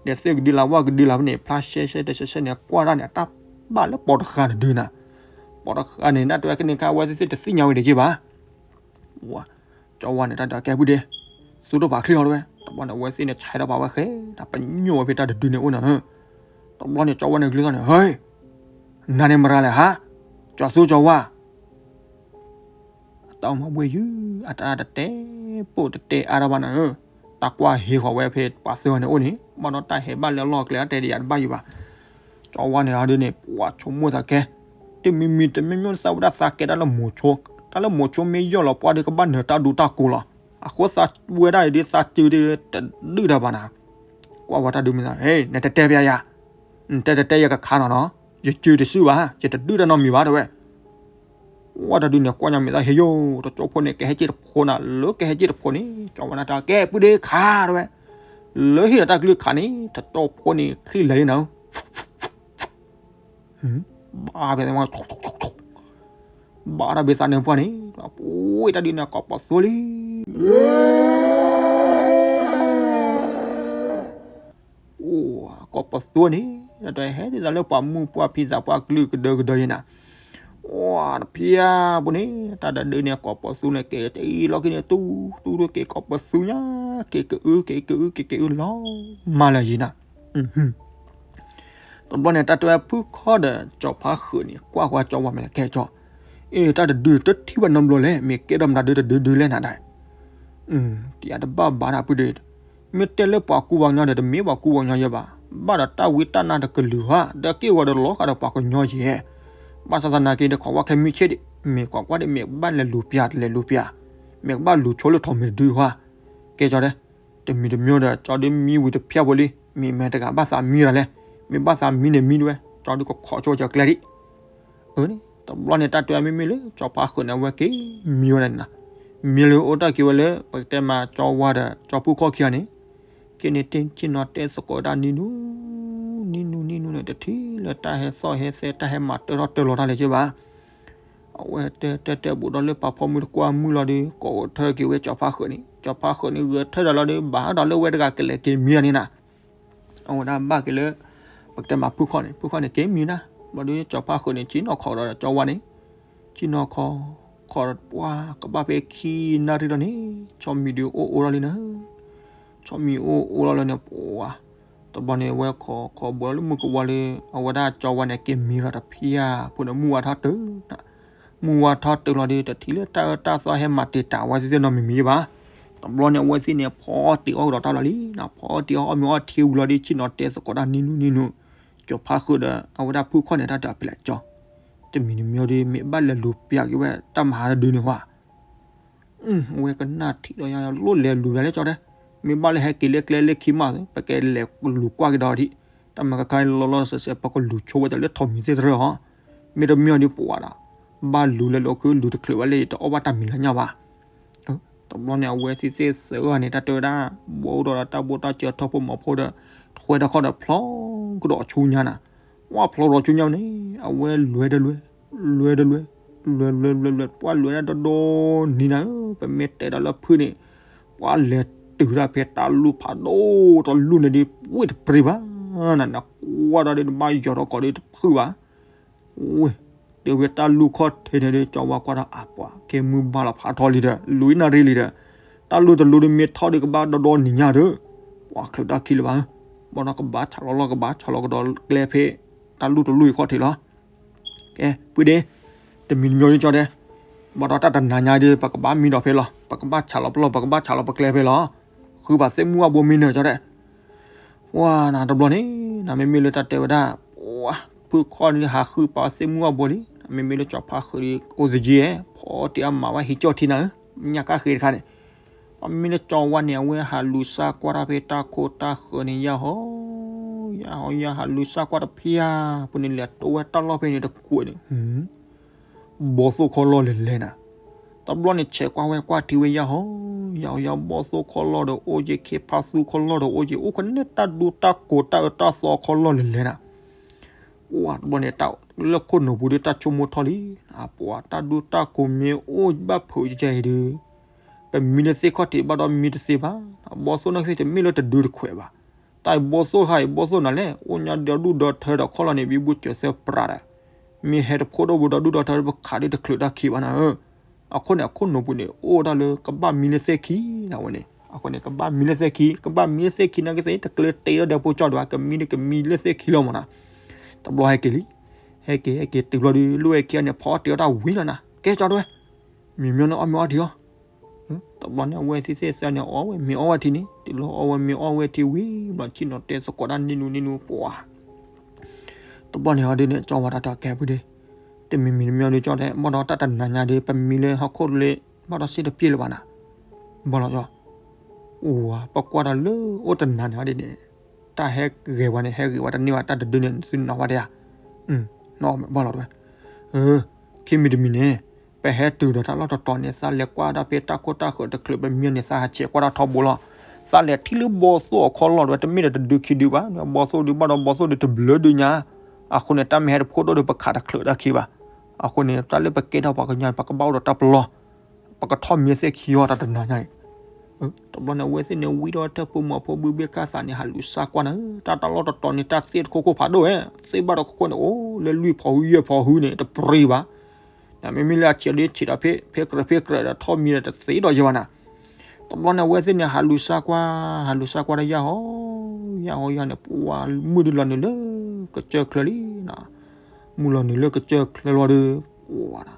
ဒီးသ့ၣ်ကဒုလၢဝၣ်ကဒုလၢဖဲန့ၣ် ဖျါရှဲရှဲတရှဲရှဲန့ၣ် ကွၢ်တၢ်န့ၣ် အတၢ်ဘၣ်လၢပိာ်တဃာ်တဒုနၤ, ပိာ်တဃာ်န့ၣ် တၢ်တဲဝဲကန့ၣ်ခါ အဝဲသ့ၣ်သ့ၣ်တသ့ၣ်ညါဝဲဒၣ်က့ဘၣ် ကၠီဝါန့ၣ် တၢ်တဲကဲပုၢ်ဒ့ၣ်, သူၣ်ထီၣ်ပာ်ချံအီၤတဝဲ, တဘျီန့ၣ် အဝဲသ့ၣ်န့ၣ် ဆဲးထီၣ်ပာ်ဝဲဃဲ, တၢ်ပညိၣ်ဝဲဖဲတၢ်တဒုန့ၣ်အိၣ်နၤဧၢ, တဘျီန့ၣ် ကၠီဝါန့ၣ် ကလုၢ်သီၣ်န့ၣ် ဟဲ, နၤန့ၣ်မတၤလဲၣ်ဟါ, ကၠီၤသူကၠီၤဝါ အတၢ်အိၣ်မၤဘှ့ၣ်ယုၢ် အတၢ်တတဲပိာ်တတဲအါတၢ်ဘၣ်နၤဧၢ, တၢ်ကွၢ်ဟ့ၣ်ဃီၤဝဲဖဲပှၤသၢဂၤန့ၣ်အိၣ်န့ၣ် ဘၣ်ဒီးတၢ်ဟဲဘၣ်လၢအလီၢ်အကျဲ အတဲတယာ်တဘၣ်ယံၤဘၣ် ကၠီဝါန့ၣ် အဒုန့ၣ် ပှၤဆိကမိၣ်သးကဲ, တမံၤမံၤတမံၤမံၤသးဝဲဒၣ်သးကဲတၢ်လၢမိၤဆိ, တၢ်လၢမိၤဆိမ့ၢ်ယီၢ်လီၤပှၢ်ဒီး ကဘၣ်နၢၤတၢ်ဒူတၢ်ကိၤလီၤ. အဃိသးဝဲဒၣ်အံၤဒ်သးစုဒ်တဒုၣ်တၢ်ဘၣ်နၤ, ကွၢ်ဝဲတၢ်ဒုးမ့ၢ်သး, နတတဲပျးယၤ, နတဲတတဲယကခးနီၤနီၤ, ယစုတစုဘၣ်, ယတဒုၣ်တၢ်နီတမံၤဘၣ်တဲဝဲ ဝဲတၢ်ဒုးန့ၣ် ကွၢ်ညါမဲာ်သၣ်ဟ့ယိာ်, တကၠိဖိန့ၣ် ကဟဲက့ၢ်တဖိနၤ, လၢကဟဲက့ၢ်တဖိန့ၣ် ကၠီဝါန့ၣ်တၢ်ကဲပုၢ်ဒ့ၣ်ခးတဲဝဲ, လၢဟ့ၣ်ဒီးတၢ်ကလုၢ်ခးန့ၣ် တကၠိဖိန့ၣ် ချံၣ်လဲၤလံနၤ, ဘၣ်ဖဲ ဘၣ်တၢ်ဘ့ၣ်သးန့ၣ်ပှၢ်န့ၣ်, ပှၤတၢ်ဒုးန့ၣ် ကိးပသူလံ ကိးပသူန့ၣ်, တၢ်ဟဲဒ်သိးလၢပှၤမုၢ်ပှၢ်ဖံသးပှၢ်ကလုၢ်ကဒၢကဒၢယဲနၤ, တဖျၢၣ်ပူၤန့ၣ် တၢ်တဒုးန့ၣ် ကိးပသူန့ၣ် က့ၤတအံၤလီၢ်ခံန့ၣ် တူတူတူက့ၤ ကိးပသူညါ, က့ၤကအု က့ၤကအု က့ၤကအုလီၤမၢ်လၢယံၤနၤ တဘျီန့ၣ် တၢ်တဲဝဲဖုခီဒီး ကၠီၤဖါဃုာ်န့ၣ် ကွၢ်ကွၢ်ကၠီဝါမဲာ်လၢကဲကၠီ, အ့ တၢ်တဒုးတထံၣ်ဘၣ်နီတဘျီလဲၣ်, မ့ၢ်ကဲဒီးမတၤဒုးတဒုဒုလဲၣ်နၤဒၣ်, တယၤတဘၣ်ဘၣ်နၤပုၢ်ဒ့ၣ်, မ့ၢ်တဲလၢပှၤကူပှၤကညီဒီး တမ့ၢ်ပှၤကူပှၤကညီယဲဘၣ်, ဘၣ်ဒီးတၢ်ဝံတၢ်နါတကလုာ်ဧါ, ဒီးက့ၢ်ဂီၤဒီးလီၤဃာ်ဒီးပှၤကညီယဲ, ဘၣ်ဆၣ်သနာ်က့ဒီး ခိးကွၢ်ခဲမုၢ်ဆ့ၣ်ဒံး, မ့ၢ်ကွၢ်ကွၢ်ဒံး မ့ၢ်ကဘၣ်လဲၤလူၤပျၢ်တလဲၤလူၤပျၢ်, မ့ၢ်ကဘၣ်လူၤဆိလၢထိးမံၤတဒုဧါ, ကဲကၠီတဲ တမံၤတမံၤဒီး ကၠီဒုးမံဝံၤတဖျၢၣ်ဖိလံ, မ့ၢ်မတၤတဂၤဘၣ်သးမံဒ်လဲၣ်, မ့ၢ်ဘၣ်သးမံန့ၣ်မံတဝဲ, ကၠီဒုးကခိးဆိကၠီကျဲဒံး, အန့ၣ် တဘျီန့ၣ် တၢ်တဲမ့မ့ၢ်လၢ ကၠီဖါဃုာ်န့ၣ် အဝဲက့ၤမံဝဲဒၣ်န့ၣ်နီၤ, မံလၢအိၣ်တၢ်က့ၤဝဲလၢ ပကတဲမး ကၠီဝါဒီး ကၠီဖုခီၣ်ခံဂၤန့ၣ်, က့ၤန့ၣ်တ့ၢ်ဆ့ၣ်နီၤတဲသကိးတၢ်နံၤနူၤ, နံၤနူၤနံၤနူၤန့ၣ် တထံၣ်လၢတၢ်ဟဲသီၣ်ဟဲသဲ တၢ်ဟဲမၤတၢထီၣ်တၢလီၤတၢ်လဲၣ်က့ဘၣ် အဝဲတဲတဲတဲဘူးဒီးလၢပာ်ဖီမုၢ်တကွၢ်မုၢ်လီၤဒီး ကိးထၢက့ၤဝဲကၠီဖါဃုာ်န့ၣ်, ကၠီဖါဃုာ်န့ၣ် ဂဲၤထၢၣ်ဒီးလီၤဒီး ဘၣ်ဒီးလၢဝဲတဂၤကလဲၤက့ၤမံဒၣ်န့ၣ်နီၤ, အဝဲဒၣ်ဘၣ်က့ၤလၢ ပကတဲမးဖုခီၣ်န့ၣ်, ဖုခီၣ်န့ၣ်က့ၤမံနၤ, ဘျီဒီးကၠီဖါဃုာ်န့ၣ် ကံနီၢ်ခီဒီးကၠီဝါန့ၣ်, ကံနီၢ်ခီ, ခီဒီးပှၤကဘၣ်ဖဲခံနၣ်ရံၣ်လီၤန့ၣ်, ဆီမံၤဒုးအိၣ်အိၣ်လီၤလံနၤ ဆီမံၤအိၣ်အိၣ်လီၤလၢန့ၣ် ပှၤ, တဘျီန့ၣ် အဝဲခိးခိးဘှီလၢမုၢ်ကဝီၤလၢ အဝဲဒၣ်ကၠီဝါန့ၣ် က့ၤမံလီၤတဖံဧါ, ဖိန့ၣ်မုၢ်ဝါထီၣ်တုၤနၤ, မုၢ်ဝါထီၣ်တုၤလီၤဒီး တထံၣ်လၢတၢ်အၢတၢ်သီဟဲမၤတ့ၢ်တၢ်အဝဲသ့ၣ်နီတမံၤဘၣ်. တဘျီန့ၣ် အဝဲသ့ၣ်န့ၣ် ဖီတ့ၢ်အီၣ်ကဒီးတၢ်လီၤလံနၤ, ဖီတ့ၢ်အီၣ်အီၣ်မ့ၤအီထံဝံၤလီၤဒီး ဆ့ၣ်နီၤတဲသကိးတၢ်နံၤနုၤနံၤနုၤ, ကၠီၤဖါဃုာ်ဒီး အဝဲဒၣ်ဖုၣ်ခီၣ်န့ၣ် တၢ်တဲအီၤဖဲလဲၣ်ကၠီ, တမံၤတမံၤဒီး မ့ၢ်ဘၣ်လဲၤလူၤပျးက့ၤဝဲတၢ်မၤဟါတဒုန့ၣ်ဝဲ အဝဲကနၣ်ထံၣ်ဒီးယၤလိၣ်လဲၤလူၤဝဲလဲၣ်ကၠီတဲ, မ့ၢ်ဘၣ်လၢဟဲက့ၤလၢကျဲလၢခံမး ပကလဲၤလူၤကွၢ်က့ၤဒီးဒံး, တၢ်မၤကခါလီၤလီၤဆဲးဆဲး ပကလူၤဆိဝဲတၢ်လၢထိးမံၤသ့ၣ်တရၢအီၤ, မ့တမ့ၢ်အီၤဒ်ပဝဲဒၣ်, ဘၣ်လူၤလဲၤလူၤခုလူၤတချုးဝဲလၢယတအီၣ်ဘၣ်တၢ်မံၤလၢညါဘၣ်. တဘျီန့ၣ် အဝဲသ့ၣ်သ့ၣ်သၢဂၤန့ၣ် တၢ်တဲဝဲဒၣ်, ဘီအိၣ်ဒီးတၢ်ဘိၣ်တၢ်စၢၤထီၣ်ဖိမီၤဖိဒီး, ထွဲတၢ်ခီၣ်ဒီးဖျီကဒီးဆူညါနၤ, ဝဲဖျီဒီးဆူညါန့ၣ် အဝဲလွဲတလွဲ, လွဲတလွဲ, လွဲလွဲလွဲလွဲ ပှၤလွဲဒၣ်ဒီဒီနံၤနၤဧၢ, ပမ့ၢ်တဲတၢ်လၢဖုၣ်န့ၣ်, ပှၤလဲၤတုၤတၢ်ဖဲတၢ်လူၢ်ဖးဒိၣ်တလူၢ်န့ၣ်ဒီး ဝ့ၢ်တပြံၤဘၣ်, နနကွၢ်ဒီးဒ်နဘၣ်ယီၤထီၣ်ကီးဒီးတဖုၣ်ဘၣ် ဝ့ၢ်, တုၤဖဲတၢ်လူၢ်ခီၣ်ထံးန့ၣ်ဒီး ကၠီဝါကွၢ်ဒီးအပှၤ ကဲမုၢ်ဘၣ်လီၤဖးထီလံဒီး လွံၢ်နၣ်ရံၣ်လံဒီး, တၢ်လူၢ်တလူၢ်ဒီးမ့ၢ်ထီၣ်ဒီးကဘၣ်ဒီဒီနံၤညါဒီး, ပှၤချုးတၢ်ခံလၢၤဘၣ်, ဘၣ်ဒီးကဘၣ်ဆးလီၤလီၤ ကဘၣ်ဆးလီၤကဒီးကျဲဖဲ တၢ်လူၢ်တလူၢ်အံၤခီၣ်ထံးလီၤ. ကဲ, ဖုၣ်ဒ့, တမံၤတမံၤဒ်ကၠီတဲ, ဘၣ်ဒီးတၢ်တနၤညါဒီး ပကဘၣ်မံဒီးဖဲလီၤ, ပကဘၣ်ဆးလီၤပလီၢ် ပကဘၣ်ဆးလီၤပကျဲဖဲလီၤ, ဃုဘၣ်သ့ၣ်မုၢ်အဘိမံနၢၤကၠီတဲ ဝါနၤတဘျီန့ၣ် နမ့မ့ၢ်လၢတၢ်တဲဝဲဒၣ်, ဖုၣ်ခီၣ်န့ၣ်ဟးဃုပာ်သ့ၣ်မုၢ်အဘိလံ, မ့မ့ၢ်လၢကၠီဖါဃုာ်ဒီး အိၣ်သယ့, ဖီတ့ၢ်အမၤဝဲဟံးကၠီၣ်ထံနၤဧၢ, ညၣ်ကၣ်ဃ့တခါန့ၣ်, ပမ့မ့ၢ်လၢကၠီဝါန့ၣ် အဝဲဟးလူၤစၢ်ကွၢ်တၢ်ဖဲတၢ်ခိတၢ်ဃၢၤန့ၣ် ယၢ်ဟီ, ယၢ်ဟီ ယၢ်ဟးလူၤစၢ်ကွၢ်တဖံဧါ, ပန့ၣ်လဲၤတိဝဲတၢ်လီၢ်ဖဲန့ၣ်တကွဲးန့ၣ် ဘီၣ်သိၣ်ခီလီၢ်လဲၤလဲၤနၤ, တဘျီန့ၣ်ဆဲးကွၢ်ဝဲကွၢ်ထံဝဲယၢ်ဟီ, ယၢ်ဟီ ယၢ်ဘီၣ်သိၣ်ခီလီၢ်ဒီးအိၣ်က့ၤ ခ့ဖါသူခီလီၢ်ဒီးအိၣ်က့ၤ အိၣ်ခီန့ၣ်တၢ်ဒူတၢ်ကိးတၢ်အၢတၢ်သီခီလီၢ်လဲၤလဲၤနၤ, ပှၤတဘျီန့ၣ် လၢခိၣ်နူာ်ပူၤဒီးတၢ်ဆိကမိၣ်ထီၣ်လံ, ပှၤတၢ်ဒူတၢ်ကိးမ့ၢ်အိၣ်ဘၣ်ဖုးကဲအံၤဒီး, ပမံလၢသ့ၣ်ခီၣ်ထံးဘၣ်ဒီးမံတသ့ဘၣ်, ဘီၣ်သိၣ်နာ်က့သ့ၣ်တမ့ၢ်လၢတဒုတခွဲးဘၣ်, တၢ်အံၤဘီၣ်သိၣ်တခါအံၤဘီၣ်သိၣ်နၤလဲၣ် အိၣ်ညါဒီးဒူၣ်ဒီးထၢဒီးခီလီၢ်န့ၣ် ဘံဘူစၢၤသၢပြးဒီး မ့ၢ်ဟဲတဖိးဒိၣ်ဘူးဒီးဒူၣ်ဒီးထၢပခးဒ်တချုးတၢ်ခံဘၣ်နၤဧၢ, အဃိန့ၣ် အခိၣ်နူာ်ပူၤန့ၣ် အိၣ်ဒၣ်လၢကဘၣ်မံလၢသ့ၣ်ခံနၤဝဲန့ၣ်, အဃိန့ၣ် ကဘၣ်မံလၢသ့ၣ်ခံ, ကဘၣ်မံလၢသ့ၣ်ခံနာ်က့သ့ၣ် တကျၢၤတ့ဒီးဒဲဖိကၠီဒံးဘၣ် ကမံဒီးကမံလၢသ့ၣ်ခံလီၤမးနၤ, တဘျီဟဲက့ၤလံ, ဟဲက့ၤ ဟဲက့ၤတုၤဘျီဒီး လိၣ်ဝဲခံဂၤန့ၣ် ဖီတ့ၢ်အီၣ်တၢ်ဝံၤလီၤနၤ, ကဲကၠီတဲဝဲ, မံမ့ၢ်န့ၣ်အီၣ်မ့ၢ်အီၣ်ထံအီၤ တဘျီန့ၣ် အဝဲသ့ၣ်သ့ၣ်သၢန့ၣ် အီၣ်ဝဲမ့ၤအီၣ်ဝဲထံန့ၣ် တုၤလီၤအီၣ်ဝဲမ့ၤအီၣ်ဝဲထံဝံၤ ဘျီဆ့ၣ်နီၤတဲသကိးတၢ်နံၤနုၤနံၤနုၤပှၤ, တဘျီန့ၣ်အီၤဒ်န့ၣ် ကၠီဝါတၢ်တဲကဲဖုၣ်ဒ့, တမံၤမံၤတမံၤအီၤဒ်ကၠီတဲ ဘၣ်ဒီးတၢ်တနၤညါဒီး ပမံလၢဟီၣ်ခိၣ်လၢ ဘၣ်ဒီးစ့ၢ်တပျဲလၢၤဘၣ်နၤ, ဘၣ်လီၤကၠီ, အိၣ်ဝဲ ပကွၢ်ဒီးလၢအိၣ်တနၤန့ၣ်ဒ်န့ၣ်, တၢ်ဟဲဂဲၤဝဲန့ၣ် ဟဲဂ့ၤဝဲတန့ၢ်ဘၣ် တၢ်တဒုန့ၣ် သုနီၣ်ဝဲဒၣ်ဧါ, နီၣ်ဘၣ်လီၤတဲဝဲ, ခံမံၤတမံၤန့ၣ် ပဟဲတုၤဒီးတၢ်လီၢ်တတီၤန့ၣ် သးလဲၤကွၢ်ဒၣ်ဖဲတၢ်ခိၣ်တၢ်ဃၢၤတချုးပမံန့ၣ် သးဟးဆဲးကွၢ်တၢ်ထီဘိလီၤ, သးလဲၤထံၣ်လၢဘီၣ်သိၣ်အခီၣ်လီၢ်တဲဝဲ တမ့ၢ်ဒီးတဒုခံဒုဘၣ်, ဘီၣ်သိၣ်ဒုဘၣ်ဒီးဘီၣ်သိၣ်ဒုတဘျၢဒုညါ, အဃိန့ၣ် တၢ်မ့ၢ်ဟဲတဖိးဒိၣ်ဒီးပခးတချုးတၢ်ခံဘၣ်, အဃိန့ၣ် တၢ်လၢပကဲထီၣ်ပှၤကညီန့ၣ် ပကဘၣ်အိၣ်ဒီးတၢ်ပလီၢ်, ပကထီၣ်မံသ့ၣ်ခံအီၤတၢ်တနၤညါအံၤ တဘျီန့ၣ် အဝဲသ့ၣ်န့ၣ် ဝံဒီးထၢၣ်ဖိမီၤဖိဘုဘ့ၣ်ခၣ်သးန့ၣ် ဟးလူၤစၢ်ကွၢ်နၤဧၢ, တၢ်တၢ်လီၢ်တတီၤန့ၣ် တၢ်သ့ၣ်တခိၣ်ခိၣ်ဖးဒိၣ်ဧါ, သ့ၣ်ဘၣ်တခိၣ်ခိၣ်န့ၣ် အိၣ်လၢလွံၢ်ဖီဟူယဲၢ်ဖီဟူန့ၣ် တပြံဘၣ်, နမ့မ့ၢ်လၢအဆံးဒီးဆံးဒီးဖဲ ဖဲကြၢးဖဲကြၢးဒီး ထီၣ်မံဒီးတသ့ဒီးယဲၢ်ဘၣ်နၤ, တဘျီန့ၣ် အဝဲသ့ၣ်န့ၣ် ဟးလူၤစၢ်ကွၢ် ဟးလူၤစၢ်ကွၢ်ဒီးယၢ်ဟီ, ယၢ်ဟီယၢ်န့ၣ် ပှၤမုၢ်ဒုလီၤနုာ်လၢကစၢၢ်ချၢလံနၤ, မုၢ်လီၤနုာ်လၢကစၢၢ်ချၢလီၤဒီး ပှၤ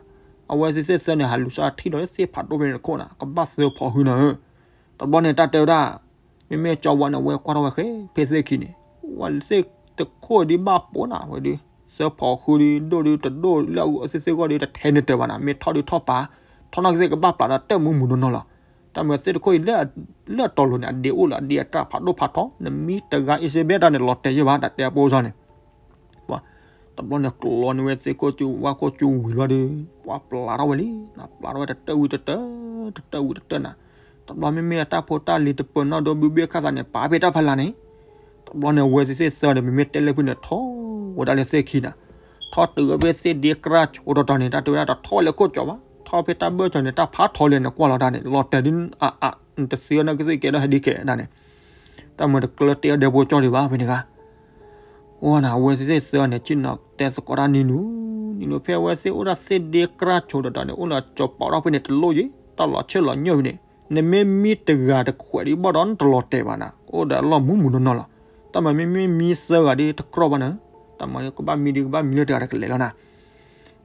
အဝဲသ့ၣ်သ့ၣ်သၢန့ၣ် ဟးလူၤစၢ်ထံၣ်ဒီးသ့ၣ်ဖးဒိၣ်ဖဲန့ၣ်တခိၣ်နၤ ကဘၣ်သၢဖီဟူနၤဧၢ, တဘျီန့ၣ် တၢ်တဲဝဲဒၣ်, မ့မ့ၢ်ကၠီဝါန့ၣ် အဝဲကွၢ်ထီၣ်ဝဲဃဲဖဲသ့ၣ်ခံန့ၣ် ဝဲသ့ၣ်တခိၣ်ဒုးဘၣ်ပိာ်နၤဝဲဒုး, သၢဖီဟူဒုး ဒိၣ်ဒုးတဒိၣ်လၢအသ့ၣ်သ့ၣ်ဂီၢ်ဒုး တထဲန့ၣ်တၢၤဘၣ်နၤ, မ့ၢ်ထီၣ်ဒုးထီၣ်ပာ်, ထီၣ်နီၢ်ကသ့ၣ်ကဘၣ်ပျၢ်ဒီးတၢ်မူမူနီၢ်နီၢ်လီၤ, တၢ်မ့ၢ်သ့ၣ်တခိၣ်အံၤ လၢအတီၤလိၤန့ၣ် အဒ့အိၣ်လၢအဒ့အတၢ်ဖးဒိၣ်ဖးထီ နမံတဂၤအံၤစ့ဘဲတၢ်န့ၣ် လီၤတဲာ်ယဲၢ်ဘၣ် တၢ်တဲအပိၢ်စ့ၢ်န့ၣ် ပှၤ တဘျီန့ၣ်ကျီန့ၢ်ဝဲသ့ၣ်ခိၣ်ကၠူဝါခိၣ်ကၠူဝံၤလီၤဒီး ပှၤပျၢ်ထီၣ်ဝဲလံ, ပျၢ်ထီၣ်ဝဲတတၢၢ်ဝံၤတတၢၢ်, တတၢၢ်ဝံၤတတၢၢ်နၤ, တဘျီမ့မ့ၢ်တၢ်ဖိတၢ်လံၤတပၢၤနီၣ်ဒီးဘုဘ့ၣ်ခၣ်သးန့ၣ် ပာ်ဖဲတၢ်ဖီလာ်န့ၣ်, တဘျီန့ၣ်အဝဲသ့ၣ်သၢန့ၣ် မ့မ့ၢ်တဲလၢဖုၣ်န့ၣ် ထီၣ်ဝဲဒၣ်လၢသ့ၣ်ခံနၤ, ထီၣ်တုၤဝဲဖဲသ့ၣ်ဒ့ကြၢ်ဆိးတီၤတီၤန့ၣ် တၢ်တဲဝဲဒၣ်တထီၣ်ဝဲလၢခိၣ်ကၠီဘၣ်, ထီၣ်ဖဲတၢ်ဘၢၣ်စၢၤန့ၣ် တၢ်ဖးထီလံန့ၣ် ကွၢ်လီၤတၢ်န့ၣ် လီၤတဲာ်ဒ်အါအါ, နတသ့နီၢ်ကသ့ၣ်ကဲဒီးဟဲဒ်ကဲဒၣ်န့ၣ်, တၢ်မ့ၢ်တကျၢၤတဲအီၤဒဲဖိကၠီဒံးဘၣ်ဖဲန့ၣ်ဂၤ ဝဲန့ၣ် အဝဲသ့ၣ်သၢန့ၣ် ဆ့ၣ်နီၤတဲသကိးတၢ်နံၤနုၤ, နံၤနုၤဖဲအဝဲသ့ၣ်အိၣ်ဒၣ်သ့ၣ်ဒ့ကြၢ်ဆိးတီၤတီၤန့ၣ် အိၣ်လၢကၠီၤပီးထီၣ်ဖဲန့ၣ်တလိၣ်ယံၤ, တၢ်လီၤဆၢၣ်လီၤညၢၣ်ဖဲန့ၣ်, နမ့ၢ်မံတဂၤတခွဲးဒံးဘၣ်ဒီးနတလီၤတဲာ်ဘၣ်နၤ, အိၣ်ဒီးအလီၢ်မူမူနီၢ်နီၢ်လီၤ. တၢ်မၤမ့မ့ၢ်မံသၢဂၤဒ်တကြၢးဘၣ်နၤ, တၢ်မၤကဘၣ်မံဒ်ကဘၣ်မံလၢတဂၤတကလဲာ်လီၤနၤ.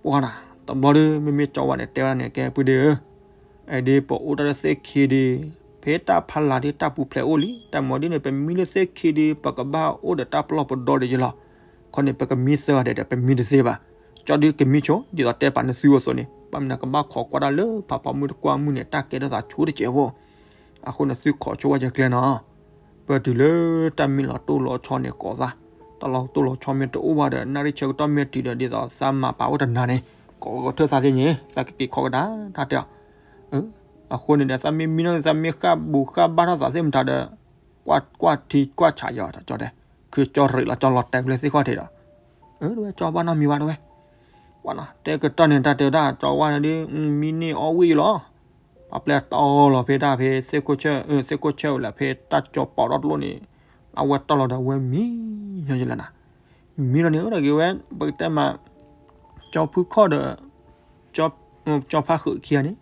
ပှၤနၤ, တဘျီဒီး မ့မ့ၢ်ကၠီဝါန့ၣ်တဲဝဲဒၣ်န့ၣ် ကဲပုၢ်ဒ့ဧၢ, အဲဒ်ပအိၣ်တၢ်လၢသ့ၣ်ခံဒု, ဖဲတၢ်ဖးလၢ်ဒ်တၢ်ပူၤဖျဲးအိၣ်လံ, တၢ်မၤဒ်န့ၣ် ပမံလၢသ့ၣ်ခံဒု ပကဘၣ်အိၣ်ဒီးတၢ်ပလီၢ်ပဒီဒ်ယလီၤ. ခီန့ၣ် ပကမံသၢဂၤဒဲးဒီး ပမံတသ့ဘၣ်. ကၠီဒုကမံဆိ, ဒ်သိးတဲပာ်နသုအသိးန့ၣ် ဘၣ်မနုၤကဘၣ်ခိးကွၢ်တၢ်လၢဖးဖီမုၢ်တကွၢ်မုၢ်န့ၣ် တၢ်ကဲထီၣ်သးဆိတစဲးဖိ. အဃိန့ၣ်သုခိးဆိဝဲယကျဲနီၤ, ပတုၤလၢတၢ်မ့ၢ်လီၤတိၢ်လီၤဆီန့ၣ်ကိးသး, တၢ်လီၤတိၢ်လီၤဆီမ့ၢ်တအိၣ်ဘၣ်ဒီး နၣ်ရံၣ်ဆၢကတီၢ်မ့ၢ်တုၤဒီး ဒ်သိးသးမၤပာ်အိၣ်တနၤန့ၣ် ကိးကထၢၣ်သးသ့ၣ်ညါ, သးကက့ၤခိးကဒါ တၢ်တဲအီၤ. အဃိန့ၣ်ဒီး သးမ့ၢ်မံနီၢ် သးမ့ၢ်ဃၣ်ဘူးဃၣ်ဘါထီၣ်သးသ့ၣ်မတၤဒီး ကွၢ်ထံကွၢ်ဆးယီၤ ကၠီတဲ, ခုကၠီရံးလီၤ ကၠီလီၤတဲာ်ဖျဲၣ်သ့ၣ်ခီၣ်ထံးဒီး, အဝဲကၠီဘၣ်နီတမံၤဘၣ်တဝဲ, ပှၤနီၤ တဲကတီၢ်န့ၣ် တၢ်တဲဝဲဒၣ် ကၠီဝါန့ၣ်ဒ် မံန့ၢ်အီၣ်ဝံၣ်လီၤ. ပှၤပျဲတီလီၤဖဲဒၣ်ဖဲသ့ၣ်ခိၣ်ဆၢၣ်, သ့ၣ်ခိၣ်ဆၢၣ်ဝဲလၢဖဲတၢ်ကၠီပီးထီၣ်တလိၣ်န့ၣ်, အဝဲတီလီၤဒီးအဝဲမံညီယလၢနၤ, မံလီၤန့ၣ် အိၣ်ဒီးက့ၤဝဲ ပကတဲမး ကၠီဖုခီၣ်ဒီး ကၠီဖါဃုာ်ခံဂၤန့ၣ်,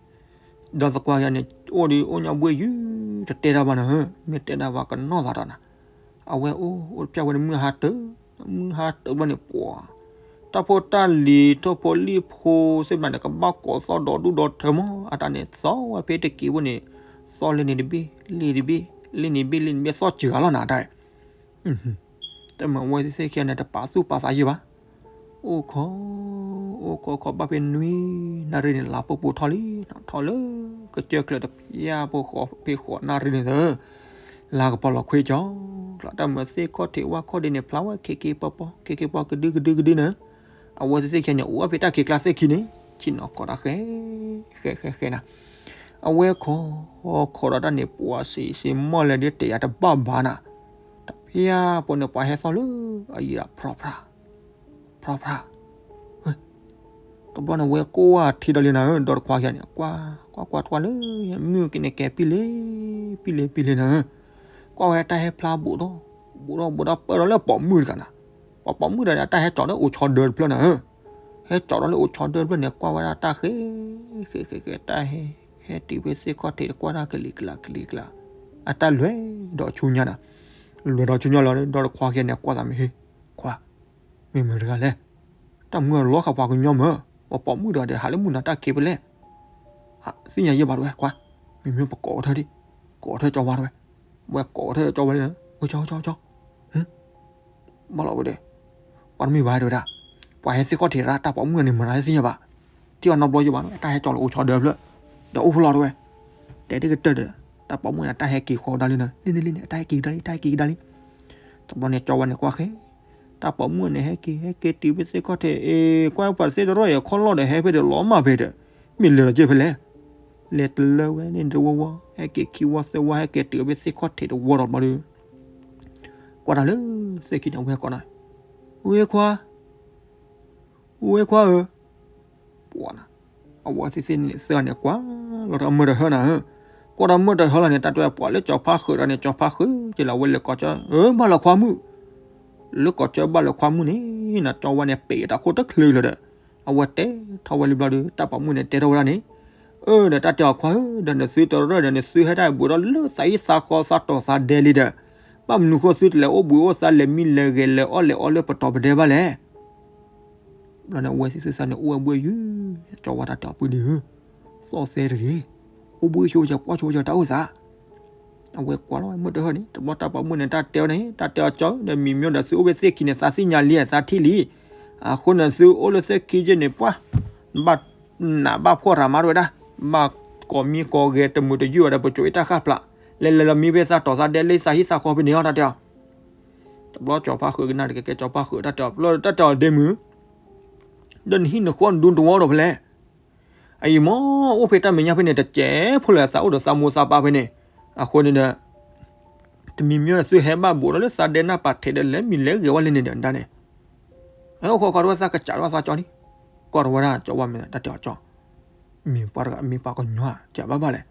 ဒီးသကွၢ်ခံဂၤန့ၣ် အိၣ်ဒီးအိၣ်ညီဘှ့ၣ်ယုၢ် တတဲတၢ်ဘၣ်နၤဧၢ, မ့ၢ်တဲတၢ်ဘၣ်ကနီၢ်သးဒီးနၤ, အဝဲအိၣ်အိၣ်တပျၢ်ဝဲန့ၣ် မုၢ်ဟါတၢၢ်, မုၢ်ဟါတၢၢ်ဘျီန့ၣ် ပှၤ တၢ်ဖိတၢ်လံၤ ထိၣ်ဖိလံၣ်ဖိသ့ၣ်မတၤန့ၣ် ကဘၣ်ကိးသီၣ်ဒီးဒူၣ်ဒီးထၢမး, အတၢ်န့ၣ်သီၣ်ဝဲဖဲတက့ၤဖိန့ၣ်, သီၣ်လၢန့ၣ်တဘ့ၣ် လၢတဘ့ၣ် လၢန့ၣ်ဘ့ၣ် လၢန့ၣ်ဘ့ၣ် သီၣ်စှၤဂၤလီၤနၤတၢ် တမ့ၢ်ဝဲသ့ၣ်သ့ၣ်ခံဂၤန့ၣ် တပာ်သူၣ်ပာ်သးယံာ်ဘၣ်. အိၣ်ခိး, အိၣ်ခိးခိးဘၣ်ဖဲနွံနၣ်ရံၣ်န့ၣ် လါပှဲၤပူၤထီၣ်လံ, ထီၣ်လၢကစၢၢ်ကျၢၤတပျၢ်ဖိဃီဖဲဃိးနၣ်ရံၣ်န့ၣ်သၢ, လါကပီၤလီၤခွံကၠီ, ကျီတၢ်မၤသ့ၣ်ခီၣ်ထံးဝၣ်ခီၣ်ဒ့န့ၣ် ဖျါဝဲ ခ့ခ့ပီပီ ခ့ခ့ပီကဒုကဒုကဒုန့ၣ်, အဝဲသ့ၣ်သ့ၣ်ခံဂၤန့ၣ် အိၣ်ဝဲဖဲတၢ်ခံးကျါသ့ၣ်ခံန့ၣ်, ဆ့ၣ်နီၤခိးတၢ်ဃဲ ဃဲဃဲဃဲနၤ အဝဲခိး, ခိးဒီးတၢ်န့ၣ် ပှၤစံးစ့မီၢ်လဲၤဒ်တဲာ်ယၤတဘၣ်ဘၣ်နၤ, တဖျၢၣ်ဖိန့ၣ် ပှၤဟဲသီၣ်လၢအယံၤဒၣ် ဖြီဖြါ, ဖြီဖြါ, တဘျီန့ၣ် ဝဲကွၢ်ထံဒီးလံနၤဧၢ, ဒီတခွါခံဂၤန့ၣ် ကွၢ်ကွၢ်ကွၢ်ကွၢ်လၢ မုၢ်က့န့ၣ်ကဲပံလ့ ပံလ့ပံလ့နၤဧၢ, ကွၢ်ဝဲတၢ်ဟဲဖျါဘူးဒီး ဘူးဒီးဘူးဒီး ပၢၢ်ဒီးလၢပိာ်မုၣ်တဂၤနၤ, ပှၤပိာ်မုၣ်တဂၤန့ၣ် တၢ်ဟဲကၠီၤလၢအိၣ်ဆီဒၢတဖျၢၣ်နၤဧၢ ဟဲကၠီၤဒီးလၢအိၣ်ဆီဒၢတဖျၢၣ်န့ၣ် ကွၢ်ဝဲဒၣ်တၢ်ဃဲ ဃဲဃဲဃဲ တၢ်ဟဲ ဟဲတုၤဖဲသ့ၣ်ခီၣ်ထံး တကွၢ်တၢ်ကလံၤကျါကလံၤကျါ, အတၢ်လဲၤဒီးဆူညါနၤ, လဲၤဒီးဆူညါလီၤ ဒီတခွါခံဂၤန့ၣ် ကွၢ်သးမ့ၢ်ဟ့ၣ်, ခွါ, မ့ၢ်မတၤတဂၤလဲၣ်, တၢ်မုၢ်အလီၤဃာ်ပှၤကညီမး, ပှၤပိာ်မုၣ်တဂၤဒီး ဟးလၢမုၢ်နၤတၢ်ခံးဖဲလဲၣ် သ့ၣ်ညါယဲၢ်ဘၣ်တဝဲ ခွါ, မ့မ့ၢ်ပကိးကထၢၣ်ဒံး, ကိးကထၢၣ်ကၠီဝါတဝဲ, ဝဲကိးကထၢၣ်ကၠီဝါလံနၤ, ကၠီကၠီကၠီ, ဘၣ်လီၤဝဲဒီး, ပှၤတမ့ၢ်ဘၣ်တဝဲဒၣ်, ပှၤဟဲသ့ၣ်ခီၣ်ထံးရၣ် တၢ်ပိာ်မုၣ်န့ၣ်မတၤဟဲသ့ၣ်ညါဘၣ်, ထံၣ်အီၤနီတဘျီယဲၢ်ဘၣ် တၢ်ဟဲကၠီၤလၢအိၣ်ဆီဒၢတဖျၢၣ်, ဒီးအိၣ်ဖဲလီၤတဝဲ, တဲတကတၢၢ်ဒီး, တၢ်ပိာ်မုၣ်န့ၣ် တၢ်ဟဲက့ၤဃီဒၣ်လံနၤ, လံန့ၣ်လံန့ၣ် အတၢ်ဟဲက့ၤကဒါလံ တၢ်ဟဲက့ၤကဒါလံ, တဘျီန့ၣ်ကၠီဝါန့ၣ်ကွၢ်ဃဲ တၢ်ပိာ်မုၣ်န့ၣ် ဟဲက့ၤ ဟဲက့ၤတုၤဖဲသ့ၣ်ခီၣ်ထံး အ့ ကွၢ်ပှၤသ့ၣ်တရၢၣ်အံၤ ခီၣ်လီၢ်ဒီးဟဲဖဲဒီးလီၤမၢ်ဖဲဒီး, မ့ၢ်လဲၤလီၤက့ၤဖဲလဲၣ်, လဲၤတလၢဝဲန့ၣ်တဝီဝီ ဟဲက့ၤခံဝီသၢဝီ ဟဲက့ၤတုၤဖဲသ့ၣ်ခီၣ်ထံးတဝီဒီးဘျီဒီး, ကွၢ်တၢ်လၢသ့ၣ်ခံန့ၣ် ဝဲကိးနၤ, ဝ့ခွါ, ဝ့ခွါဧၢ ပှၤနၤ, အဝဲသ့ၣ်သ့ၣ်န့ၣ် သၢဂၤန့ၣ် ကွၢ်လီၤတၢ်မုၢ်တဟၢနၤဧၢ, ကွၢ်တၢ်မုၢ်တဟၢလီၤန့ၣ် တၢ်တဲပှၤလၢကၠီဖါဃုာ်ဒီးန့ၣ် ကၠီဖါဃုာ်က့ၤလီၤ အဝဲလဲၤကိးကၠီ ဧၢ ဘၣ်လၢခွါမုၣ်, လၢကိးကၠီဘၣ်လၢခွါမုၣ်န့ၣ် နကၠီဝါန့ၣ် ပ့ၤတၢ်ခိၣ်တချုးလၢၤဒီး, အဝဲတဲထီၣ်ဝဲလံဘျီဒီး တၢ်ပိာ်မုၣ်န့ၣ် တဲထီၣ်ဝဲဒၣ်န့ၣ်, အၢ ဒီးတၢ်တဲအီၤခွါဧၢ ဒီးနသုတရၢၣ်ဒီးနသုဟဲဒၣ်ဘူးဒီးလၢသးဟံၣ်သးဃီသးတီၤသးဒဲးလံဒီး, ဘၣ်မနုၤဃိသုတလဲၤအိၣ်ဘှံးအိၣ်သါလဲၤမံလဲၤဂဲၤလဲၤအီၣ်လဲၤအီလၢပတီၢ်ပဒဲဘၣ်လဲၣ် ဘျီန့ၣ်အဝဲသ့ၣ်သ့ၣ်သးန့ၣ် အိၣ်ဝဲဘှ့ၣ်ယုၢ်, ကၠီဝါတၢ်တဲအီၤပုၢ်ဒ့ဧၢ, သီၣ်သဲတဂ့ၤ, အိၣ်ဘှ့ၣ်ဆိကၠီ ကွၢ်ဆိကၠီတၢ်အိၣ်သး, အဝဲကွၢ်လီၤဝဲမုၢ်တဟၢန့ၣ် တဘျီတၢ်ပိာ်မုၣ်န့ၣ် တၢ်တဲအီၤန့ၣ် တၢ်တဲအီၤကၠီ ဒီးမံၤမ့ၢ်ဒီးသုအိၣ်ဖဲသ့ၣ်ခံန့ၣ် သးသ့ၣ်ညါလံ သးထံၣ်လံ, အဃိန့ၣ်သုအိၣ်လၢသ့ၣ်ခံယဲၢ်န့ၣ် ပှၤ, ဘၣ်နးဘၣ်ဖှီၣ်ရၤမးတဝဲဒၣ်, ဘၣ်ကိးမံကိးဂဲၤတမုာ်တယုၢ်ဘၣ်ဒီး ပကိးအံၤတၢ်ဃၣ်ဖျါ, လဲၤလဲၤလီၤမံဖဲသးတီၤသးဒဲးလၢသးဟံၣ်သးဃီဖဲန့ၣ်အီၤ တၢ်တဲအီၤ တဘျီကၠီဖါဃုာ်ကနၣ်တကဲကဲ ကၠီဖါဃုာ်တၢ်တဲအီၤ ပျီတၢ်တဲအီၤဒ့မုၢ်, ဒီးနဟံၣ်နဃီနဒူနတဝီဒီးဖဲလဲၣ်, အအံၤမ့ၢ်အိၣ်ဖဲတၢ်မဲာ်ညါဖဲန့ၣ် တစဲးဖိလၢသးအိၣ်ဒီးသးမိၢ်သးပၢ်ဖဲန့ၣ်, အဃိန့ၣ်ဒီး တမံၤမံၤဒီးသုဟဲဘၣ်ဘူးဒီးလၢသးဒဲးနၢ်ပၢၢ်ထဲးဒီးလဲၤမံၤလဲၤဂဲၤဝဲလံန့ၣ်ဒီး ဒၣ်န့ၣ်, ဟဲအိၣ်ခိးခိးတဝဲသးကစးဝဲသးကၠီန့ၣ်, ကွၢ်တဝဲဒၣ်ကၠီဝါမ့ၢ်တၢ်တဲအီၤကၠီ, မ့ၢ်ပှၤတဂၤမ့ၢ်ပှၤကညီဧါ ကဘၣ်ဘၣ်လဲၣ်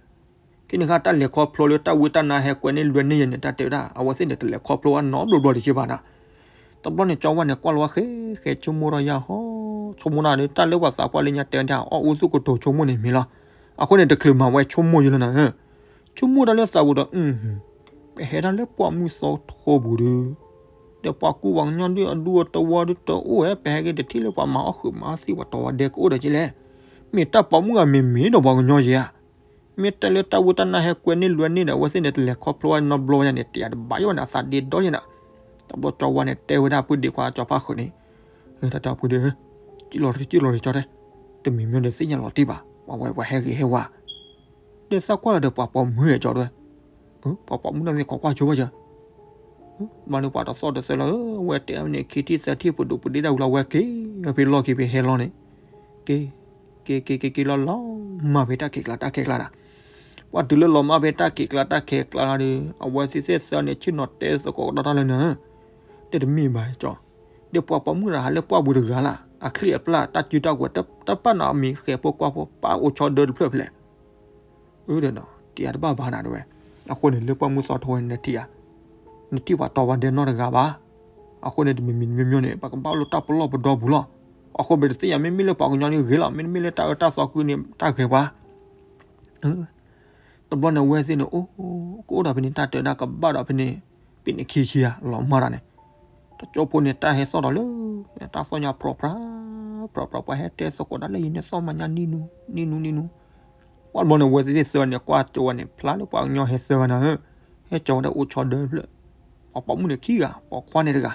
ခဲန့ၣ်ခါတၢ်လဲၤခီဖျိလၢတၢ်ဝံတၢ်နါဟဲကွဲန့ၢ်လွဲန့ၢ်ယဲၢ်န့ၣ် တၢ်တဲဝဲဒၣ် အဝဲသ့ၣ်န့ၣ် တလဲၤခီဖျိဘၣ်နီတဘျီဘျီတက့ၢ်ဘၣ်နၤ. တဘျီန့ၣ် ကၠီဝါန့ၣ် ကွၢ်လီၤဝဲဃဲ ဃဲဆိကမိၣ်ထီၣ်ယၢ်ဟီ ဆိကမိၣ်တၢ်ဒီး တၢ်လၢပှၤသးပှၢ်လၢညါတဲဝဲဒၣ် အီၣ်အူသူၣ်ကတိၤဆိကမိၣ်န့ၣ်မ့ၢ်လီၤ. အဃိန့ၣ် တချုးမၤဝဲဆိကမိၣ်ယဲၢ်လီၤနၤ. ဆိကမိၣ်တၢ်လၢသးပူၤဒီး ပဟဲဒၣ်လၢပှၢ်မုၢ်သီထိပူၤဒီး ဒီးပှၤကူပှၤကညီဒုးအဒူအတဝီဒုးတအိၣ်ဝဲ ပဟဲက့ၤတထံၣ်လၢပှၤမၤအီၣ်ဃုာ်မၤအီၣ်သံၣ် ပှၤတီၤဝဲဒဲကအိၣ်ဒီးက့လဲၣ်. မ့ၢ်တၢ်ပိာ်မုၣ်ဂၤမ့ၢ်မ့ၢ်ဒီးပှၤကညီယဲဧါ. မ့ၢ်တဲလၢတၢ်ဝံတၢ်နါဟဲကွဲန့ၢ်လွဲန့ၢ်ဒီး အဝဲသ့ၣ်န့ၣ် တလဲၤခီဖျိဝဲနီတဘျီညါန့ၣ် တယၤတဘၣ်ယိၣ်ဝဲန့ၣ် အသးဒ့ဒီယဲနၤ. တဘျီကၠီဝါန့ၣ် တဲဝဲဒၣ်ပုၢ်ဒ့ခွါကၠီဖးဃုာ်န့ၣ်, တၢ်တဲအီၤပုၢ်ဒ့ဧၢ, စံၣ်လီၤတစံၣ်လီၤတကၠီတဲ, တမံၤမံၤဒီးသ့ၣ်ညါလီၤတံၢ်ဘၣ်, ပှၤဝဲပှၤဟဲဂ့ၤဟဲဝါ, ဒီးသးကွၢ်လီၤဒီးပှၤပိာ်မုၣ်ဧါကၠီတဲဝဲ, ပှၤပိာ်မုၣ်န့ၣ်သ့ၣ်ခိးကွၢ်ဆိဘၣ်ကၠီ ဘျီန့ၣ်ပှၤတသီၣ်တသၢလၢ ဝဲတဲန့ၣ် ခံထံၣ်သၢထံၣ်ပဒိၣ်ပဒ့ဒၣ်ဝံၤလီၤ ဝဲက့ၤဖဲလီၢ်ခံဖဲဟဲလီၤန့ၣ်, က့ၤ က့ၤက့ၤက့ၤက့ၤလီၤလီၤ မၤဖဲတၢ်ခံးကျါတၢ်ခံးကျါနၤ. ပှၤတုၤလၢလီၤမၢ်ဖဲတၢ်ခံးကျါတၢ်ခံးကျါလီၤဒီး အဝဲသ့ၣ်သ့ၣ်သၢန့ၣ် ဆ့ၣ်နီၤတဲသကိးကဒီးတၢ်လၢနၤ, တမ့ၢ်ဘၣ်ကၠီ, ဒီးပှၤပိာ်မုၣ်တဂၤဟးလၢပှၢ်ပူၤတဂၤလၢ် အချံအပျၢ်တၢ်စုတၢ်ကွဲး တပာ်နီၣ်အမံၤဃဲၤဖိကွၢ်ဖိ ပာ်အိၣ်ဆီဒၢတဖျၢၣ်ဖျဲး အၢဒီးနီၤ တယၤတဘၣ်ဘၣ်နၤတဲဝဲ. အဃိန့ၣ် လၢပှၢ်မုၢ်သီထီဝဲန့ၣ်နထံၣ်ဧါ, နထံၣ်ပှၤတီၤဝဲဒဲနီတဂၤဘၣ်. အဃိန့ၣ် တမံၤမံၤတမံၤမံၤန့ၣ် ပကဘၣ်အိၣ်လၢတၢ်ပလီၢ်ပဒီပူၤလီၤ. အဃိပတသ့ၣ်ညါ မ့မ့ၢ်လၢပှၤကညီန့ၣ်ဂ့ၤလီၤ, မ့တမ့ၢ်လၢတၢ်အၢတၢ်သီကုန့ၣ် တၢ်ဂ့ၤပှၤ တဘျီန့ၣ် အဝဲသ့ၣ်န့ၣ် အိၣ်ကအိၣ်ဒီးဖဲန့ၣ် တၢ်တဲဒၣ်ကဘၣ်ဒီးဖဲန့ၣ် ဖဲန့ၣ်ခံဆံဧါ လီၤမၢ်တၢ်န့ၣ်, တကၠိဖိန့ၣ် တၢ်ဟဲသီၣ်ဒီးလၢ တၢ်သီၣ်ညါဖြီဖြီ ဖြီဖြီ ပှၤဟဲတဲသကိးတၢ်လၢအံၤန့ၣ် သီၣ်မၤညါနံၤနူနံၤနူနံၤနူ, ပှၤတဘျီန့ၣ် အဝဲသ့ၣ်သ့ၣ်သၢန့ၣ် ကွၢ်ကၠိဝဲန့ၣ် ဖျါလၢပှၤကညီဟဲသၢဂၤနၤဧၢ, ဟဲကၠီဝဲဒၣ်အိၣ်ဆီဒၢတဖျၢၣ်, ပှၤပိာ်မုၣ်န့ၣ်ခံဂၤ ပိာ်ခွါန့ၣ်တဂၤ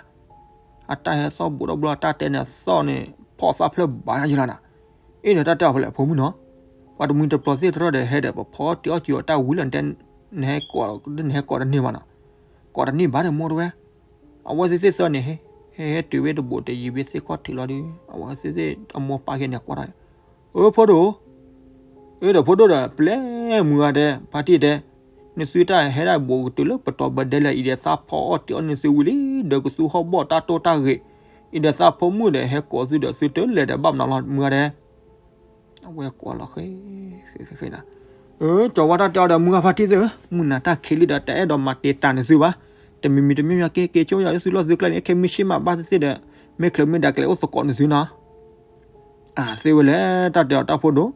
အတၢ်ဟဲသီၣ်ဘူးဒီးဘျီ အတၢ်တဲန့ၣ်သီၣ်န့ၣ် ဖီၣ်သၣ်ဖျၢၣ်ဘၣ်ယလီၤနၤ, အ့ၣ်ဒီးတၢ်တဲအီၤဖဲလဲၣ်ဖိမုၣ်နီၤ, ပှၤတမှံၤတပျီၤသ့ၣ်တရၢၢ်ဒီးဟဲဒီး ပဖီတ့အီၣ်ကံၤအီၤတၢ်ဝံၤလၢ နဟဲကိးတန့ၢ်ဘၣ်နီၤ, ကိးတန့ၢ်ဘၣ်ဒီးမိၢ်တဝဲ, အဝဲသ့ၣ်သ့ၣ်သၢန့ၣ် ဟဲ ဟဲတုၤဝဲတဘိးတယံၤဝဲသ့ၣ်ခီၣ်ထံးလီၤဒီး အဝဲသ့ၣ်သ့ၣ်အမိၢ်ပၢ်ခဲန့ၣ်ကွၢ်ထီၣ်, အၢဖိဒိၣ် အၢဒီးဖိဒိၣ်ဒီး ပျဲမုၢ်ဂၤဒဲး ဖါတံၢ်တဲ, နသုတၢ်ဟဲဒၣ်ဘူးကတုၤလၢပတီၢ်ဘၢဒဲလဲၣ် အံၤဒီးသးဖီအီၣ်တ့အီၣ်န့ၢ်သုဝံၤလံ ဒီးကသူဟီၣ်ဘီၣ်တၢ်တိၢ်တၢ်ဂ့ၤ, အံၤဒီးသးဖိမုၣ်ဒီးဟဲကိးသုဒီးသုတလဲၤဒီးဘၣ်မနုၤလီၤမုၢ်ဂၤဒဲး, အဝဲကိးလီၤဃဲ ဃဲ ဃဲ ဃဲ နၤ, အၢ ကၠီဝါတၢ်တဲအီၤဒီးမုၢ်ဂၤဖါတံၢ်သ့ၣ်ဧၢ, မုၢ်နၤတၢ်ခံးလံဒီးတၢ်အဲၣ်ဒိးမၤတ့ၢ်တၢ်န့ၢ်သုဘၣ်, တမံၤမံၤတမံၤမံၤက့ၤက့ၤဆိယၤလၢသုလီၢ်သုကျဲန့ၣ် ခဲမုၢ်ဆ့ၣ်မးဘၣ်သ့ၣ်သ့ၣ်ဒီး မ့ၢ်ချၢမ့ၢ်ဒၣ်ကျဲအိၣ်သကိးန့ၢ်သုနီၤ အသ့ဝဲလဲၣ် တၢ်တဲအီၤတၢ်ဖိဒိၣ်,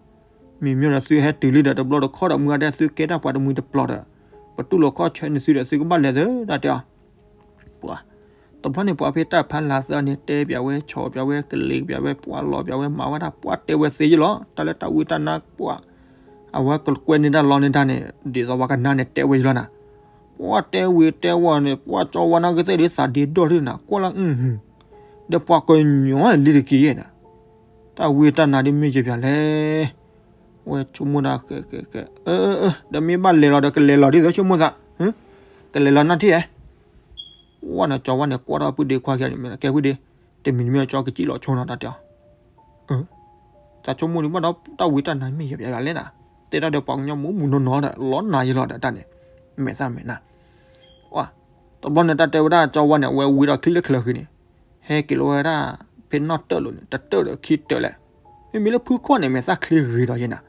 မံၤမ့ၢ်ဒီးသုဟဲတုၤလံဒီးတဘျီတခီဒီးမုၢ်ဂၤဒဲးသုကဲတၢ်ပှၤတမှံၤတပျီၤဒီး ပတူၢ်လိာ်ခီၣ်ဆၢန့ၢ်သုဒီးသုကဘၣ်လဲၤသၢတၢ်တဲအီၤ, ပှၤ, တဘျီန့ၣ်ပှၤဖဲတၢ်ဖးလၤသၢန့ၣ် တဲပၠးဝဲ ဆီၣ်ပၠးဝဲ ကလ့ၤပၠးဝဲ ပှၤလီၤပၠးဝဲ မၤဝဲဒၣ် ပှၤတဲဝဲသ့ယ့ၢ်လီၤ တၢ်လၢတၢ်ဝံတၢ်နါပှၤ, အဝဲကကွဲန့ၢ်တၢ်လီန့ၢ်တၢ်န့ၣ် ဒ်သိးပှၤကနါန့ၣ်တဲဝဲယ့ၢ်လီၤနၤ, ပှၤတဲဝံၤတဲဝီၤန့ၣ် ပှၤကၠီဝါနၢ်ကသ့ၣ်ဒ်သးဒ့ဒီၣ်ဒ်နၤ ကွၢ်လၢ ဒီးပှၤကညီလံတက့ၢ်ယဲနၤ, တၢ်ဝံတၢ်နါဒ်မ့ၢ်ယဲၢ်ပၠးလဲၣ်, ဝဲဆိကမိၣ်ဒၣ်ဃဲဃဲဃဲ, အၢ အၢ ဒီးမ့ၢ်ဘၣ်လဲၤလီၤဒီးကလဲၤလီၤဒ်သိးဆိကမိၣ်သး, ကလဲၤလီၤနၢ်ထံၣ်ဧဲ, ဝဲန့ၣ်ကၠီဝါန့ၣ်ကွၢ်ထီၣ်ပုၢ်ဒ့ခွါခဲန့ၣ် ကဲပုၢ်ဒ့, တမံၤတမံၤကၠီကစံၣ်လီၤဆိနီၤတၢ်တဲအီၤ, အၢ တၢ်ဆိကမိၣ်ဒ်ဘၣ်ဒီးတၢ်ဝံတၢ်နါမ့ၢ်ယဲၢ်ပၠးယၤလဲၣ်နၤ, တဲတၢ်ဒီးပှၤကညီမူးမူးနီၢ်နီၢ်ဒီး လီၤနၤယ့ၢ်လီၤဒီးတၢ်န့ၣ်, မဲာ်သၣ်မဲာ်နါ, ဝဲ, တဘျီန့ၣ်တၢ်တဲဝဲဒၣ်ကၠီဝါန့ၣ် အဝဲဝံဒီးချံလၢချၢဃံန့ၣ်, ဟဲက့ၤလီၤဝဲဒၣ် ဖဲနီၢ်တၢၢ်လိၤန့ၣ် တတၢၢ်ဒီးခံတၢၢ်လဲၣ်, မ့မ့ၢ်လၢဖုခီၣ်န့ၣ် မဲာ်သၣ်ချ့ဂ့ၤဒီးယဲၢ်နၤ,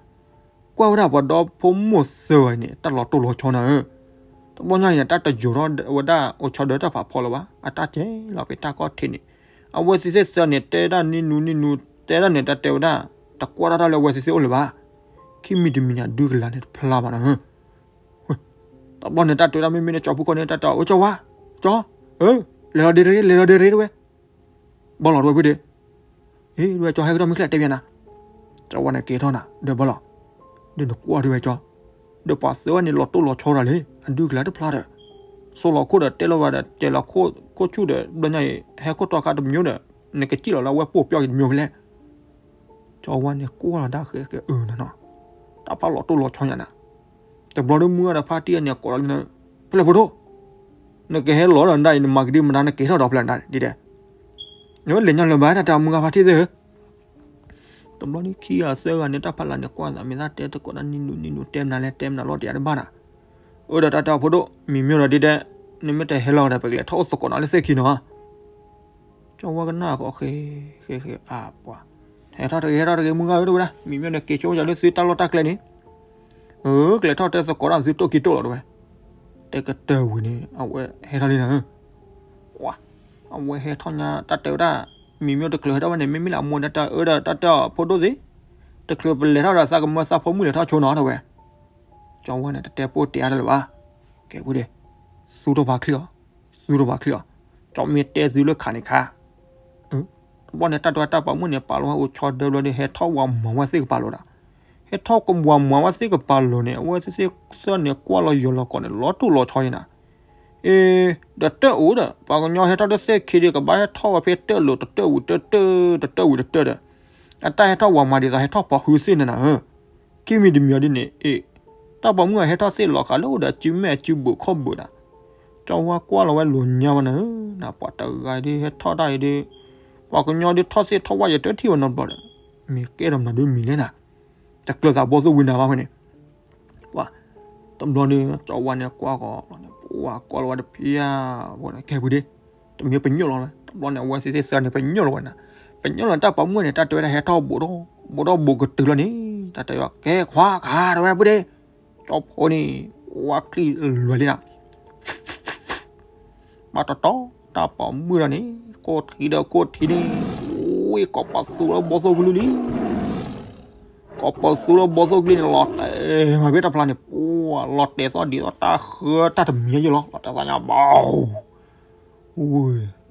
ကွၢ်ဝဲဒၣ်ပှၤဒီဖိမိၢ်သၢဂၤန့ၣ် တၢ်လီၤတိၢ်လီၤဆီနၤဧၢ, တဘျီညါအံၤန့ၣ် တၢ်တယိၤထီၣ်ဝဲဒၣ်အိၣ်ဆီဒၢတၢ်ဖးဖီလၢၤဘၣ်, အတၢ်ကဲလီၤဖဲတၢ်ခီၣ်ထံးန့ၣ်, အဝဲသ့ၣ်သ့ၣ်သၢန့ၣ် တဲဒၣ်နံၤနူနံၤနူ တဲဒၣ်န့ၣ် တၢ်တဲဝဲဒၣ်, တကွၢ်တၢ်တၢ်လၢအဝဲသ့ၣ်သ့ၣ်အိၣ်လၢၤဘၣ်, ခံမံၤတမံၤန့ၣ် အဒုၣ်ကလၤန့ၣ်တဖျါဘၣ်နၤဧၢ တဘျီန့ၣ်တၢ်တဲဝဲဒၣ်မ့မ့ၢ်လၢကၠီဖုခီၣ်န့ၣ် တၢ်တဲအီၤ အိၣ်ကၠီဝါ, ကၠီ, အၢ, လဲၤလီၤဒ့တရ့ လဲၤလီၤဒ့တရ့တဝဲ, ဘၣ်လီၤတဝဲဖုဒ့, အ့ တဝဲကၠီဟဲကဒီးမ့ၢ်ချ့တဲပၠးနၤ, ကၠီဝါန့ၣ်ကဲထီၣ်နၤ ဒီးဘၣ်လီၤ, ဒီးနကွၢ်တဝဲကၠီ, ဒီးပှၤသၢဝဲန့ၣ်လီၤတိၢ်လီၤဆီဒီးလံ အဒုၣ်ကလၤတဖျါဒီး, ဆိလီၤခိၣ်ဒီးတဲလီၤဝဲဒီး တဲလီၤခိၣ်ဆူၣ်ဒီး ဘျီညါအံၤ ဟဲခိၣ်တီခါတမံၤဒီး, နကစံၣ်လီၤလၢအဝဲပိာ်ပျီက့ၤတမံၤဖဲလဲၣ် ကၠီဝါန့ၣ်ကွၢ်လီၤတၢ်ဃဲဃဲအၢနၤနီၤ, တၢ်ဖးလီၤတိၢ်လီၤဆီညါနၤ, တဘျီဒီးမုၢ်ဂၤဒီးဖါတံၢ်န့ၣ်ကိးလီၤလံနၤ, ဖဲလဲၣ်ဖိဒိၣ်, နကဟဲလီၤဒီးနဒၣ်အံၤ နမၤကဒံမတၤနကဲထီၣ်ဒီးဖဲလဲၣ်နဒၣ်ဒ်ဒဲး, နဝဲလဲၤညါလၢၤဘၣ်တၢ်တဲမုၢ်ဂၤဖါတံၢ်သ့ၣ်ဧၢ တဘျီန့ၣ်ခံဂၤသၢဂၤန့ၣ် တၢ်ဖးလၢ်န့ၣ်ကွၢ်သး မ့ၢ်သးတဲသကိးတၢ်နံၤနူနံၤနူ တဲမနုၤလဲၣ် တဲမနုၤလီၤ တယၤတဘၣ်နၤ, အၢဒီးတၢ်တဲအီၤဖိဒိၣ် မံၤမ့ၢ်ဒီးဒ်ဒဲး, နမ့ၢ်တဟဲလီၤဒီးပကလဲၤထီၣ်အိၣ်သကိးနၤလၢသ့ၣ်ခံနီၤ, ကၠီဝါကနၣ်ဃီဃဲ ဃဲဃဲအါပှၤ, ဟဲထီၣ်တဂ့ၤ ဟဲထီၣ်တဂ့ၤ မုၢ်ဂၤဧၢတဝဲဒၣ် မံၤမ့ၢ်ဒီးက့ၤဆိကစၢ်လၢသုတၢ်လီၢ်တၢ်ကျဲန့ၣ်, အၢ ကလဲၤထီၣ်တဲသကိးတၢ်သုတိၢ်က့ၤတိၢ်လီၤတဝဲ, တဲကတၢၢ်ဝံၤန့ၣ် အဝဲဟဲထီၣ်လံနၤဧၢ ဝဲ, အဝဲဟဲထီၣ်ညါ တၢ်တဲဝဲဒၣ်, မံၤမ့ၢ်တချုးဟဲထီၣ်ဝဲန့ၣ် မ့မ့ၢ်လၢအမိၢ်န့ၣ် တၢ်အၢဒီး တၢ်တဲအီၤဖိဒိၣ်သ့ၣ်, တချုးပလဲၤထီၣ်ဒီးသးကမၢသးဖိမုၣ်လဲၤထီၣ်ဆိနီၤတဝဲ, ကၠီဝါန့ၣ် တတဲပိၢ်တဲအါတၢ်လၢၤဘၣ်, ကဲဝံၤဒီး, သူၣ်ထီၣ်ပာ်ချံအီၤ, သူၣ်ထီၣ်ပာ်ချံအီၤ, ကၠီမ့ၢ်တဲသုလၢခးန့ၣ်ခး တဘျီန့ၣ် တၢ်တဲဝဲတၢ်ပိာ်မုၣ်န့ၣ် ပာ်လီၤဝဲအိၣ်ဆီဒၢဘျီဒီး ဟဲထီၣ်ဝၤမၤဝဲသ့ၣ်ကပၤလိာ်ဒီး, ဟဲထီၣ်ဝၤမၤဝဲသ့ၣ်ကပၤလိာ်န့ၣ် အဝဲသ့ၣ်သ့ၣ်သၢန့ၣ် ကွၢ်လီၤယိာ်လီၤကိးန့ၣ် လီၤတိၢ်လီၤဆီယဲနၤ, အ့ ဒီးတၢၢ်အိၣ်ဒီး ပှၤကညီဟဲထီၣ်တသ့ၣ်ခံဒီး ကဘၣ်ဟဲထီၣ်ဝဲဖဲတၢၢ်လိာ် တတၢၢ်ဝံၤတတၢၢ် တတၢၢ်ဝံၤတတၢၢ်ဒီး, အတၢ်ဟဲထီၣ်ဝၤမၤဒ်သိး ဟဲထီၣ်ပိာ်ဟုသ့ၣ်န့ၣ်နၤဧၢ ခံမံၤတမံၤအီၤဒ်န့ၣ် အ့ တၢ်ပိာ်မုၣ်အဟဲထီၣ်သ့ၣ်လီၤဃာ်လၢအိၣ်ဒီးအစုမဲာ်အစုဘုးခီၣ်ဘုးနၤ, ကၠီဝါကွၢ်လီၤဝဲလိာ်ညါဝဲနၤဧၢ, နပှၤတဂၤဒ်ဟဲထီၣ်တၢ်အံၤဒ်, ပှၤကညီဒ်ထီၣ်သ့ၣ်ထီၣ်ဝါယတထံၣ်ဝဲနီတဘျီဒီး, မ့ၢ်ကဲထီၣ်မနုၤဒ်မံၤလဲၣ်နၤ, တကျၢၤသးဘီၣ်သိၣ်ဝံၤနၤဘၣ်ဖဲန့ၣ် ပှၤ တဘျီန့ၣ် ကၠီဝါန့ၣ်ကွၢ်ဃီၤန့ၣ် ပှၤကွၢ်လီၤဝဲတဖျၢၣ်ဖိန့ၣ် ကဲပူၤဒ့, တမ့ၢ်ပညိၣ်လီၤဝဲ တဘျီန့ၣ် အဝဲသ့ၣ်သ့ၣ်သၢန့ၣ် ပညိၣ်လီၤဝဲနၤ, ပညိၣ်လီၤတၢ်ပိာ်မုၣ်န့ၣ် တၢ်တဲဝဲဒၣ်ဟဲထီၣ်ဘူးထီၣ်ဘူးထီၣ်ဘူးကတုၤလီၤန့ၣ် တၢ်တဲဝဲ ကဲခွါခးတဝဲပူၤဒ့, ကၠီဖိန့ၣ် ဝါချံလွဲၤလံနၤ ဘၣ်တတီ တၢ်ပိာ်မုၣ်ဒီးန့ၣ် ကိးထံဒီးကိးထံန့ၣ် ဝ့ၢ်ကိးပသူလၢဘီၣ်သိၣ်ကလုၢ်လံ, ကိးပသူလၢဘီၣ်သိၣ်ကလုၢ်န့ၣ် လီၤတဲာ်မးဖဲတဖျါန့ၣ် ပှၤလီၤတဲာ်သီၣ်ဒ်သိးတၢ်ဃၢတၢ်တမံၤယဲလီၤ လီၤတဲာ်သီၣ်ညါဘၣ် လီ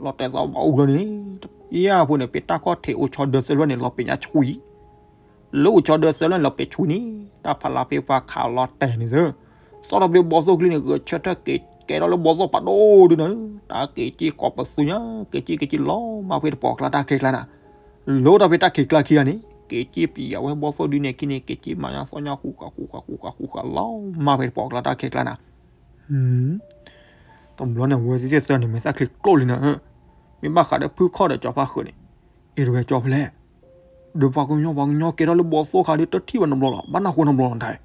ၤတဲာ်သီၣ်ဘၣ်အူလီၤန့ၣ် တပျၢ်ဖိန့ၣ် ပတၢ်ခီၣ်ထံးအိၣ်ဆီဒၢသၢဖျၢၣ်န့ၣ် လီၤပ့ၤညါဆူအံၤ လၢအိၣ်ဆီဒၢသၢဖျၢၣ်န့ၣ် လီၤပ့ၤဆူန့ၣ် တၢ်ဖးလါဖဲပှၤခးလီၤတဲာ်န့ၣ်သၢ, သီၣ်ထီၣ်ဖဲဘီၣ်သိၣ်ကလုၢ်န့ၣ် ဂဲၤဆၢထၢၣ်က့ၤကဲထီၣ်လၢဘီၣ်သိၣ်ပာ်ဒိၣ်ဒုန့ၣ်, တၢ်က့ၤက့ၤကိးပသူညါ က့ၤက့ၤက့ၤက့ၤလီၤမၢ်ဖဲတပှီၢ်ကျါတၢ်ခဲကျါနၤ, လီၤတၢ်ဖဲတၢ်ခံးကျါခံဂၤန့ၣ် က့ၤက့ၤပယီၤဝဲဘီၣ်သိၣ်ဒုန့ၣ်ခံန့ၣ် က့ၤက့ၤမၤညါသီၣ်ညါဃူဃာ်ဃူဃာ်ဃူဃာ်ဃူဃာ် လီၤမၢ်ဖဲတပှီၢ်ကျါတၢ်ခဲကျါနၤ တဘျီန့ၣ် အဝဲသ့ၣ်သၢန့ၣ် မဲာ်သၣ်ချံကျိၣ်လံနၤ, မ့ၢ်ဘၣ်ဃးဒီးဖုခီၣ်ဒီးကၠီဖါဃၢၤန့ၣ်, အ့ၣ်တဝဲကၠီဖဲလဲၣ်, ဒီးပှၤကညီပှၤကညီကဲထီၣ်လၢဘီၣ်သိၣ်ခါဒီး တထံၣ်ဝဲနီတဘျီလီၤ ဘၣ်နၢ်ဟူနီတဘျီလီၤနတၢ်,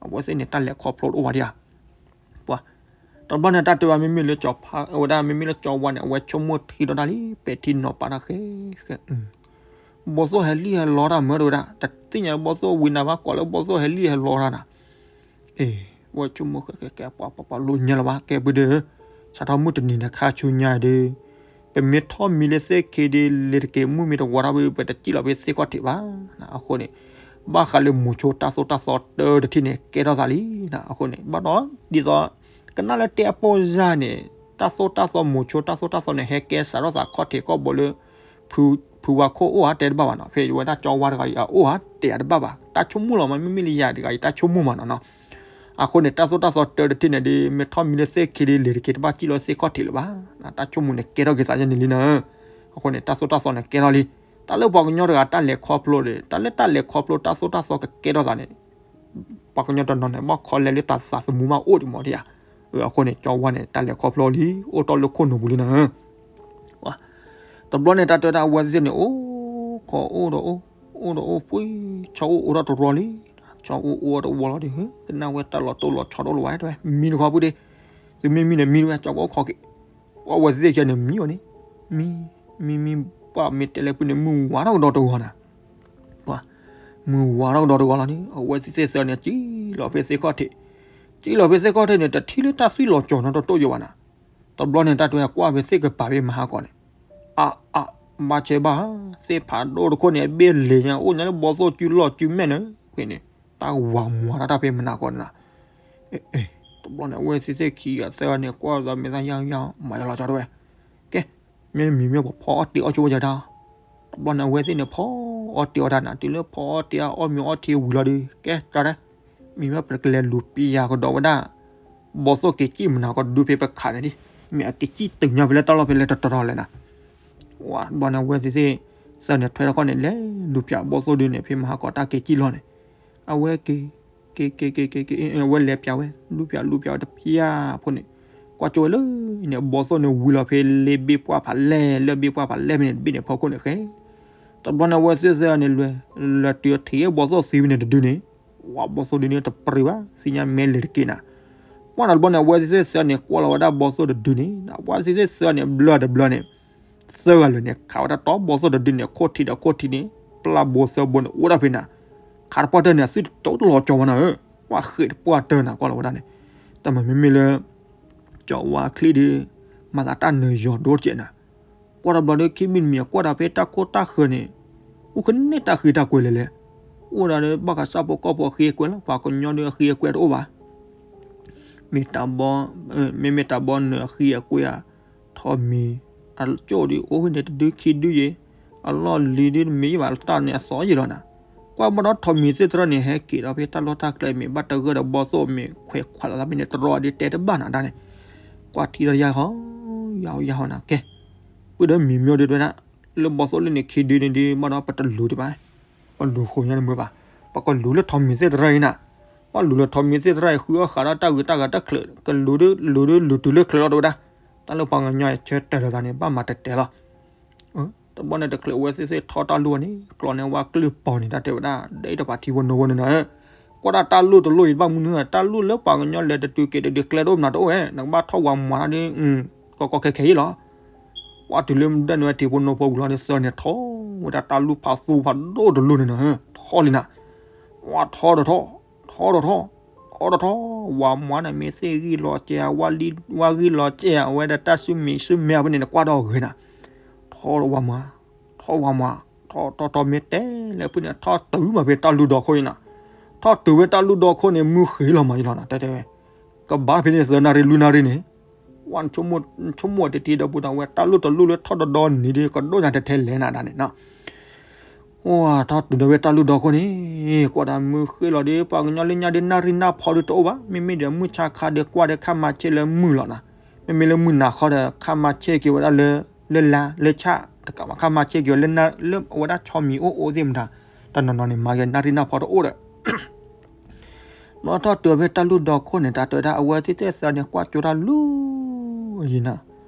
အဝဲသ့ၣ်န့ၣ် တၢ်လဲၤခီဖျိတအိၣ်ဘၣ်ဒံးဧါ, ပှၤ, တဘျီန့ၣ် တၢ်တဲဝဲမ့မ့ၢ်လၢကၠီဖါ အဝဲဒၣ်မ့မ့ၢ်လၢကၠီဝါန့ၣ် အဝဲဆိကမိၣ်ထံဒီးတၢ်လံ ပဲာ်ထံနီၤဖးတၢ်ဃဲဃဲ ဘီၣ်သိၣ်ဟဲလံၣ်ဟဲလီတၢ်မၢတဝဲဒၣ် တသ့ၣ်ညါလၢဘီၣ်သိၣ်ဝံၤနၤဘၣ် ကိးလၢဘီၣ်သိၣ်ဟဲလံၣ်ဟဲလီတၢ်နၤ, အ့ၣ် ဝဲဆိကမိၣ်ဃဲဃဲကဲ ပှၤပှၤပှၤလိာ်ညါလီၤဘၣ် ကဲပူၤဒီး, စးထီၣ်မုၢ်တနံၤန့ၣ်ခါဆူညါဒီး, ပမ့ၢ်ထီၣ်မံလၢသ့ၣ်ခံဒီး လ့ၤတက့ၤမုၢ်မ့ၢ်တဝါထီၣ်ဝံၤ ပတစံၣ်လီၤဖဲသ့ၣ်ခီၣ်ထံးဘၣ်, အဃိန့ၣ်, ဘၣ်ဃးလၢမိၤဆိတၢ်သိၣ်တၢ်သီတၢတထံၣ်န့ၣ် ကဲထီၣ်သးလံ, အဃိန့ၣ် ဘၣ်ဒီး, ဒ်သိး, ကနၣ်လၢတဲအပိၢ်စၢ်န့ၣ်, တၢ်သိၣ်တၢ်သီမိၤဆိတၢ်သိၣ်တၢ်သီန့ၣ် ဟဲကဲစးထီၣ်သးခီၣ်ထံးကီၢ်ဘိလၢ ဖုဝါခိၣ်အိၣ်ဧါတဲတဘၣ်ဘၣ်နီၤ ဖဲယဝဲဒၣ်ကၠီဝါတဂၤအံၤအအိၣ်ဧါတဲတဘၣ်ဘၣ် တၢ်ဆိကမိၣ်လီၤမး မ့မ့ၢ်လၢယၤတဂၤအံၤတၢ်ဆိကမိၣ်မးနီၤနီၤ, အဃိန့ၣ် တၢ်သိၣ်တၢ်သီတၢတထံၣ်န့ၣ်ဒီး မ့ၢ်ထီၣ်မံလၢသ့ၣ်ခံဒီး လ့ၤတက့ၤတဘၣ်စံၣ်လီၤသ့ၣ်ခီၣ်ထံးလၢၤဘၣ်, တၢ်ဆိကမိၣ်န့ၣ်ကဲထီၣ်က့ၤသးယဲန့ၣ်လံနီၤ, အဃိန့ၣ် တၢ်သိၣ်တၢ်သီန့ၣ်ကဲထီၣ်လံ, တၢ်လၢပှၤကညီတဂၤတၢ်လဲၤခီဖျိဒီး တၢ်လၢတၢ်လဲၤခီဖျိတၢ်သိၣ်တၢ်သီကကဲထီၣ်သးန့ၣ် ပှၤကညီတနီၤန့ၣ် ဘၣ်ခီလဲလၢတၢ်သးသမူမးအိၣ်ဒံးမးဒံးဧါ, အဃိန့ၣ် ကၠီဝါန့ၣ် တၢ်လဲၤခီဖျိလံ အိၣ်တီၢ်လၢခိၣ်နူာ်ပူၤလံနီၤ, တဘျီန့ၣ် တၢ်တဲတၢ်ဝဲသ့ၣ်န့ၣ် အိၣ်ခိးအိၣ်ဒီးအိၣ်, အိၣ်ဒီးအိၣ်ပှ့ၤ, ဆီအိၣ်အိၣ်ထီၣ်တရီလံ, ဆီအိၣ်အိၣ်တဝီလီၤဒီး ကနၣ်ဝဲတၢ်လီၤတိၢ်လီၤဆီတအိၣ်လၢၤဝဲ တဝဲ မံတခီပူၤဒ့, သုမ့ၢ်မံန့ၣ်မံတဝဲ ကၠီကအိၣ်ခိးက့ၤ, ကွၢ်ဝဲသ့ၣ်ခဲန့ၣ် မံအီၤန့ၣ်, မံ, မံမံ, ပှၤမ့ၢ်တဲလၢပှၤန့ၣ် မုၢ်ဝါထီၣ်ကဒီးတဂီၤနၤ ပှၤ, မုၢ်ဝါထီၣ်ကဒီးတဂီၤလီၤန့ၣ် အဝဲသ့ၣ်သၢန့ၣ် စံၣ်လီၤဖဲသ့ၣ်ခီၣ်ထံး, စံၣ်လီၤဖဲသ့ၣ်ခီၣ်ထံးန့ၣ် တထံၣ်လၢတၢ်သွံၣ်လီၤကၠီၤနီတတိၢ်ယိာ်ဘၣ်နၤ, တဘျီန့ၣ် တၢ်တဲကွၢ်ဖဲသ့ၣ်ကပၤဖဲမဟါကီးန့ၣ်, အါအါ, ဘၣ်ဆဲးဘၣ်, သ့ၣ်ဖးဒိၣ်တခိၣ်န့ၣ် အဘ့ၣ်လံၤညါ အိၣ်ညါလၢဘီသိၣ်စုလီၢ်စုမဲာ်န့ၣ်, ဖဲန့ၣ်, တၢ်ဝၤမၤတၢ်တၢ်ဖဲမနၤကီးန့ၣ်နၤ တဘျီန့ၣ် အဝဲသ့ၣ်သ့ၣ်ခံဂၤသၢဂၤန့ၣ် ကွၢ်သးမဲာ်သၣ်ယၢ်ယၢ် မၤယလီၤကၠီတဝဲ, ကဲ, မ့ၢ်မံၤမ့ၢ်ပဖီအီၣ်တ့ၢ်အီၣ်ဆိဝဲယၤတၢ်, တဘျီန့ၣ် အဝဲသ့ၣ်န့ၣ် ဖီအီၣ်တ့ၢ်အီၣ်တၢ်နၤ တုၤလၢဖီအီၣ်တ့ၢ်အီၣ်မ့ၤအီထံဝံၤလီၤဒီး ကဲကၠီတဲ, မံၤမ့ၢ်ပကလဲၤလူၤပျၢ်ကဒီးဝဲဒၣ် ဘီသိၣ်က့ၤစံၣ်မနၤကီးဒုဖဲပခးန့ၣ်ဒံး, မ့ၢ်အက့ၤစံၣ်တုၤညါဖဲလဲၣ်တၢ်လီၢ်ဖဲလဲၣ်တတီၤလဲၣ်နၤ, ဝဲတဘျီန့ၣ် အဝဲသ့ၣ်သ့ၣ် သၢန့ၣ် ထွဲတခီန့ၣ် လဲၤလူၤပျၢ်ဘီသိၣ်ဒုန့ၣ် ဖဲမဟါကီးတၢ်က့ၤစံၣ်လီၤန့ၣ်, အဝဲက့ၤ က့ၤက့ၤက့ၤက့ၤက့ၤ အဝဲလဲၤပျၢ်ဝဲ လူၤပျၢ်လူၤပျၢ်ဝဲတဖျၢၣ်ဖိန့ၣ်, ကွၢ်ကၠိဝဲလၢန့ၣ် ဘီသိၣ်န့ၣ်ဝံၤလီၤဖဲလၢဘ့ၣ်ပှၢ်ဖးလဲၢ် လၢဘ့ၣ်ပှၢ်ဖးလဲၢ်ဖဲန့ၣ် တဘ့ၣ်န့ၣ်ဖီခိၣ်န့ၣ်ဃဲ, တဘျီန့ၣ် အဝဲသ့ၣ်သၢန့ၣ် လဲၤတုၤထံၣ်ဘီသိၣ်သံဖဲန့ၣ်တဒုန့ၣ်, ဝဲဘီသိၣ်ဒုန့ၣ်တပရံၤဘၣ် သ့ၣ်ညါမဲာ်လဲၤတက့ၤနၤ, ကွၢ်နၤတဘျီန့ၣ် အဝဲသ့ၣ်သၢန့ၣ် ကွၢ်လီၤဝဲဒၣ်ဘီသိၣ်တဒုန့ၣ် အဝဲသ့ၣ်သၢန့ၣ် ဘျၢတဘျီန့ၣ် သၢဂၤလၢာ်န့ၣ် ခးဝဲဒၣ်တီဘီသိၣ်တဒုန့ၣ် ခိၣ်ထံးဒီးခိၣ်ထံးန့ၣ် ပျၢ်ဘိသၢဘိန့ၣ် အိၣ်ဒၣ်ဖဲနၤ, ခးတပှၢ်တၢၢ်န့ၣ် အသွံၣ်တတိၢ်တလီၤကၠီဝဲနၤဧၢ, ကွၢ်ဃ့ၢ်တပှၢ်တၢၢ်နၤ ကွၢ်လီၤဝဲဒၣ်န့ၣ်, တၢ်မၤမ့မ့ၢ်လၢ ကၠီဝါချံဒီး မၤသးတၢ်နၢၤယီၤဒိတကဲးနၤ, ကွၢ်တဘျီဒီး ခံမံၤတမံၤ ကွၢ်ဒီးဖဲတၢ်ခိၣ်တၢ်ဃၢၤန့ၣ် အိၣ်ကန့ၢ်တၢ်ဃံတၢ်ကွဲလဲၣ်လဲၣ်, အိၣ်ဒၣ်ဒီးဘၣ်ဃးဆၣ်ဖိကီၢ်ဖိအဃံအကွဲလီၤ, ပှၤကညီဒီးအဃံအကွဲတအိၣ်ဘၣ် မ့ၢ်တၢ်ဘီ, မ့မ့ၢ်တၢ်ဘီနၢၤအဃံအကွဲဧါ, ထီ ပမံၤအကၠိၣ်ဒုးအိၣ်ဖဲန့ၣ်တဒုခံဒုယဲၢ်, အလီၢ်လံၤဒုးတမ့ၢ်ယဲၢ်ဘၣ် တၢ်န့ၣ်အသီယဲၢ်လီၤနၤ. ကွၢ်ဘၣ်ဒီးထိးမံၤသ့ၣ်တဖၣ်န့ၣ် ဟဲက့ၤဒီးဖဲတၢ်လီၢ်တၢ်ကျဲ မ့ၢ်ဘၣ်တဂၢၢ်ဒီးဘီသိၣ်မ့ၢ်ခွဲးခွးလီၤသးဖဲန့ၣ် တရီအဒုးတဲတဘၣ်နၤဒၣ်န့ၣ်, ကွၢ်ထံဒီးယၤဃီ, ယၤဃီယၤဃီနၤကဲ, ပုၢ်ဒီးမံၤမ့ၢ်ဒုးတဲဒၣ်, လၢဘီသိၣ်လၢန့ၣ်ခံဒုန့ၣ်ဒုး ဘၣ်ဒီးပတလူၤတဘၣ် ပလူၤဃိညါတမုာ်ဘၣ်, ပကလူၤလၢထိးမံၤသ့ၣ်တဖၣ်အံၤနၤ, ပလူၤလၢထိးမံၤသ့ၣ်တဖၣ်အံၤ ဃုအီၣ်ဃးဒီးတၢ်ဂုၤတၢ်ဂၤတၢ်ချၢး ကလူၤဒုးလူၤဒုးလူၤတုၤလၢချၢးလီၤတဝဲဒၣ်, တၢ်လၢပှၤကညီအံၤဆၢတဲာ်လီၤသးန့ၣ် ဘၣ်မၤတဲာ်တဲာ်လီၤ. တဘျီန့ၣ်တချုးအဝဲသ့ၣ်သ့ၣ်ထီၣ်တၢ်လိၣ်ဘၣ်န့ၣ် ကျီန့ၢ်ဝါကလုၢ်ပီၤန့ၣ် တၢ်တဲဝဲဒၣ် ဒ်တပာ်ထံဖိနိဖိန့ၣ်နၤ, ကွၢ်ဒၣ်တၢ်လိၣ်တလိၣ်အံၤ ဘၣ်မနုၤဧါ, တၢ်လိၣ်လၢပှၤကညီလဲၤတတုၤက့ၤတဒုးကျဲတအိၣ်မနုၤတအိၣ်ဝဲ, နကဘၣ်ထီၣ်ဝးမွှးဒ် ကီကီခဲခဲအံၤလီၤ. ပှၤတုၤလၢဒၣ်န့ၣ်ဝဲထံဖိနိဖိပူၤလီၤဒီး သၢန့ၣ်ထီၣ်ဝဲဒၣ်တၢ်လူၢ်ဖးသူဖးဒိၣ်တလိၣ်န့ၣ်နၤ, ထီၣ်လံနၤ, ဝဲထီၣ်ဒီးထီၣ်, ထီၣ်ဒီးထီၣ်, ထီၣ်ဒီးထီၣ်, ဝးမွှးန့ၣ်မ့ၢ်သ့ၣ်ဂံၢ်လီၤကဲး, ဝါဂံၢ်လီၤကဲး အဝဲဒီးတၢ်ဆူမဲာ်ဆူမဲာ်အဖဲန့ၣ် နကွၢ်ဒီးဂ့ၤနၤ, ထီၣ်ဝးမွှး, ထီၣ်ဝးမွှး, ထီၣ်ထီၣ်ထီၣ်မ့ၢ်တဲလၢဖုန့ၣ် ထီၣ်တုၤမးဖဲတၢ်လူၢ်ဒီခိၣ်အံၤနၤ, ထီၣ်တုၤဝဲတၢ်လူၢ်ဒီခိၣ်န့ၣ် မုၢ်ဃ့လီၤမးအံၤလီၤနၤ တဲတဲဝဲ, ကဘၣ်ဖဲန့ၣ်သၢနၣ်ရံၣ်လွံၢ်နၣ်ရံၣ်န့ၣ်, ဝဲဆိကမိၣ်တထံၣ်ဒီးပူၤနၤ ဝဲတၢ်လိၣ်တလိၣ်လၢထီၣ်ဒီဒီနံၤဒီး ကဒိၣ်ညါထဲထဲလဲၣ်နၤဒၣ်န့ၣ်နၤ ဝဲထီၣ်တုၤဒီးဝဲတၢ်လူၢ်ဒီခိၣ်န့ၣ်, ကွၢ်ဒၣ်မုၢ်ဃ့လီၤဒီး ပှၤကညီလၢညါဒီး နၣ်ရံၣ်နၢ်ဖီဒုးတအိၣ်ဘၣ်, မ့မ့ၢ်ဒီးမုၢ်ဆါခါဒီးကွၢ်ဒီးခါမၤဆ့ၣ်လၢမုၢ်လီၤနၤ, မ့မ့ၢ်လၢမုၢ်နၤခီဒီး ခါမၤဆ့ၣ်က့ၤဝဲဒၣ်လၢ လၢလါလၢဆၣ်တကးဘၣ် ခါမၤဆ့ၣ်က့ၤဝဲလၢ လၢအဝဲဒၣ်ဆီမံၤအိၣ်အိၣ်သ့ၣ်မတၤ, တနီၤနီၤန့ၣ် မၤက့ၤနၣ်ရံၣ်နၢ်ဖီတအိၣ်ဒီး ဘျီထီၣ်တုၤဖဲတၢ်လူၢ်ဒီခိၣ်န့ၣ် တၢ်တဲဝဲဒၣ် အဝဲသ့ၣ်သ့ၣ်သၢန့ၣ် ကွၢ်ကၠိတၢ်လူၢ်အံၤနၤ,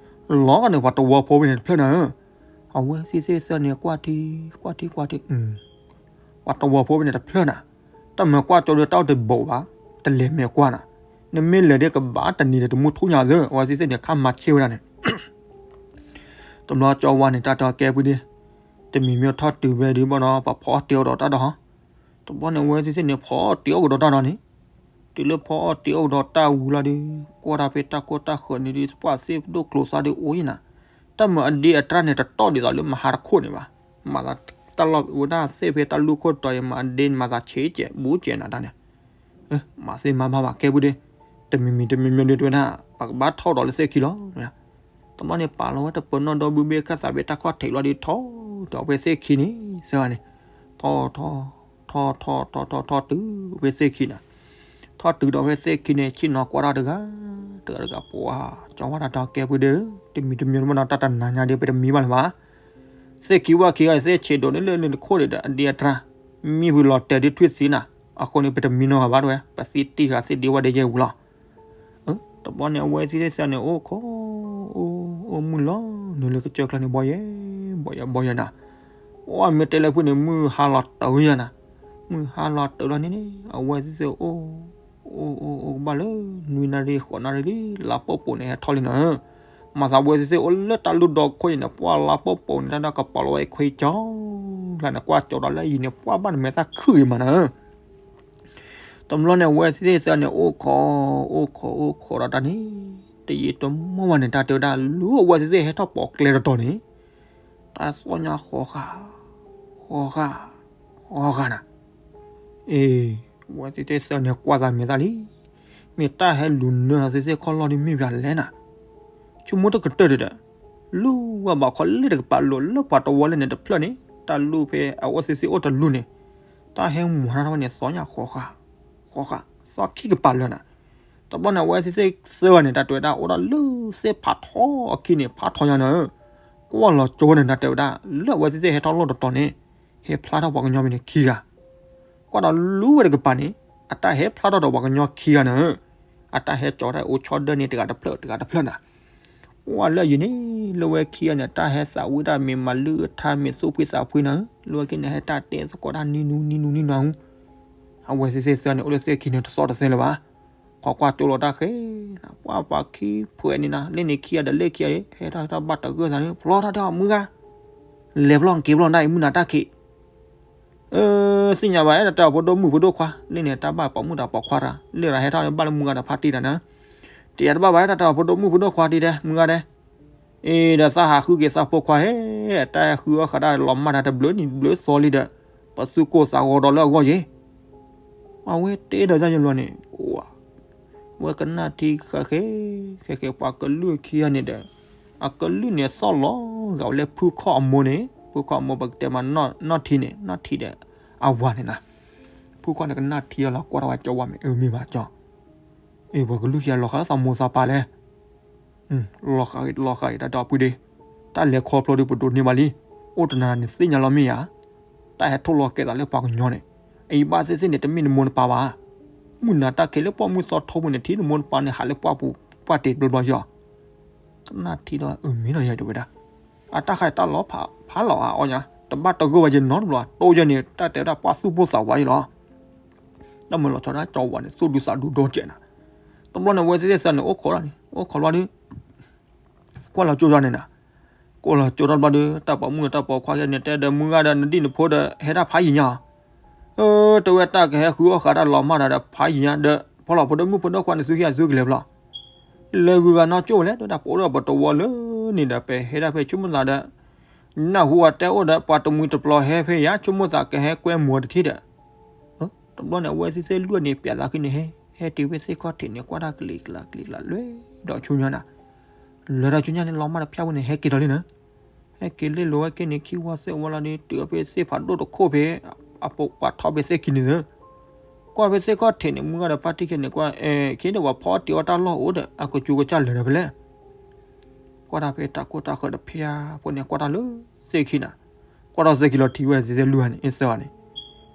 လီၤဂာ်န့ၣ် ပှၤတဝီဖိဖဲန့ၣ်တဖျၢၣ်နၤ, အဝဲသ့ၣ်သ့ၣ်သၢန့ၣ် ကွၢ်ထံ ကွၢ်ထံကွၢ်ထံ ပှၤတဝီဖိဖဲန့ၣ်တဖျၢၣ်နၤ, တၢ်မၤကွၢ်ကၠိဒီးတၢ်အိၣ်တဘိးဘၣ်, တလဲၤမဲာ်ကွၢ်နၤ, နမ့ၢ်လဲၤဒီးကဘၣ်တနံၤဒီးတမူထူၣ်ညါသၢ အဝဲသ့ၣ်သ့ၣ်န့ၣ် ခါမၤဆ့ၣ်ဝဲဒၣ်န့ၣ် တဘျီကၠီဝါန့ၣ် တၢ်တဲကဲဖုဒ့, တမံၤမ့ၢ်ထီၣ်တုၤဖဲဒုးဘၣ်ဒီး ပဖီအီၣ်တ့ၤအီၣ်ဒီးတၢ်ဒီးဟီ, တဘျီန့ၣ် အဝဲသ့ၣ်သ့ၣ်န့ၣ် ဖီအီၣ်တ့ၤအီၣ်ကဒီးတၢ်ဒီးန့ၣ်, တုၤလၢဖီအီၣ်တ့ၤအီၣ်ကဒီးတၢ်ဝံၤလီၤဒီး ကွၢ်တၢ်ဖဲတၢ်ခိၣ်တၢ်ဃၢၤန့ၣ်ဒီး ပှၤသ့ၣ်ဒိၣ်ကျိၤသးဒုးအိၣ်ယံၤနၤ, တၢ်မၤအဒ့အတြၢ်န့ၣ် တတီၢ်ဒ်သိးလၢမဟါတခိၣ်န့ၣ်ဘၣ်, မၤသးတၢ်လီၢ်ဝဲဒၣ်သ့ၣ်ဖဲတၢ်လူၢ်ခိၣ်တီၤအံၤ မၤအဒ့န့ၣ် မၤသးဆံးကဲးဘူးကဲးနၤတၢ်န့ၣ် မၤသ့မၤဘၣ်ဘၣ် ကဲဖုဒ့, တမံၤမံၤတမံၤမံၤဒုးတဲဝဲဒၣ် ပကဘၣ်ထီၣ်ဒီးလၢသ့ၣ်ခံလီၤ. တဘျီန့ၣ် ပာ်လီၤဝဲတပၢၤနီၣ်ဒီဘုဘ့ၣ်ခၣ်သးဖဲတၢ်ခီၣ်ထံးလီၤဒီး ထီၣ်ဒီးဖဲသ့ၣ်ခံန့ၣ် သၢဂၤန့ၣ်, ထီၣ်ထီၣ် ထီၣ်ထီၣ်ထီၣ်ထီၣ်ထီၣ်တုၤဖဲသ့ၣ်ခံနၤ, ထီၣ်တုၤဒီးဖဲသ့ၣ်ခံန့ၣ် ဆ့ၣ်နီၤကွၢ်တၢ်တဂၤ တဂၤတဂၤ ပှၤ ကၠီဝါတၢ်တဲကဲဖုဒ့ဧၢ, တမံၤတမံၤမ့ၢ်နီၤ တၢ်တနၤညါဒီး ပတမံဘၣ်လၢၤဘၣ် သ့ၣ်ခံဝၣ်ခံဂၤ သ့ၣ်ဆံးဒိၣ်န့ၣ်လၢန့ၣ်တခိၣ်ဒီး အဒ့အတြၢ် မံဖုလီၤတဲာ်ဒုးထွံၣ်သံနၤ, အဃိန့ၣ် ပတမံနီတဂၤဘၣ်တဲဝဲ ပသံတံၢ်ဃာ်သ့ၣ်ဒ့ဝဲဒၣ်ယဲၢ်ဝံၤလီၤ. တဘျီန့ၣ် အဝဲသ့ၣ်သ့ၣ်သၢန့ၣ် အိၣ်ခိး အိၣ်မုၢ်လီၤနုာ်လၢကစၢၢ်ကျါန့ၣ် ဘီယဲၢ် ဘီယဲၢ် ဘီယဲၢ်နၤ, အိၣ်မ့ၢ်တဲလၢဖုန့ၣ် မုၢ်ဟါလီၤတၢ်ယဲၢ်နၤ, မုၢ်ဟါလီၤတၢ်လီၤန့ၣ်န့ၣ် အဝဲသ့ၣ်သ့ၣ်အိၣ် အိၣ်အိၣ်အိၣ်ကဘၣ်လၢ နွံနၣ်ရံၣ်ဃိးနၣ်ရံၣ်လံ လါပှဲၤပိာ်န့ၣ် ဟဲထီၣ်လံနၤ, မၤသးဝဲသ့ၣ်သ့ၣ်အိၣ်လၢတၢ်လူၢ်ဒီခိၣ်အံၤန့ၣ် ပှၢ်လါပှဲၤပိာ်န့ၣ် တၢ်ဒီးကပီၤလီၤဝဲခွံကၠီလၢန့ၣ် ကွၢ်ကၠီဒီးလၢအံၤန့ၣ် ပှၢ်ဘၣ်နမဲာ်သၣ်ခုၣ်အံၤမးနၤ, တဘျီန့ၣ် အဝဲသ့ၣ်သ့ၣ်သၢန့ၣ် အိၣ်ခိး အိၣ်ခိး အိၣ်ခိးဒီးတၢ်န့ၣ် တယံာ်တမီၢ်ဘၣ်န့ၣ် တၢ်တဲဝဲဒၣ် လူၤအဝဲသ့ၣ်သ့ၣ်ဟဲထီၣ်ပိာ်ကျဲတတီၤန့ၣ် တၢ်သီၣ်ညါဃီဃာ် ဃီဃာ် ဃီဃာ်နၤ, အ့ အဝဲသ့ၣ်သ့ၣ်သၢန့ၣ် ကွၢ်သးမဲာ်သၣ်လံ, မ့ၢ်တၢ်ဟဲလူၤနၢသ့ၣ်သ့ၣ်ခီၣ်လီၢ်ဒ်မ့ၢ်ပှၤလဲၣ်နၤ, ဆိကမိၣ်တကတၢၢ်ဒီး လူၤဝဲဘၣ်ခီလ့ၣ်တကပၤလိာ်လၢပှၤတဝီလၢန့ၣ်တဖျၢၣ်န့ၣ် တၢ်လူၢ်ဖဲအဝဲသ့ၣ်သ့ၣ်အိၣ်တလူၢ်န့ၣ် တၢ်ဟဲမွၤထီၣ်ဝဲန့ၣ် သီၣ်ညါဃီဃာ် ဃီဃာ် သီၣ်ခံကပၤလၢနၤ, တဘျီန့ၣ် အဝဲသ့ၣ်သ့ၣ်သၢဂၤန့ၣ် တၢ်တဲဝဲဒၣ်အိၣ်ဒီးလၢသ့ၣ်ဖးထီအခံန့ၣ် ဖးထီညါနၤ, ကွၢ်လီၤကၠိန့ၣ် တၢ်တဲဝဲဒၣ် လၢအဝဲသ့ၣ်သ့ၣ်ဟဲထီၣ်လိၣ်တတီၤန့ၣ် ဟဲဖျါထီၣ်ပှၤကညီမ့ၢ်န့ၣ်ခံဂၤ ကွၢ်ဒီးလူၤဝဲတကပၤန့ၣ် အတၢ်ဟဲဖျါထီၣ်ဒီးပှၤကညီခံဂၤနၤ, အတၢ်ဟဲကၠီတၢ်အိၣ်ဆီဒၢန့ၣ် တဂၤတဖျၢၣ် တဂၤတဖျၢၣ်နၤ, ကွၢ်လၢအံၤန့ၣ် လၢဝဲခံဂၤန့ၣ် တၢ်ဟဲသးဝံၣ်တၢ်မ့ၢ်မၤလုၢ်အထါမ့ၢ်သူၣ်ဖှံသးဖှံနၤ, လၢဝဲခံန့ၣ် ဟဲတၢ်တဲသကိးတၢ်နံၤနူနံၤနူနံၤနူ အဝဲသ့ၣ်သ့ၣ်သၢန့ၣ် အိၣ်လၢသ့ၣ်ခံန့ၣ် တသီၣ်တသဲလၢၤဘၣ်, ခီကွၢ်ကၠိလီၤတၢ်ဃဲ ပှၤပှၤခံဖှဲးန့ၣ်နၤ လၢန့ၣ်ခံဂၤဒီးလၢခံဂၤ ဟဲထီၣ်ဟဲထီၣ်ဘၣ်တဂၢၢ်သးန့ၣ် ဖျီထီၣ်တၢ်မုၢ်ဂၤ လဲၤဖျီက့ၤဖျီနတၢ်အံၤမုၢ်နၤတၢ်ခံး သ့ၣ်ညါဘၣ် အဲၣ်ဒိးတဲအီၤဖိဒိၣ်မုၣ်ဖိဒိၣ်ခွါ လၢန့ၣ်တၢ်ဘၣ်ပိာ်မုၣ်တၢ်ပိာ်ခွါတၢ် လၢရၤဟဲထီၣ်ဘၣ်လၢမုၢ်ဂၤဒီးဖါတံၢ်တၢ်နၤ, တယၤတဘၣ်ဘၣ် အဲၣ်ဒိးတဲအီၤဖိဒိၣ်မုၣ်ဖိဒိၣ်ခွါတံၢ်တဲ မုၢ်ဂၤတဲ, အ့ ဒီးသးဟးဃုက့ၤသးဖိခွါဟဲ, တၢ်ဟဲဃုအီၣ်ဃးတၢ်လီၤမၢ်တၢ်တဘျုးနံၤဘျုးသီလံဒီး, ပသူၣ်ကိၢ်သးဂီၤဒီးလၢအဂီၢ်ယ့ၢ် အဝဲတဲဒီးတၢ်ယလွၤန့ၣ်, ဝဲကနၣ်ထံဃဲဃဲ, ဃဲဃဲပှၤကလုာ်ခံဂၤန့ၣ်ဒီး, အကလုၢ်န့ၣ်သီၣ်လီၤဂာ်ဝဲလၢဖုခီၣ်အမိၢ်န့ၣ်, ဖုခီၣ်အမိၢ်ပကတဲမးနီၢ်ထံန့ၣ်, နီၢ်ထံဒီးအဝၤန့ၣ်နီၤ. ဖုခီၣ်န့ၣ်ကနၣ်ထံလီၤလီၤ ကွၢ်ထီၣ်ဝဲကၠီဝါမ့ၢ်အၢ မ့ၢ်ဘၣ်ကၠီ, အ့ၣ် ပှၤကလုၢ်ခံဂၤလီၤဃာ်လၢသးမိၢ်သးပၢ်လဲၣ်. လီၤဃာ်ဂ့ၤ လီၤဃာ်ဂ့ၤ တၢ်တဲအီၤပုၢ်ဒ့, တၢ်လဲၤခီဖျိဒုးပဒိးန့ၢ်ဘၣ်လံ. အိၣ်တနၤနသ့ၣ်ညါလီၤမ့ၢ်ဧါ. တၢ်ဟဲထိၣ်လီၤကဲသးလၢပှၤကညီန့ၣ်, အအံၤဘၣ်သ့ၣ်သ့ၣ်န့ၣ် တမ့ၢ်နမိၢ်နပၢ်ဘၣ်. မုၢ်နၤတၢ်ခဲလၢပှၢ်မုၢ်သီထိပူၤန့ၣ် ထံနမိၢ်နပၢ်န့ၣ် ဟးလၢပှၢ်ပူၤပှၢ်တ့ၢ်ဘျီဘျီယီၤ. ကနၣ်ထံဒီးအၢ မ့ၢ်နီၤယဲတဲဝဲဒၣ်, အတၢ်ဃးတၢ်လီၤဖးလီၤအါအီညါ တဘၣ်တဂၢၢ်ဝဲယနီတဘျီ တိၢ်ယဲန့ၣ် တၢ်တဲဝဲဒၣ်ပှၢ်သူၣ်ပိၢ်သးဝးယလီၤ. တၢ်မၤလီၤဆီဒၣ်ကၠီဝါန့ၣ် သူၣ်ဒူသးဒူဒီကဲးနၤ. တဘျီန့ၣ် အဝဲသ့ၣ်သၢန့ၣ် အိၣ်ခိးလီၤန့ၣ် အိၣ်ခိးလီၤဒီး ကွၢ်လီၤကၠိဒီးန့ၣ်နၤ, ကွၢ်လီၤကၠိဒီးတဘျီဒီး တၢ်ပိာ်မုၣ်တၢ်ပိာ်ခွါခံဂၤန့ၣ် တဲဒီးမုၢ်ဂၤဒီး နဒံၣ်နဖိဒီး ဟဲဒၣ်ဖးယံၤညါဧါ. အၢ တဲဝဲ တၢ်ကဟဲဃုအီၣ်ဃာ်တၢ်လီၤမၢ်ဒီး ဖးယံၤညါဒီး ဖီလီၤဖိဒိၣ်မုၣ်ဖိဒိၣ်ခွါန့ၣ် သုခံဂၤသုကလဲၤဖျီ လၢဂုၤဂၤနီၢ်ကၠိဝဲလဲၣ် တဲဝဲဒၣ်ပအိၣ်ဒီးပတဝီလၢန့ၣ်ဒီး ပဟဲဒၣ်ဖဲဆိကမိၣ်သးဒီး နၢ်ဟူအတဲအိၣ်ဒီး ပှၤတမှံၤတပျီၤဟဲဖဲယၤ ဆိကမိၣ်သးကဟဲကွဲမုာ်တထံဒီး တဘျီန့ၣ် အဝဲသ့ၣ်သ့ၣ်လွံၢ်န့ၣ် ပျးသးခံန့ၣ် ဟဲ ဟဲတ့ၢ်ဝဲသ့ၣ်ခီၣ်ထံးန့ၣ် ကွၢ်တၢ်ကလံၤကျါကလံၤကျါ လဲၤဒီးဆူညါနၤ, လဲၤဒီးဆူညါန့ၣ် လီၤမၢ်ဒီးဖၠၣ်ဝဲန့ၣ် ဟဲက့ၤဒီးလံနၤ, ဟဲက့ၤလ့ၢ်လိာ်ဝဲက့ၤန့ၣ် ခံဝီသ့ၣ်ဝီလီၤဒီး တုၤအီၤဖဲသ့ၣ်ဖးဒိၣ်တခိၣ်ဖဲ အပှၤထီၣ်ဖဲသ့ၣ်ခံန့ၣ်သၢ ကွၢ်ဖဲသ့ၣ်ခီၣ်ထံးန့ၣ် မုၢ်ဂၤဒီးဖါတံၢ်ခဲန့ၣ် ကွၢ် အဲ ခံဒီးပှၤဖီတ့ၢ်အီၣ်တၢ်လီၢ်အိၣ်ဒီး အကစူကစၢ်လၢာ်ဒီးဖဲလဲၣ် ကွၢ်တၢ်ဖဲတၢ်ကိၢ်တၢ်ဃၢၤတဖၠါဖိန့ၣ် ကွၢ်တၢ်လၢသ့ၣ်ခံနၤ, ကွၢ်ထီၣ်သ့ၣ်ခံလီၤထံၣ်ဝဲသ့ၣ်သ့ၣ်လွံၢ်ဂၤန့ၣ် အ့ၣ်သၢဂၤန့ၣ်,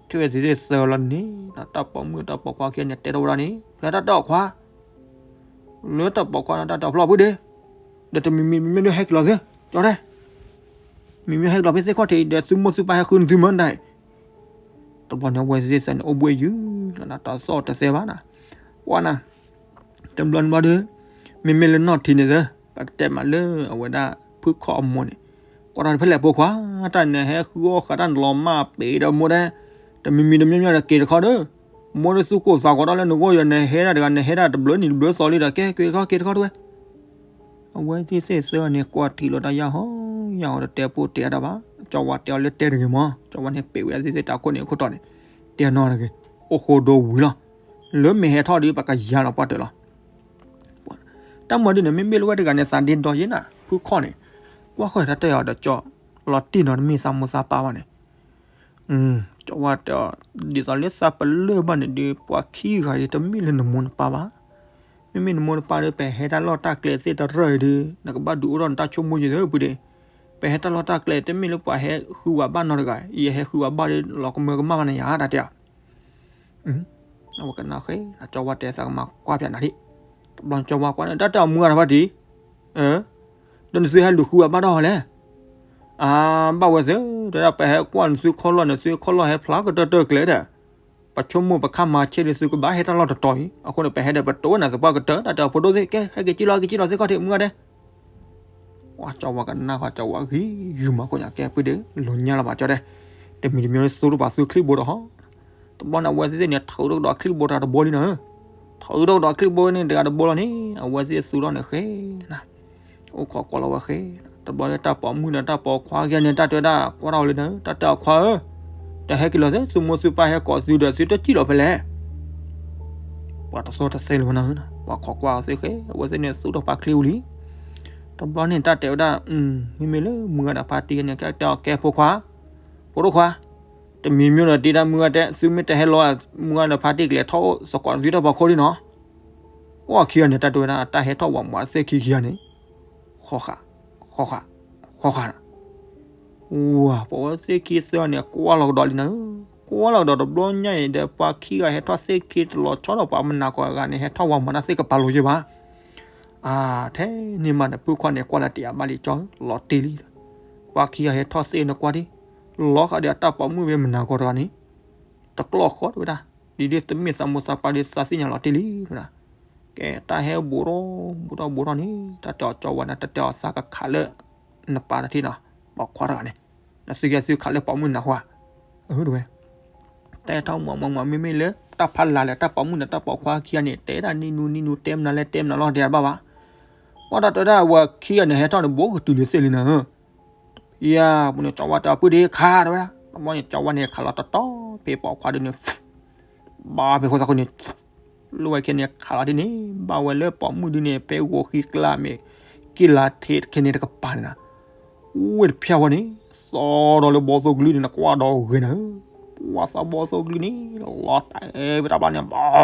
ထံၣ်ဝဲသ့ၣ်သ့ၣ်သၢဂၤလီၤန့ၣ် တၢ်ပိာ်မုၣ်တၢ်ပိာ်ခွါခံဂၤန့ၣ် တဲထီၣ်ဝဲဒၣ်န့ၣ် ဖျါတၢ်တဲအီၤခွါ လၢတၢ်ပိာ်ခွါန့ၣ် တၢ်တဲအီၤဖျီၣ်ဖုဒ့, ဒီးတမံၤမံၤမ့ၢ်ဒုးဟဲက့ၤလီၤသ့, ကၠီတဲ, မံၤမ့ၢ်ဟဲက့ၤလီၤဖဲသ့ၣ်ခီၣ်ထံးဒီး သုမိၢ်သုပၢ်ဟဲဃုနသုမၢ်ဒၣ်အံၤ, တဘျီန့ၣ် အဝဲသ့ၣ်သၢန့ၣ် အိၣ်ဘှံးယုၢ်လီၤ တၢ်သီၣ်တသဲဘၣ်နၤ, ကွၢ်နၤ တဘျီန့ၣ်ဘျီဒီး မ့မ့ၢ်လၢနီၢ်ထံးန့ၣ်သၢ ပကတဲမးလၢအဝဲဒၣ်ဖုခီၣ်အမိၢ်န့ၣ်, ကွၢ်ထီၣ်ဖဲလဲၣ်ဖိခွါ, တၢ်နဟဲဃုအီၣ်ဃာ်တၢ်နလီၤမၢ်ပ့ၤဒီးမိၢ်ဒဲ, တမံၤမံၤတမံၤမံၤဒီးက့ၤတခီဒီး, မိၢ်ဒီးသူၣ်ကိၢ်သးဂီၤဒီးလၢနဂီၢ်ယၤ နဟဲဒၣ်တဘျုးနံၤတဘျုးသီလံဒီး ကဲက့ၤတခီက့ၤတခီတဝဲ အဝဲသ့ၣ်သ့ၣ်သၢန့ၣ် ကွၢ်ထံၣ်လိာ်တၢ်ယၢ်ဟီယၢ်ဟီဒီးတဲပိၢ်တဲအါတၢ်ဘၣ်, ကၠီဝါတဲအီၤလၢတဲတဂ့ၤမး, ကၠီဝါန့ၣ်ပ့ၤဝဲသ့ၣ်သ့ၣ်တၢ်ခိၣ်န့ၣ်အခိၣ်တီန့ၣ်, တဲနီတဂ့ၤ, အိၣ်ဃိဒိဝံၤလီၤ, လၢမ့ၢ်ဟဲထီၣ်ဒီး ပကယၤလီၤပှၢ်တၢၢ်လီၤ တၢ်မၤဒ်န့ၣ် မ့မ့ၢ်လၢဝဲတဂၤန့ၣ် သးဒ့ဒီယဲနၤ ဖုခီၣ်န့ၣ်, ကွၢ်ဃီတၢ်တဲအီၤဒီးကၠီ, လီၤတံၢ်နီၤ တမ့ၢ်သးမိၢ်သးပၢ်ဘၣ်န့ၣ်, ကၠီဝါတဲအီၤ, ဒ်သိးလၢသးပလၢၢ်ဘၣ်န့ၣ်ဒီး ပှၤခံဂၤအံၤ တမ့ၢ်လၢနမိၢ်နပၢ်ဘၣ်, မ့မ့ၢ်နမိၢ်နပၢ်ဒီး ပဟဲတၢ်လီၢ်တၢ်ကျဲသ့ၣ်တရၢၢ်အံၤဒီး နကဘၣ်ဒုးအိၣ်ထီၣ်နတၢ်ဆိကမိၣ်ယဲၢ်သၢပူၤဒီး, ပဟဲတၢ်လီၢ်တၢ်ကျဲ တမ့ၢ်လၢပှၤဟဲဃုဝဲဘၣ်နီတဂၤ, ယဟဲဃုဝဲဘၣ်ဒီး လီၤကမၢကမၣ်ဘၣ်နၤယၤ တၢ်တဲအီၤ အဝဲကနၣ်ဃဲ ကၠီဝါတဲသးကမၤကွၢ်ပၠးနၤဒံး, တဘျီကၠီဝါကွၢ်န့ၣ် တၢ်တဲအီၤမုၢ်ဂၤတဖၣ်တံၢ်, ဒီးနသုဟဲလူၤဃုအဘၣ်ဒီးလဲၣ်, အဘၣ်ဝဲသ့ၣ် တဲဒၣ်ပဟဲကွၢ်နသုခီၣ်လီၢ်န့ၣ် သုခီၣ်လီၢ်ဟဲဖျါကတၢၢ်တၢၢ်ကျဲဒီး, ပဆိကမိၣ်ပခါမၤဆဲးဒီးသုကဘၣ်ဟဲတၢ်လီၢ်တတီၤအံၤ, အဃိန့ၣ် ပဟဲဒီးပတိၢ်ဝဲနၤသပှၢ်ကတၢၢ် တၢ်တဲအီၤဖိဒိၣ်သ့ၣ် ကဲ ဟဲက့ၤက့ၤလီၤ ဟဲက့ၤက့ၤလီၤသ့ၣ်ခီၣ်ထံးမုၢ်ဂၤဒဲး ဝဲကၠီဝါကနၣ်ဃီ ကၠီဝါဂံၢ်ဂုာ်မၤခိၣ်ညါ ကဲပုၢ်ဒီး လိၤညါလီၤဘၣ်ကၠီဒဲး, တမံၤတမံၤလၢသူတပာ်သူချံၣ်ဘိတဟီ, တဘျီန့ၣ် အဝဲသ့ၣ်သ့ၣ်န့ၣ် ထုးထီၣ်ကဒီးချံၣ်ဘိတဂၤတဘိလံနၤ, ထုးထီၣ်ကဒီးချံၣ်ဘိန့ၣ်တဂၤတဘိလီၤန့ၣ် အဝဲသ့ၣ်သူထီၣ်န့ၣ်ဃဲနၤ, အိၣ်ခိးကွၢ်လီၤဝဲဃဲ, တဘျီလၢတၢ်ပိာ်မုၣ်ဒီးတၢ်ပိာ်ခွါခံဂၤန့ၣ် တၢ်တဲဝဲဒၣ် ကွၢ်ထီၣ်ဝဲလံနၤ တၢ်တဲအီၤခွါဧၢ, တဟဲက့ၤလီၤသ့ သုမိၢ်သုပၢ်ဟဲကိးသုဒီး သုတစံၣ်လီၤဖဲလဲၣ် ပှၤတသီၣ်တသဲလၢၤဝဲနၤ, ပှၤခိးကွၢ်အီၤသ့ၣ်ဃဲ အဝဲသ့ၣ်န့ၣ်သူၣ်ထီၣ်ပာ်ချံဝံၤလံ, တဘျီန့ၣ် တၢ်တဲဝဲဒၣ်, မ့မ့ၢ်လၢမုၢ်ဂၤဒီးဖါတံၢ်ဂၤန့ၣ် ကဲတဲအီၤကဲဖိခွါ, ဖိဒိၣ်ခွါ, တမံၤမံၤဒီးတ့တၢ်မုၢ်ဂၤတဲ သုမ့ၢ်တဟဲလီၤ မုၢ်ဂၤဒီးဖါတံၢ်ကလဲၤထီၣ်အိၣ်သကိးသုထီၣ်ဖီခိၣ်လံနီၤ, အိၣ်ခံဂၤန့ၣ် တၢ်တဲဝဲဒၣ် တၢ်ဟဲထီၣ်ဝးမးသ့ၣ်ခံခံဂၤန့ၣ်, ဃီဃာ်, ဃီဃာ်, ဃီဃာ် ဝၤ ပဝဲသ့ၣ်ခံသၢန့ၣ် ကွၢ်လီၤကဒီးလံနၤ, ကွၢ်လီၤကဒီးတဘျီညါအံၤဒီး ပှၤခံဂၤဟဲထီၣ်သ့ၣ်ခံတလီၤဆီဒီးပှၤမနၤကီၢ်အဂၤန့ၣ် ဟဲထီၣ်ဝးမးတၢ်သ့ၣ်ကပာ်လိာ်ယဲၢ်ဘၣ်. အါ ထဲန့ၣ်မးန့ၣ် ဖုခီၣ်န့ၣ် ကွၢ်လၢတယာ်ဘၣ်လံ ကၠီ လီၤတ့ၢ်လံ, ပှၤခံဂၤဟဲထီၣ်သ့ၣ်န့ၣ်ကွၢ်ဒံး, လီၤဃာ်ဒီးအတၢ်ပိာ်မုၣ်ဖဲမနၤကီၢ်တဂၤန့ၣ်, တကျီၢ်ဃီတဝဲဒၣ်, ဒ်ဒ်တမ့ၢ်သးမိၢ်သးပၢ်ဒီးသးသ့ၣ်ညါလီၤတ့ၢ်လံတဝဲဒၣ်. ကဲတၢ်ဟဲဘူးထီၣ်ဘူးထီၣ်ဘူးထီၣ်န့ၣ် တၢ်တဲအီၤကၠီဝဲန့ၣ် တၢ်တဲအီၤသးကခးလၢ နပၢ်တထံၣ်နီၤ, ပိာ်ခွါတဂၤန့ၣ်, နသုကဲသုခးလၢပိာ်မုၣ်နၢ်ဟူဧါ, အၢ တဝဲ တၢ်ဟဲထီၣ်မးမးမး မ့မ့ၢ်လၢတၢ်ဖးလၢ်လၢတၢ်ပိာ်မုၣ်န့ၣ် တၢ်ပိာ်ခွါခံဂၤန့ၣ် တဲဒၣ်နံၣ်နူနံၣ်နူ တဲမနုၤလဲၣ်တဲမနုၤလီၤ တဲတဘၣ်ဘၣ်. ဝဲတၢ်တဲဒၣ်ဝဲခံဂၤန့ၣ် ဟဲထီၣ်န့ၣ် ဘူးကတုၤလံသ့ၣ်လံနၤ, ယၤပူၤန့ၣ် ကၠီဝါတဲအီၤ ပုၢ်ဒ့ခးတဝဲဒၣ်, တဘျီန့ၣ် ကၠီဝါန့ၣ် ခးလီၤတတီၤ ဖဲပိာ်ခွါဒုန့ၣ် ဘၣ်ဖဲဃိသးခိၣ်န့ၣ် လိၣ်ဝဲခံဂၤန့ၣ် ခးလီၤဒ်န့ၣ် ဘၣ်ဝဲလၢပိာ်မုၣ်ဒုန့ၣ် ဖဲဂီၤဃံကျါမ့ၢ် က့ၣ်လါထဲတခဲန့ၣ်တကပၤန့ၣ်နၤ, ဝ့ၢ်တဖျၢၣ်ဝဲန့ၣ် သီဒီးလၢဘီသိၣ်ကလုၢ်န့ၣ် နကွၢ်ဒီးဂ့ၤနၤဧၢ, ပှၤသးဘီသိၣ်ကလုၢ်န့ၣ် လီၤတဲာ်ဝဲတၢ်ဘၣ်န့ၣ်ဘၣ်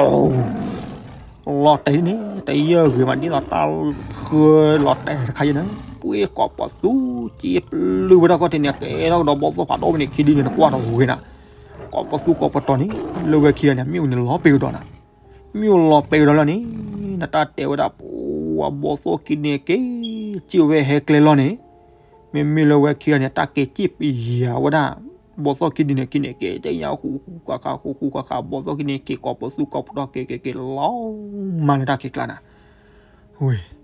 လီၤတဲာ်န့ၣ် တယၢၢ်ဂ့ၤမး ဒ်သိးတၢ်ဃၢလီၤတဲာ်တခါယဲနၤ, ပှ့ၤကိးပသူ က့ပျုၢ်ဝဲတၢ်ခီၣ်ထံးန့ၣ် ကဲထီၣ်ကဒီးဘီသိၣ်ဖးဒိၣ်ဝဲန့ၣ် ခံဒုန့ၣ် နကွၢ်ဒီးဂ့ၤနၤ, ကိးပသူကိးပတီၤန့ၣ် လၢဝဲခံဂၤန့ၣ် မ့ၣ်အူန့ၣ်လီၤပှဲၤကဒီးနၤ, မ့ၣ်အူလီၤပှဲၤကဒီးလီၤန့ၣ် နတၢ်တဲဝဲဒၣ် ပှၤဘီသိၣ်ခံဒုန့ၣ်က့ၤ စံၣ်ဝဲဟဲကျဲလီၤန့ၣ် မ့မ့ၢ်လၢဝဲခံဂၤန့ၣ် တၢ်က့ၤစံၣ်ပယၤဝဲဒၣ် ဘီသိၣ်ခံဒုန့ၣ်ခံန့ၣ် က့ၤတညါဃူဃူဃာ်ဃာ် ဃူဃူဃာ်ဃာ် ဘီသိၣ်ခံန့ၣ် က့ၤကိးပသူကိးပတီၤ က့ၤက့ၤက့ၤလီၤမၢ်လၢတၢ်ခံးကျါနၤ, ဝ့ၢ်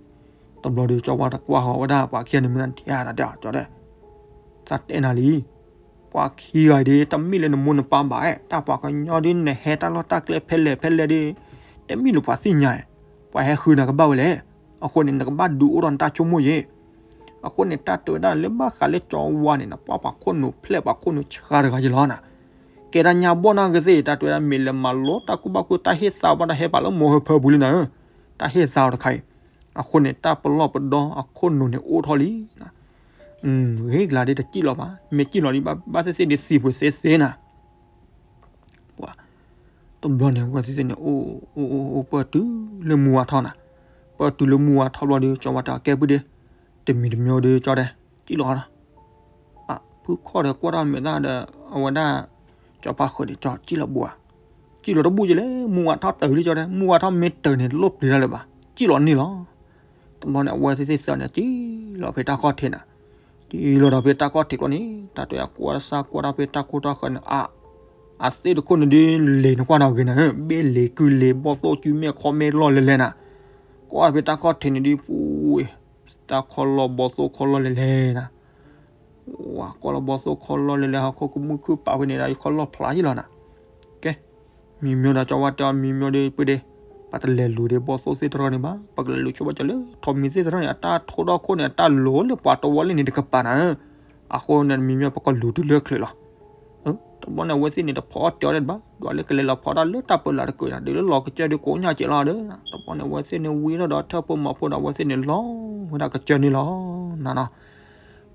တဘျီဒီး ကၠီဝါတကွၢ်ဃီၤဝဲဒၣ် ပှၤခံဂၤန့ၣ် မ့ၢ်ဒ်နၤတဲ ကၠီတဲ သးတဲနၤလံ ပှၤခံဂၤဒီး တမ့ၢ်လၢနမိၢ်နပၢ်ဘၣ်, တၢ်ပှၤကညီဒီး နဟဲတၢ်လီၢ်တၢ်ကျဲဖဲလဲၣ်ဖဲလဲၣ်ဒီး တမ့ၢ်လၢပှၤသ့ၣ်ညါ, ပှၤဟဲဃုနၤကဘၣ်ဝဲလဲၣ်. အဃိန့ၣ် နကဘၣ်ဒုးအိၣ်ထီၣ်နတၢ်ဆိကမိၣ်ယဲ. အဃိန့ၣ် တၢ်တဲဝဲဒၣ်လၢဘၣ်ဃးလၢကၠီဝါန့ၣ် နပှၢ်ပှၤခိၣ်နူာ်ဖျဲၣ်ပှၤခိၣ်နူာ်ဆှါတဂၤယဲလီၤနၤ. ကဲဒၣ်ညါဘီၣ်နီၢ်ကသ့ၣ် တၢ်တဲဝဲဒၣ် မ့ၢ်လဲၤမၤလိတၢ်ကူၣ်ဘၣ်ကူၣ် တၢ်ဟ့ၣ်သါဘၣ်တၢ်ဟဲပာ်လၢမိၢ်ဟၢဖၢပူၤလံနၤဧၢ, တၢ်ဟ့ၣ်သါအီၤတခါအံၤ. အဃိန့ၣ် တၢ်ပလီၢ်ပဒီအခိၣ်နူာ်န့ၣ်အိၣ်ထီၣ်လံ ဂ့ၤကလါဒီး တစံၣ်လီၤဘၣ်, မ့ၢ်စံၣ်လီၤဒီး ဘၣ်သ့ၣ်သ့ၣ်ဒီးသံပှ့ၤသ့သ့နၤ. ပှၤ တဘျီန့ၣ် အဝဲသ့ၣ်သ့ၣ်န့ၣ် အိၣ်အိၣ်အိၣ် ပၢၢ်တုၤလၢမုၢ်ဝါထီၣ်နၤ. ပၢၢ်တုၤလၢမုၢ်ဝါထီၣ်ဘျီဒီး ကၠီဝါတဲအီၤ ကဲပုၢ်ဒ့, တမံၤတမံၤဒီး ကၠီတဲ စံၣ်လီၤဒီး ဖုခီၣ်ဒီးကွၢ်တၢ်မဲာ်သၣ်ဒီး အဝဲဒၣ် ကၠီဖါဃၢၤန့ၣ် ကၠီစံၣ်လီၤဘူးဧါ. စံၣ်လီၤတဘူးကလဲၣ်, မုၢ်ဝါထီၣ်တၢၢ်လံကၠီတဲ, မုၢ်ဝါထီၣ်မ့ၢ်တၢၢ်န့ၣ် တလိၣ်ပျံၤတၢ်လၢၤဘၣ်, စံၣ်လီၤန့ၣ်လီၤ. တဘျီန့ၣ် အဝဲသ့ၣ်သ့ၣ်သၢန့ၣ် စံၣ်လီၤဖဲတၢ်ခီၣ်ထံးနၤ. စံၣ်လီၤဒီးဖဲတၢ်ခီၣ်ထံးကျီန့ၣ် တၢ်တဲအကွၢ်တၢ်ဆါကွၢ်တၢ်ဖဲတၢ်ခိၣ်တၢ်ဃၢၤန့ၣ် အ အသ့ၣ်တခိၣ်န့ၣ်ဒုး လ့ၤနကွၢ်ဒီးဂ့ၤနၤ, ဘ့ၣ်လ့ၤကုလ့ၤ ဘီၣ်သိၣ်စုမဲာ်ခီမဲာ်လီၢ်လဲၤလဲၤနၤ. ကွၢ်ဖဲတၢ်ခီၣ်ထံးန့ၣ်ဒုး ပူၤ တၢ်ခီၣ်လီၢ်ဘီၣ်သိၣ်ခီၣ်လီၢ်လဲၤလဲၤနၤ. ဝၤ ခီၣ်လီၢ်ဘီၣ်သိၣ်ခီၣ်လီၢ်လဲၤလဲၤ ဟီၣ်ခိၣ်ကမူၣ်ခုၣ်ပာ်ဖဲန့ၣ်ဒီး ယခီၣ်လီၢ်ဖျါယံလီၤနၤ. ကဲ မံၤမၠိဒီး ကၠီဝါတဲအီၤ မံၤမၠိဒီး ပုၢ်ဒ့, ပတလဲၤလူၤဒီးဘီၣ်သိၣ်သ့ၣ်တဖၣ်န့ၣ်ဘၣ်, ပကလဲၤလူၤဆိဘၣ်ကၠီလၢထိးမံၤသ့ၣ်တဖၣ်န့ၣ် အတၢ်ထိၣ်ဒီခိၣ်န့ၣ် အတၢ်လိၤလၢပှၤတဝီလၢန့ၣ်တကပၤနၤ. အဃိန့ၣ် မံၤမၠိ ပကလူၤတုၤလၢချုးလီၤ. တဘျီန့ၣ် အဝဲသ့ၣ်န့ၣ် တဖီအီၣ်တဲအီၤဒံးဘၣ်, ဒွးလၢကလဲၤလီၤဖီတၢ်လၢတၢ်ပၢလၢ်တကုာ်နၤ, ဒုးလၢလီၤကစၢၢ်ဒုးကိးညါကဲးလီၤဒီး တဘျီန့ၣ် အဝဲသ့ၣ်န့ၣ်ဝံထီၣ်ဒီးထၢၣ်ဖိမၤဖိဒီး အဝဲသ့ၣ်န့ၣ် လီၤဝဲဒၣ်ကစၢၢ်န့ၣ်လီၤနၤနီၤ.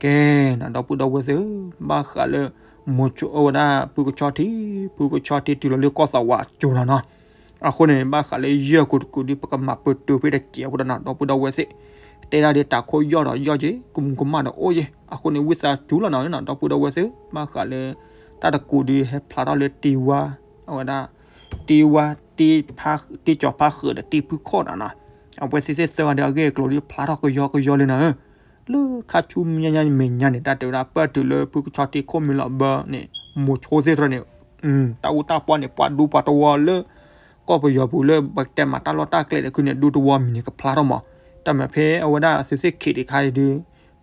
ကဲနၤ ဒီပုၢ်ဒီဝဲၢ်သ့ၣ်ဧၢ, ဘၣ်ဃးလၢ မိၤဆိအဝဲဒၣ် ဖုကဆီထံ, ဖုကဆီထံတုၤလီၤလၢကီၢ်သးဝးကၠိနၤနီၤ. အဃိန့ၣ် ဘၣ်ဃးလၢယဲၢ်ကိးတကိးဒုး ပကမၤပတုာ်ဖဲတစဲးဖိဒီးနၤ ဒီပုၢ်ဒီဝဲၢ်သ့ၣ်, တဲဒၣ်ဒ်တၢ်ခိၣ်ယီၢ်ဒီးယီၢ်က့ၤ ကမူၤကမၣ်ဒီးအိၣ်က့ၤ, အဃိန့ၣ် ဝံသးစူၤလီၤနၤ ဒီပုၢ်ဒီဝဲၢ်သ့ၣ်ဧၢ, ဘၣ်ဃးလၢ တၢ်တကိးဒုးဟဲဖျါထီၣ်လၢတံၤဝါ, အဝဲဒၣ် တံၤဝါ, တံၤကၠီၤဖါဃၢၤဒီးတံၤဖုခီၣ်နၤနီၤ. အဝဲသ့ၣ်သ့ၣ်သၢဂၤဒီး အဂ့ၢ်အကျိၤဒုးဖျါထီၣ်ကယီကယီလံနၤဧၢ. လၢခါဆူညါညါမဲာ်ညါန့ၣ် တၢ်တဲဝဲဒၣ် ပၢၢ်တုၤလၢဖုကဆီထံခိၣ်မံၤလီၤဘၢန့ၣ် မိၤဆိသ့ၣ်တဖၣ်န့ၣ် တၢ်အူတၢ်ပီၢ်န့ၣ် ပှၤဒူပှၤတဝီလၢ ကီၢ်ပယီၤပူၤလၢပတဲမၤတၢ်လီၢ်တၢ်ကျဲဒီး ခုန့ၣ် ဒူသဝီမံၤန့ၣ်ကဖျါထီၣ်မး, တၢ်မၤဖဲအဝဲဒၣ်သုးသ့ၣ်ခံးတခါအံၤဒုး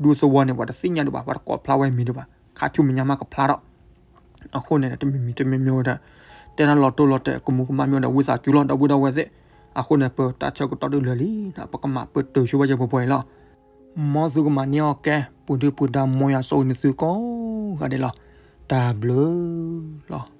ဒူသဝီန့ၣ် ပှၤတသ့ၣ်ညါဒံးဘၣ်, ပှၤတကိးဖျါဝဲမံၤဒံးဘၣ်, ခါဆူမဲာ်ညါမးကဖျါထီၣ်. အဃိန့ၣ် တမံၤမံၤတမံၤမံၤဝဲဒၣ် တဲဒၣ်လီၤတိၢ်လီၤတဲာ် ကမူၤကမၣ်မံၤဒီး ဝံသးစူၤလီၤ ဒီပုၢ်ဒီဝဲၢ်သ့ၣ်. အဃိန့ၣ် ပတၢ်ဆၢကတီၢ်ဒုးလၢာ်လံ, ပကမၤပတုာ်ဆိဘၣ်ကၠီပှဲၤပှဲၤအံၤလီၤ. မ်သုကမၤန့ၢ်အီၣ်ကဲ ပူၤဒုၣ်ပူၤဒါ မ်ယွၤဆိၣ်ဂ့ၤန့ၢ်သုကိးဂၤဒဲးလီၤ. တၢ်ဘျုးလီၤ.